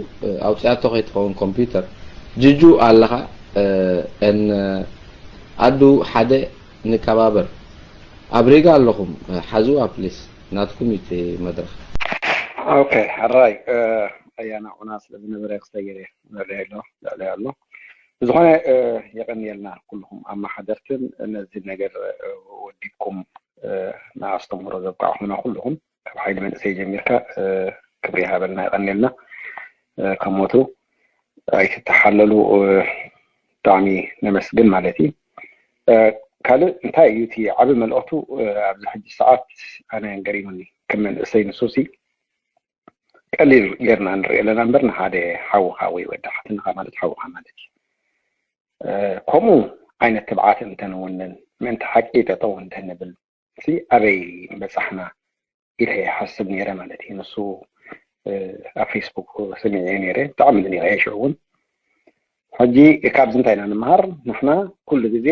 ኣውፅኣቶ ከይትኸውን ኮምፒውተር። ጅጁ ኣለኻ? ን ኣዱ ሓደ ንከባበር። ኣብ ሪጋ ኣለኹም ሓዝዋ ፕሊስ፣ ናትኩም እዩ እቲ መድረኽ። ኦኬ፣ ሕራይ ኣያና ዑና ስለ ዝነበረ ክሰይር እየ። ልዕሊ ኣሎ፣ ልዕሊ ኣሎ። ብዝኾነ የቐንየልና ኩልኹም ኣመሓደርትን ነዚ ነገር ወዲብኩም ንኣስተምህሮ ዘብቃዕኹምና ኩልኹም ካብ ሓይሊ መንእሰይ ጀሚርካ ክብሪ ይሃበልና፣ የቐንየልና። ከም ወትሩ ኣይትተሓለሉ፣ ብጣዕሚ ነመስግን ማለት እዩ። ካልእ እንታይ እዩ እቲ ዓቢ መልእኽቱ ኣብዚ ሕጂ ሰዓት ኣነ ገሪሙኒ ከም መንእሰይ ንሱሲ ቀሊል ጌርና ንሪኦ ኣለና እምበር ንሓደ ሓውኻ ወይ ወዲ ሓትንኻ ማለት ሓውኻ ማለት እዩ። ከምኡ ዓይነት ትብዓት እንተንውንን ምእንቲ ሓቂ ጠጠው እንተንብል ሲ ኣበይ ምበጻሕና ኢለ ይሓስብ ነይረ ማለት እዩ። ንሱ ኣብ ፌስቡክ ሰሚዐ ነይረ፣ ብጣዕሚ ደኒቐ ሽዑ እውን። ሕጂ ካብዚ እንታይ ኢና ንምሃር? ንሕና ኩሉ ግዜ፣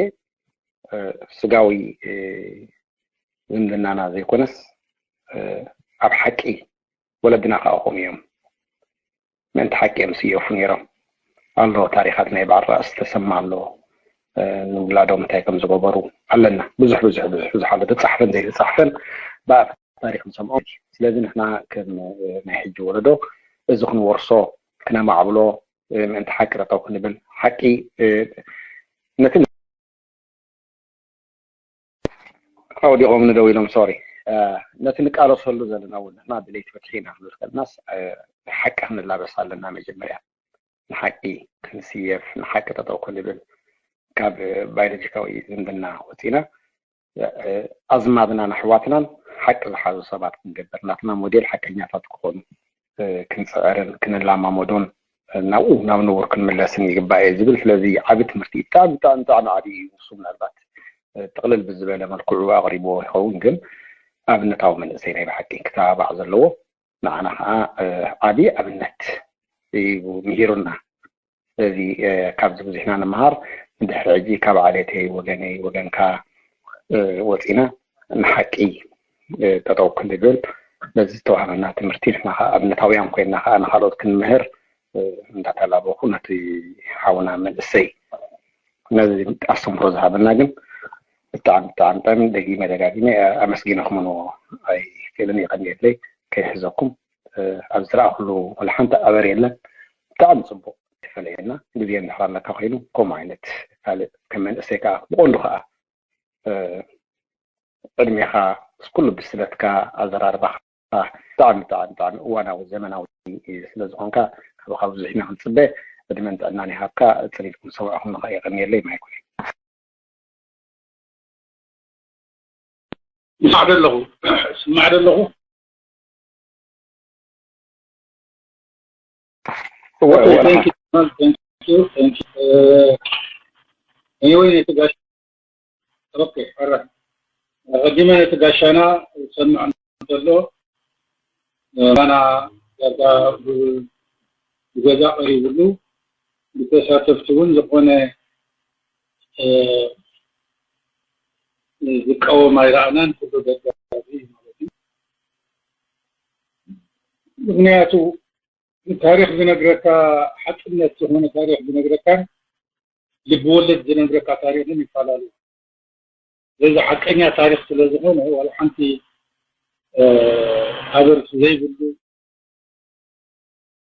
እ፣ ስጋዊ፣ እ፣ ዝምድናና ዘይኮነስ፣ እ፣ ኣብ ሓቂ ወለድና ከኣ ከምኡ እዮም። ምእንቲ ሓቂ እዮም ዝስየፉ ነይሮም። ኣሎ ታሪኻት ናይ በዓል ራእሲ ተሰማ ኣሎ። እ፣ ንውላዶም እንታይ ከም ዝገበሩ ኣለና። ብዙሕ፣ ብዙሕ፣ ብዙሕ፣ ብዙሕ ኣሎ። ተጻሕፈን ዘይተጻሕፈን ብኣፈ ታሪኽ ንሰምዖ። ስለዚ ንሕና ከም፣ እ፣ ናይ ሕጂ ወለዶ እዚ ክንወርሶ፣ ክነማዕብሎ፣ እ፣ ምእንቲ ሓቂ ጠጠው ክንብል፣ ሓቂ፣ እ፣ ነቲ ኣውዲቖምኒ ደው ኢሎም፣ ሶሪ። እ፣ ነቲ ንቃለሰሉ ዘለና እውን ንሕና ድለይቲ ፍትሒ ኢና ክንብል ከለናስ፣ እ፣ ሓቂ ክንላበስ ኣለና። መጀመርያ ንሓቂ ክንስየፍ፣ ንሓቂ ጠጠው ክንብል፣ ካብ፣ እ፣ ባዮሎጂካዊ ዝምድና ወፂና፣ እ፣ ኣዝማድናን ኣሕዋትናን ሓቂ ዝሓዙ ሰባት ክንገብር፣ ናትና ሞዴል ሓቀኛታት ክኾኑ፣ እ፣ ክንጽዕርን ክንላማመዶን፣ እ፣ ናብኡ፣ ናብ ንቡር ክንምለስን ይግባእ እየ ዝብል። ስለዚ ዓቢ ትምህርቲ እዩ። ብጣዕሚ፣ ብጣዕሚ፣ ብጣዕሚ ዓቢ እዩ። ንሱ ምናልባት፣ እ፣ ጥቕልል ብዝበለ መልክዑ ኣቕሪብዎ ይኸውን፣ ግን ኣብነታዊ መንእሰይ ናይ ብሓቂ ክተባባዕ ዘለዎ ንዓና ኸዓ፣ እ፣ ዓቢ ኣብነት እዩ ምሂሩና። ስለዚ፣ እ፣ ካብዚ ብዙሕና ንምሃር። ንድሕሪ ሕጂ ካብ ዓሌተይ፣ ወገነይ፣ ወገንካ፣ እ፣ ወፂና ንሓቂ፣ እ፣ ጠጠው ክንብል፣ ነዚ ዝተዋህበና ትምህርቲ ንሕና ኸዓ ኣብነታውያን ኮይንና ኸዓ ንኻልኦት ክንምህር፣ እ፣ እንዳተላበኹ ነቲ ሓውና መንእሰይ ነዚ ኣስተምህሮ ዝሃበና ግን ብጣዕሚ፣ ብጣዕሚ፣ ብጣዕሚ ደጊመ ደጋጊመ ኣመስጊነ ክመንዎ ኣይክእልን። የቐንየለይ፣ ከይሕዘኩም። እ፣ ኣብ ዝረኣኹሉ ወላ ሓንቲ ኣበር የለን። ብጣዕሚ ጽቡቕ፣ ተፈለየና። ግዜ እንድሕር ኣለካ ኮይኑ፣ ከምኡ ዓይነት ካልእ ከም መንእሰይ ከኣ፣ ብቐንዱ ከኣ፣ እ፣ ዕድሜኻ ምስ ኩሉ ብስለትካ፣ ኣዘራርባኻ ብጣዕሚ፣ ብጣዕሚ፣ ብጣዕሚ እዋናዊ፣ ዘመናዊ ስለ ዝኾንካ፣ ካባኻ ብዙሕ ኢና ክንጽበ። ዕድመን ጥዕናን ይሃብካ። ጽን ኢልኩም ዝሰማዕኹም ንኸኣ የቐንየለይ። ማይክ ፍሪ። ይስማዕ ዶ ኣለኹ? ይስማዕ ዶ ኣለኹ? እወ፣ እወ፣ thank you, thank you, thank you. እ፣ anyway፣ ነቲ ጋሽ፣ ኦኬ፣ ኦራይት። ኣቐዲመ ነቲ ጋሻና ዝሰምዕ እንተሎ፣ እ፣ ባና ዳርጋ ብ-፣ ብገዛ ቀሪብሉ፣ ብተሳተፍቲ እውን ዝኾነ፣ እ፣ ዝቃወም ኣይረኣናን፣ ኩሉ ደጋፊ እዩ ማለት እዩ። ምኽንያቱ ታሪኽ ዝነግረካ፣ ሓቅነት ዝኾነ ታሪኽ ዝነግረካን ልቢ ወለድ ዝነግረካ ታሪኽን ይፈላለዩ። ስለዚ ሓቀኛ ታሪኽ ስለ ዝኾነ ዋላ ሓንቲ፣ እ፣ ኣበርስ ዘይብሉ፣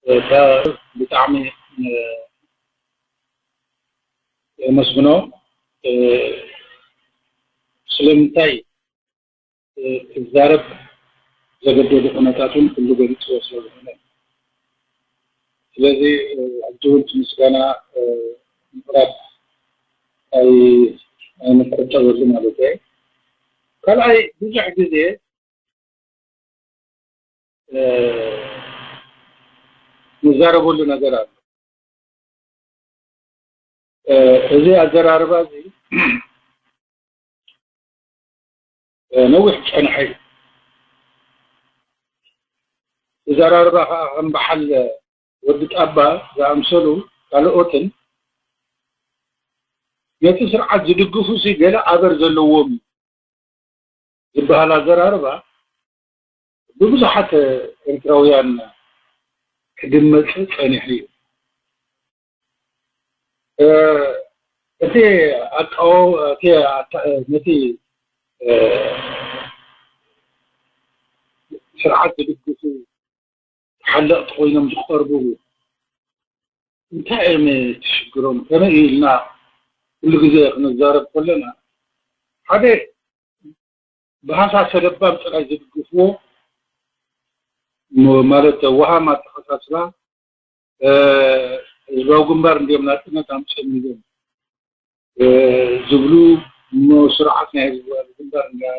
እ፣ ታ-፣ ብጣዕሚ፣ እ፣ የመስግኖ። እ፣ ስለምንታይ፣ እ፣ ክዛረብ ዘገደዱ ኩነታት እውን ኩሉ ገሊፅዎ ስለ ዝኾነ። ስለዚ፣ እ፣ ሕጂ እውን እቲ ምስጋና፣ እ፣ ምቕራብ ኣይ-፣ ኣይንቆጠበሉ ማለት እየ። ካልኣይ፣ ብዙሕ ግዜ፣ እ፣ ንዛረበሉ ነገር ኣሎ። እ፣ እዚ ኣዘራርባ እዚ፣ እ፣ ነዊሕ ዝጸንሐ እዩ። ኣዘራርባ ከኣ ከም በዓል ወዲ ጣባ ዝኣምሰሉ ካልኦትን ነቲ ስርዓት ዝድግፉ ሲ ገለ ኣበር ዘለዎም እዩ ዝበሃል ኣዘራርባ ብብዙሓት ኤርትራውያን ክድመጽ ጸኒሑ እዩ። እ፣ እቲ ኣቃው-፣ እቲ ኣታ-፣ ነቲ፣ እ፣ ስርዓት ዝድግፉ ተሓለቕቲ ኮይኖም ዝቐርቡ እንታይ እዮም ትሽግሮም? ከመይ ኢልና ኩሉ ግዜ ክንዛረብ ከለና፣ ሓደ ብሃሳሰ ለባም ጥራይ ዝድግፍዎ፣ ም-፣ ማለት ወሃም ኣተሓሳስባ፣ እ፣ ህዝባዊ ግንባር እንዲዮም ናጽነት ኣምጽኦም ኢሎም፣ እ፣ ዝብሉ፣ እሞ ስርዓት ናይ ህዝባዊ ግንባር እንዳ-፣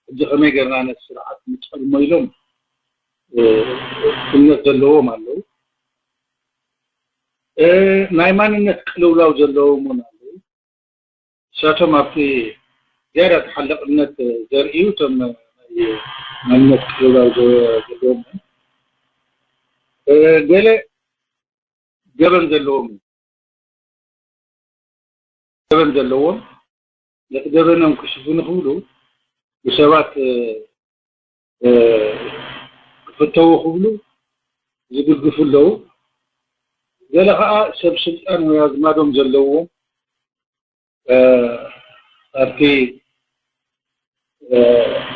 ሕጂ ከመይ ጌርና ነቲ ስርዓት ንጸልሞ ኢሎም፣ እ፣ እምነት ዘለዎም ኣለዉ። እ፣ ናይ ማንነት ቅልውላው ዘለዎም እውን ኣለዉ። ንሳቶም ኣብቲ ዝያዳ ተሓላቕነት ዘርእዩ እቶም ናይ ማንነት ቅልውላው ዘ-፣ ዘለዎም እዮም። እ፣ ገለ ገበን ዘለዎም እዮም። ገበን ዘለዎም ነቲ ገበኖም ክሽፍኑ ክብሉ ብሰባት ክፍተዉ ክብሉ ዝድግፉ ኣለዉ። ገለ ከዓ ሰብ ስልጣን ወይ ኣዝማዶም ዘለዎም ኣብቲ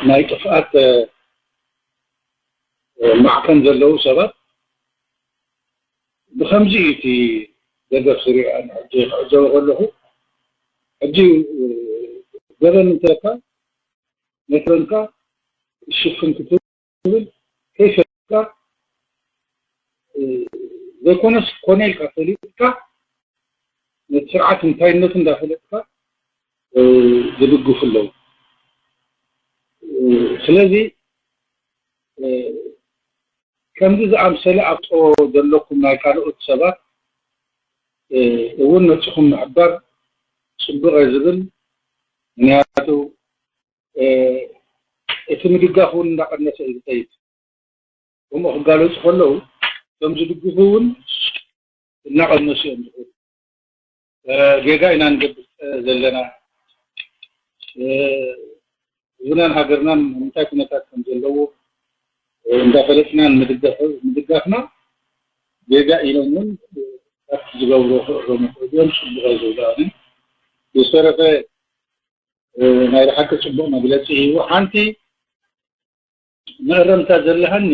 ናይ ጥፍኣት ማዕከን ዘለዉ ሰባት ብከምዚ እዩ እቲ ደገፍ ዝሪኦ። ሕጂ ክዕዘቦ ከለኹ ሕጂ ገበን እንተለካ ነቲ ገበንካ ክሽፍን ክትብል ከይፈለጥካ ዘይኮነስ ኮነ ኢልካ ፈሊጥካ ነቲ ስርዓት እንታይነቱ እንዳፈለጥካ ዝድግፉ ኣለዉ። ስለዚ ከምዚ ዝኣምሰለ ኣብጦ ዘለኩም ናይ ካልኦት ሰባት እውን መፅኹም ምሕባር ፅቡቕ እየ ዝብል። ምክንያቱ እቲ ምድጋፍ እውን እንዳቀነሰ እዩ ዝኸይድ። ከምኡ ክጋለፁ ከለዉ እቶም ዝድግፉ እውን እናቀነሱ እዮም ዝኸዱ። ጌጋ ኢና ንገብር ዘለና። ህዝብናን ሃገርናን ምንታይ ኩነታት ከም ዘለዎ እንዳፈለጥና ምድጋፍና ጌጋ ኢሎም እውን ካብቲ ዝገብሮ ክእረሙ ክእሉ እዮም። ፅቡቕ ዝብሉ ኣነ ብዝተረፈ ናይ ብሓቂ ፅቡቕ መግለፂ እዩ። ሓንቲ መእረምታ ዘለሃኒ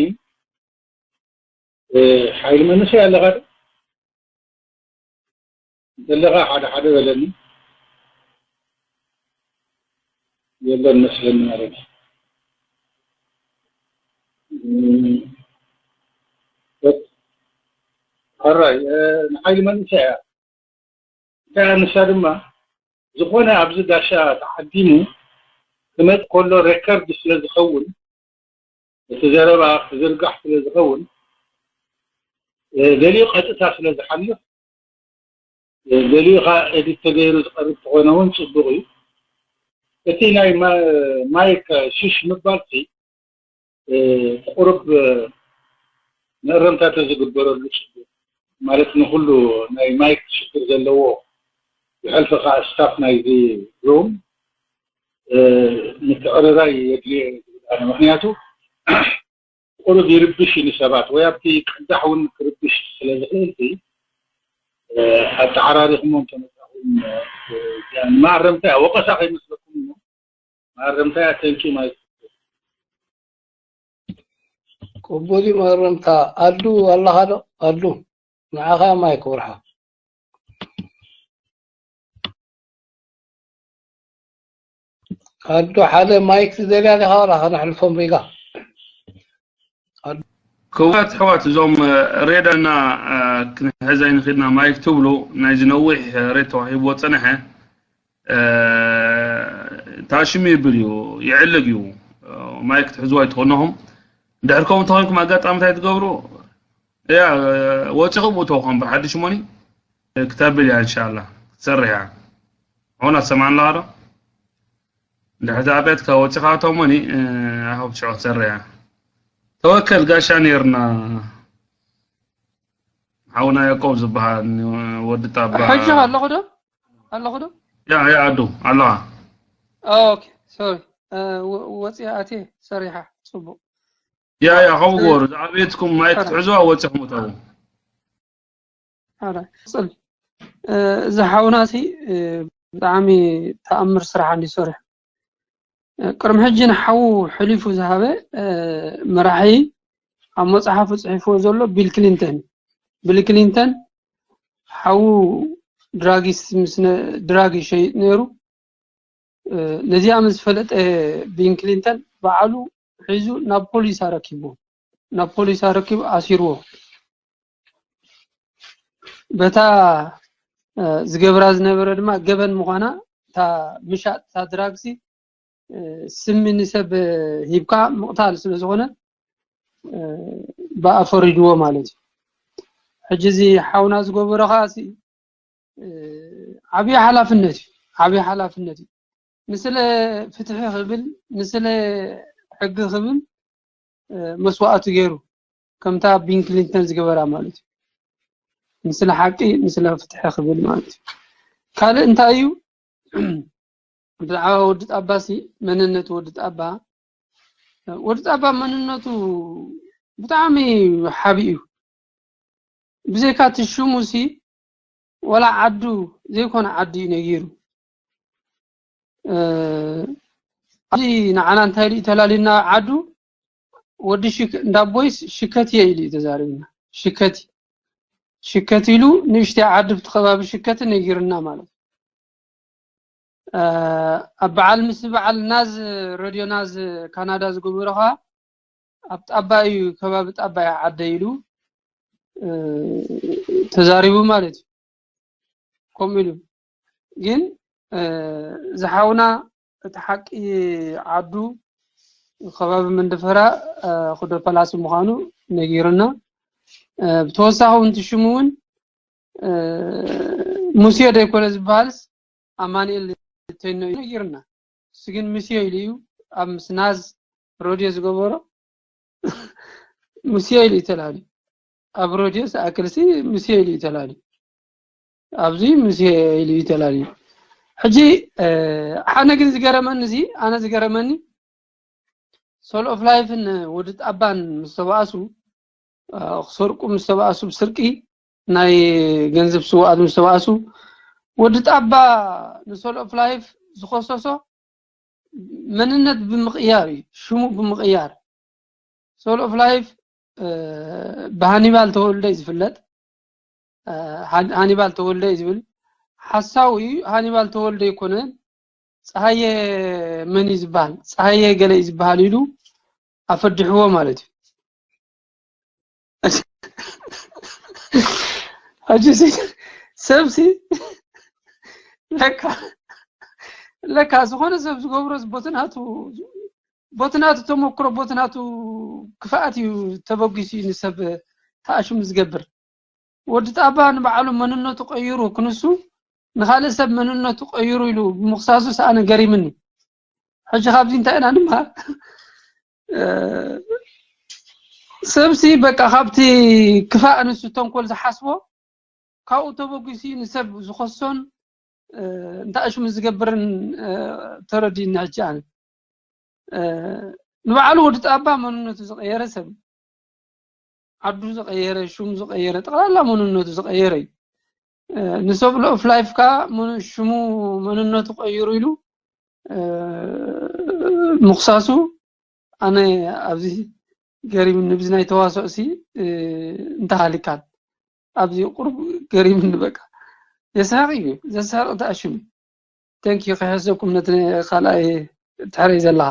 ሓይሊ መንእሰይ ኣለኻ ዶ? ዘለኻ ሓደ ሓደ በለኒ። የለን መስለኒ ማለት እዩ። ሕራይ ንሓይሊ መንእሰይ እያ። እንታይ ንሳ ድማ ዝኾነ ኣብዚ ጋሻ ተዓዲሙ ክመጽእ ከሎ ሬከርድ ስለ ዝኸውን እቲ ዘረባ ክዝርጋሕ ስለ ዝኸውን ገሊኡ ቀጥታ ስለ ዝሓልፍ ገሊኡ ከዓ ኤዲት ተገይሩ ዝቐርብ ተኾይነ እውን ፅቡቕ እዩ። እቲ ናይ ማይክ ሽሽ ምባል ሲ ቁሩብ መእረምታ ተዝግበረሉ ፅቡቕ ማለት ንኩሉ ናይ ማይክ ሽግር ዘለዎ ብሕልፊ ከዓ ስታፍ ናይዚ ሩም ምትዕርራይ የድልዮ ዝብል ኣነ ምክንያቱ ቁሩብ ይርብሽ እዩ ንሰባት ወይ ኣብቲ ቅዳሕ እውን ክርብሽ ስለ ዝኽእል ኣተዓራሪኹሞ እንተመፃኹም ማረምታ ወቀሳ ከይመስለኩም እሞ ማረምታ ተንኪ ማለት ቅቡል እዩ ማረምታ ኣዱ ኣለኻ ዶ ኣዱ ንዓኻ ማይክ ወርሓ ኣዱ ሓደ ማይክ ትደልያ ዲኻ ዋላ ከነሕልፎም ሪጋ ክቡራት ኣሕዋት እዞም ሬዳና ክንሕዝ ኣይንኽእልና ማይክ ትብሉ ናይዚ ነዊሕ ሬድ ተዋሂብዎ ፀንሐ ታሽሚ ይብል እዩ ይዕልግ እዩ ማይክ ትሕዝዎ ኣይትኾነኹም ድሕር ከምኡ ተኾይንኩም ኣጋጣሚ እንታይ ትገብሩ እያ ወፂኹም እተውኹም ብሓድሽ ሞኒ ክተብል እያ እንሻላ ክትሰርሕ እያ ሆና ትሰማዕና ኣለኻ ዶ እንድሕር ተኣበትካ ወፂኻ እተውሞኒ ኣኸብ ሽዑ ክትሰርሕ እያ ተወከል ጋሻ ነይርና ሓውና ያቆብ ዝበሃል ወዲ ጣባ ሕጂ ኣለኹ ዶ ኣለኹ ዶ ያ ያ ኣዱ ኣለኻ ኦኬ ሶሪ ወፂኣ ኣቴ ሰሪሓ ፅቡቅ ያ ያ ከምኡ ግበሩ ዝዓበየትኩም ማይ ክትሕዙ ወፂኹም እተው ሓራ ፅል እዚ ሓውና ሲ ብጣዕሚ ተኣምር ስራሕ እንዲ ሰሪሑ ቅድሚ ሕጂ ንሓዉ ሕሊፉ ዝሃበ መራሒ ኣብ መፅሓፉ ፅሒፍዎ ዘሎ ቢል ክሊንተን ቢል ክሊንተን ሓዉ ድራጊስ ምስ ድራግ ይሸይጥ ነይሩ ነዚኣ ምስ ፈለጠ ቢል ክሊንተን ባዕሉ ሒዙ ናብ ፖሊስ ኣረኪብዎ ናብ ፖሊስ ኣረኪቡ ኣሲርዎ በታ ዝገብራ ዝነበረ ድማ ገበን ምዃና እታ ምሻጥ እታ ድራግሲ ስሚ ንሰብ ሂብካ ምቕታል ስለ ዝኾነ ብኣ ፈሪድዎ ማለት እዩ ሕጂ እዚ ሓውና ዝገበሮ ከዓ ዓብዪ ሓላፍነት እዩ ዓብዪ ሓላፍነት እዩ ንስለ ፍትሒ ክብል ንስለ ሕጊ ክብል መስዋእቲ ገይሩ ከምታ ቢል ክሊንተን ዝገበራ ማለት እዩ ንስለ ሓቂ ንስለ ፍትሒ ክብል ማለት እዩ ካልእ እንታይ እዩ ብዛዕባ ወዲ ጣባ ሲ መንነት ወዲ ጣባ ወዲ ጣባ መንነቱ ብጣዕሚ ሓቢ እዩ። ብዘይካ እቲ ሽሙ ሲ ወላ ዓዱ ዘይኮነ ዓዲ እዩ ነጊሩ። እዚ ንዓና እንታይ ኢሉ ተላልዩና ዓዱ ወዲ ሽክ እንዳቦይስ ሽከት እየ ኢሉ እዩ ተዛሪብና። ሽከት ሽከት ኢሉ ንእሽተይ ዓዲ ብቲ ከባቢ ሽከት ነጊርና ማለት ኣብ በዓል ምስ በዓል ናዝ ረድዮ ናዝ ካናዳ ዝገበሮ ኸዓ ኣብ ጣባ እዩ ከባቢ ጣባ እያ ዓደ ኢሉ ተዛሪቡ ማለት እዩ። ከምኡ ኢሉ ግን ዝሓውና እቲ ሓቂ ዓዱ ከባቢ መንደፈራ ክዶ ፓላሲ ምዃኑ ነጊሩና። ብተወሳኺ እውን እቲ ሽሙ እውን ሙሴ ዶ ይኮነ ዝበሃልስ ኣማኑኤል ተኖ እዩ ነጊርና። እሱ ግን ሙሴ ኢሉ እዩ ኣብ ምስናዝ ሮድዮ ዝገበሮ። ሙሴ ኢሉ እዩ ተላልዩ። ኣብ ሮድዮ ዝኣክል ሲ ሙሴ ኢሉ እዩ ተላልዩ። ኣብዚ ሙሴ ኢሉ እዩ ተላልዩ። ሕጂ ኣነ ግን ዝገረመኒ እዚ ኣነ ዝገረመኒ ሶል ኦፍ ላይፍን ወዲ ጣባን ምስ ተባእሱ ክሰርቁ ምስ ተባእሱ ብስርቂ ናይ ገንዘብ ስውኣት ምስ ተባእሱ ወዲ ጣባ ንሶል ኦፍ ላይፍ ዝኸሰሶ መንነት ብምቕያር እዩ፣ ሽሙ ብምቕያር። ሶል ኦፍ ላይፍ ብሃኒባል ተወልደ እዩ ዝፍለጥ። ሃኒባል ተወልደ እዩ ዝብል ሓሳዊ እዩ። ሃኒባል ተወልደ ኣይኮነን፣ ፀሃየ መን እዩ ዝበሃል፣ ፀሃየ ገለ እዩ ዝበሃል ኢሉ ኣፈድሕዎ ማለት እዩ። ሕጂ ሰብሲ ለካ ለካ ዝኾነ ሰብ ዝገብሮ ቦትናቱ ቦትናቱ ተመክሮ ቦትናቱ ክፍኣት እዩ ተበጊሱ እዩ ንሰብ ተኣሽሙ ዝገብር። ወዲ ጣባ ንባዕሉ መንነቱ ቀይሩ ክንሱ ንኻልእ ሰብ መንነቱ ቀይሩ ኢሉ ብምኽሳሱ ሰኣነ ገሪምኒ። ሕጂ ካብዚ እንታይ ኢና ንመሃር? ሰብሲ በቃ ካብቲ ክፋእ ንሱ ተንኮል ዝሓስቦ ካብኡ ተበጊሱ ንሰብ ዝኸሶን እንታይ ሽሙ ዝገብርን ተረዲኒ። ሕጂ ኣነ ንባዕሉ ወዲ ጣባ መንነቱ ዝቀየረ ሰብ ዓዱ ዝቀየረ ሽሙ ዝቀየረ ጠቅላላ መንነቱ ዝቀየረ እዩ። ንሰብ ኦፍ ላይፍ ካ ሽሙ መንነቱ ቀይሩ ኢሉ ምኽሳሱ ኣነ ኣብዚ ገሪምኒ። ብዚ ናይ ተዋስኦ ሲ እንተሃሊካን ኣብዚ ቁሩብ ገሪምኒ። በቃ የስሕቕ እዩ፣ ዘስሕቕ ተኣሽሙ። Thank you። ከሕሰኩም ነቲ ካልኣይ ትሕረይ ዘለኻ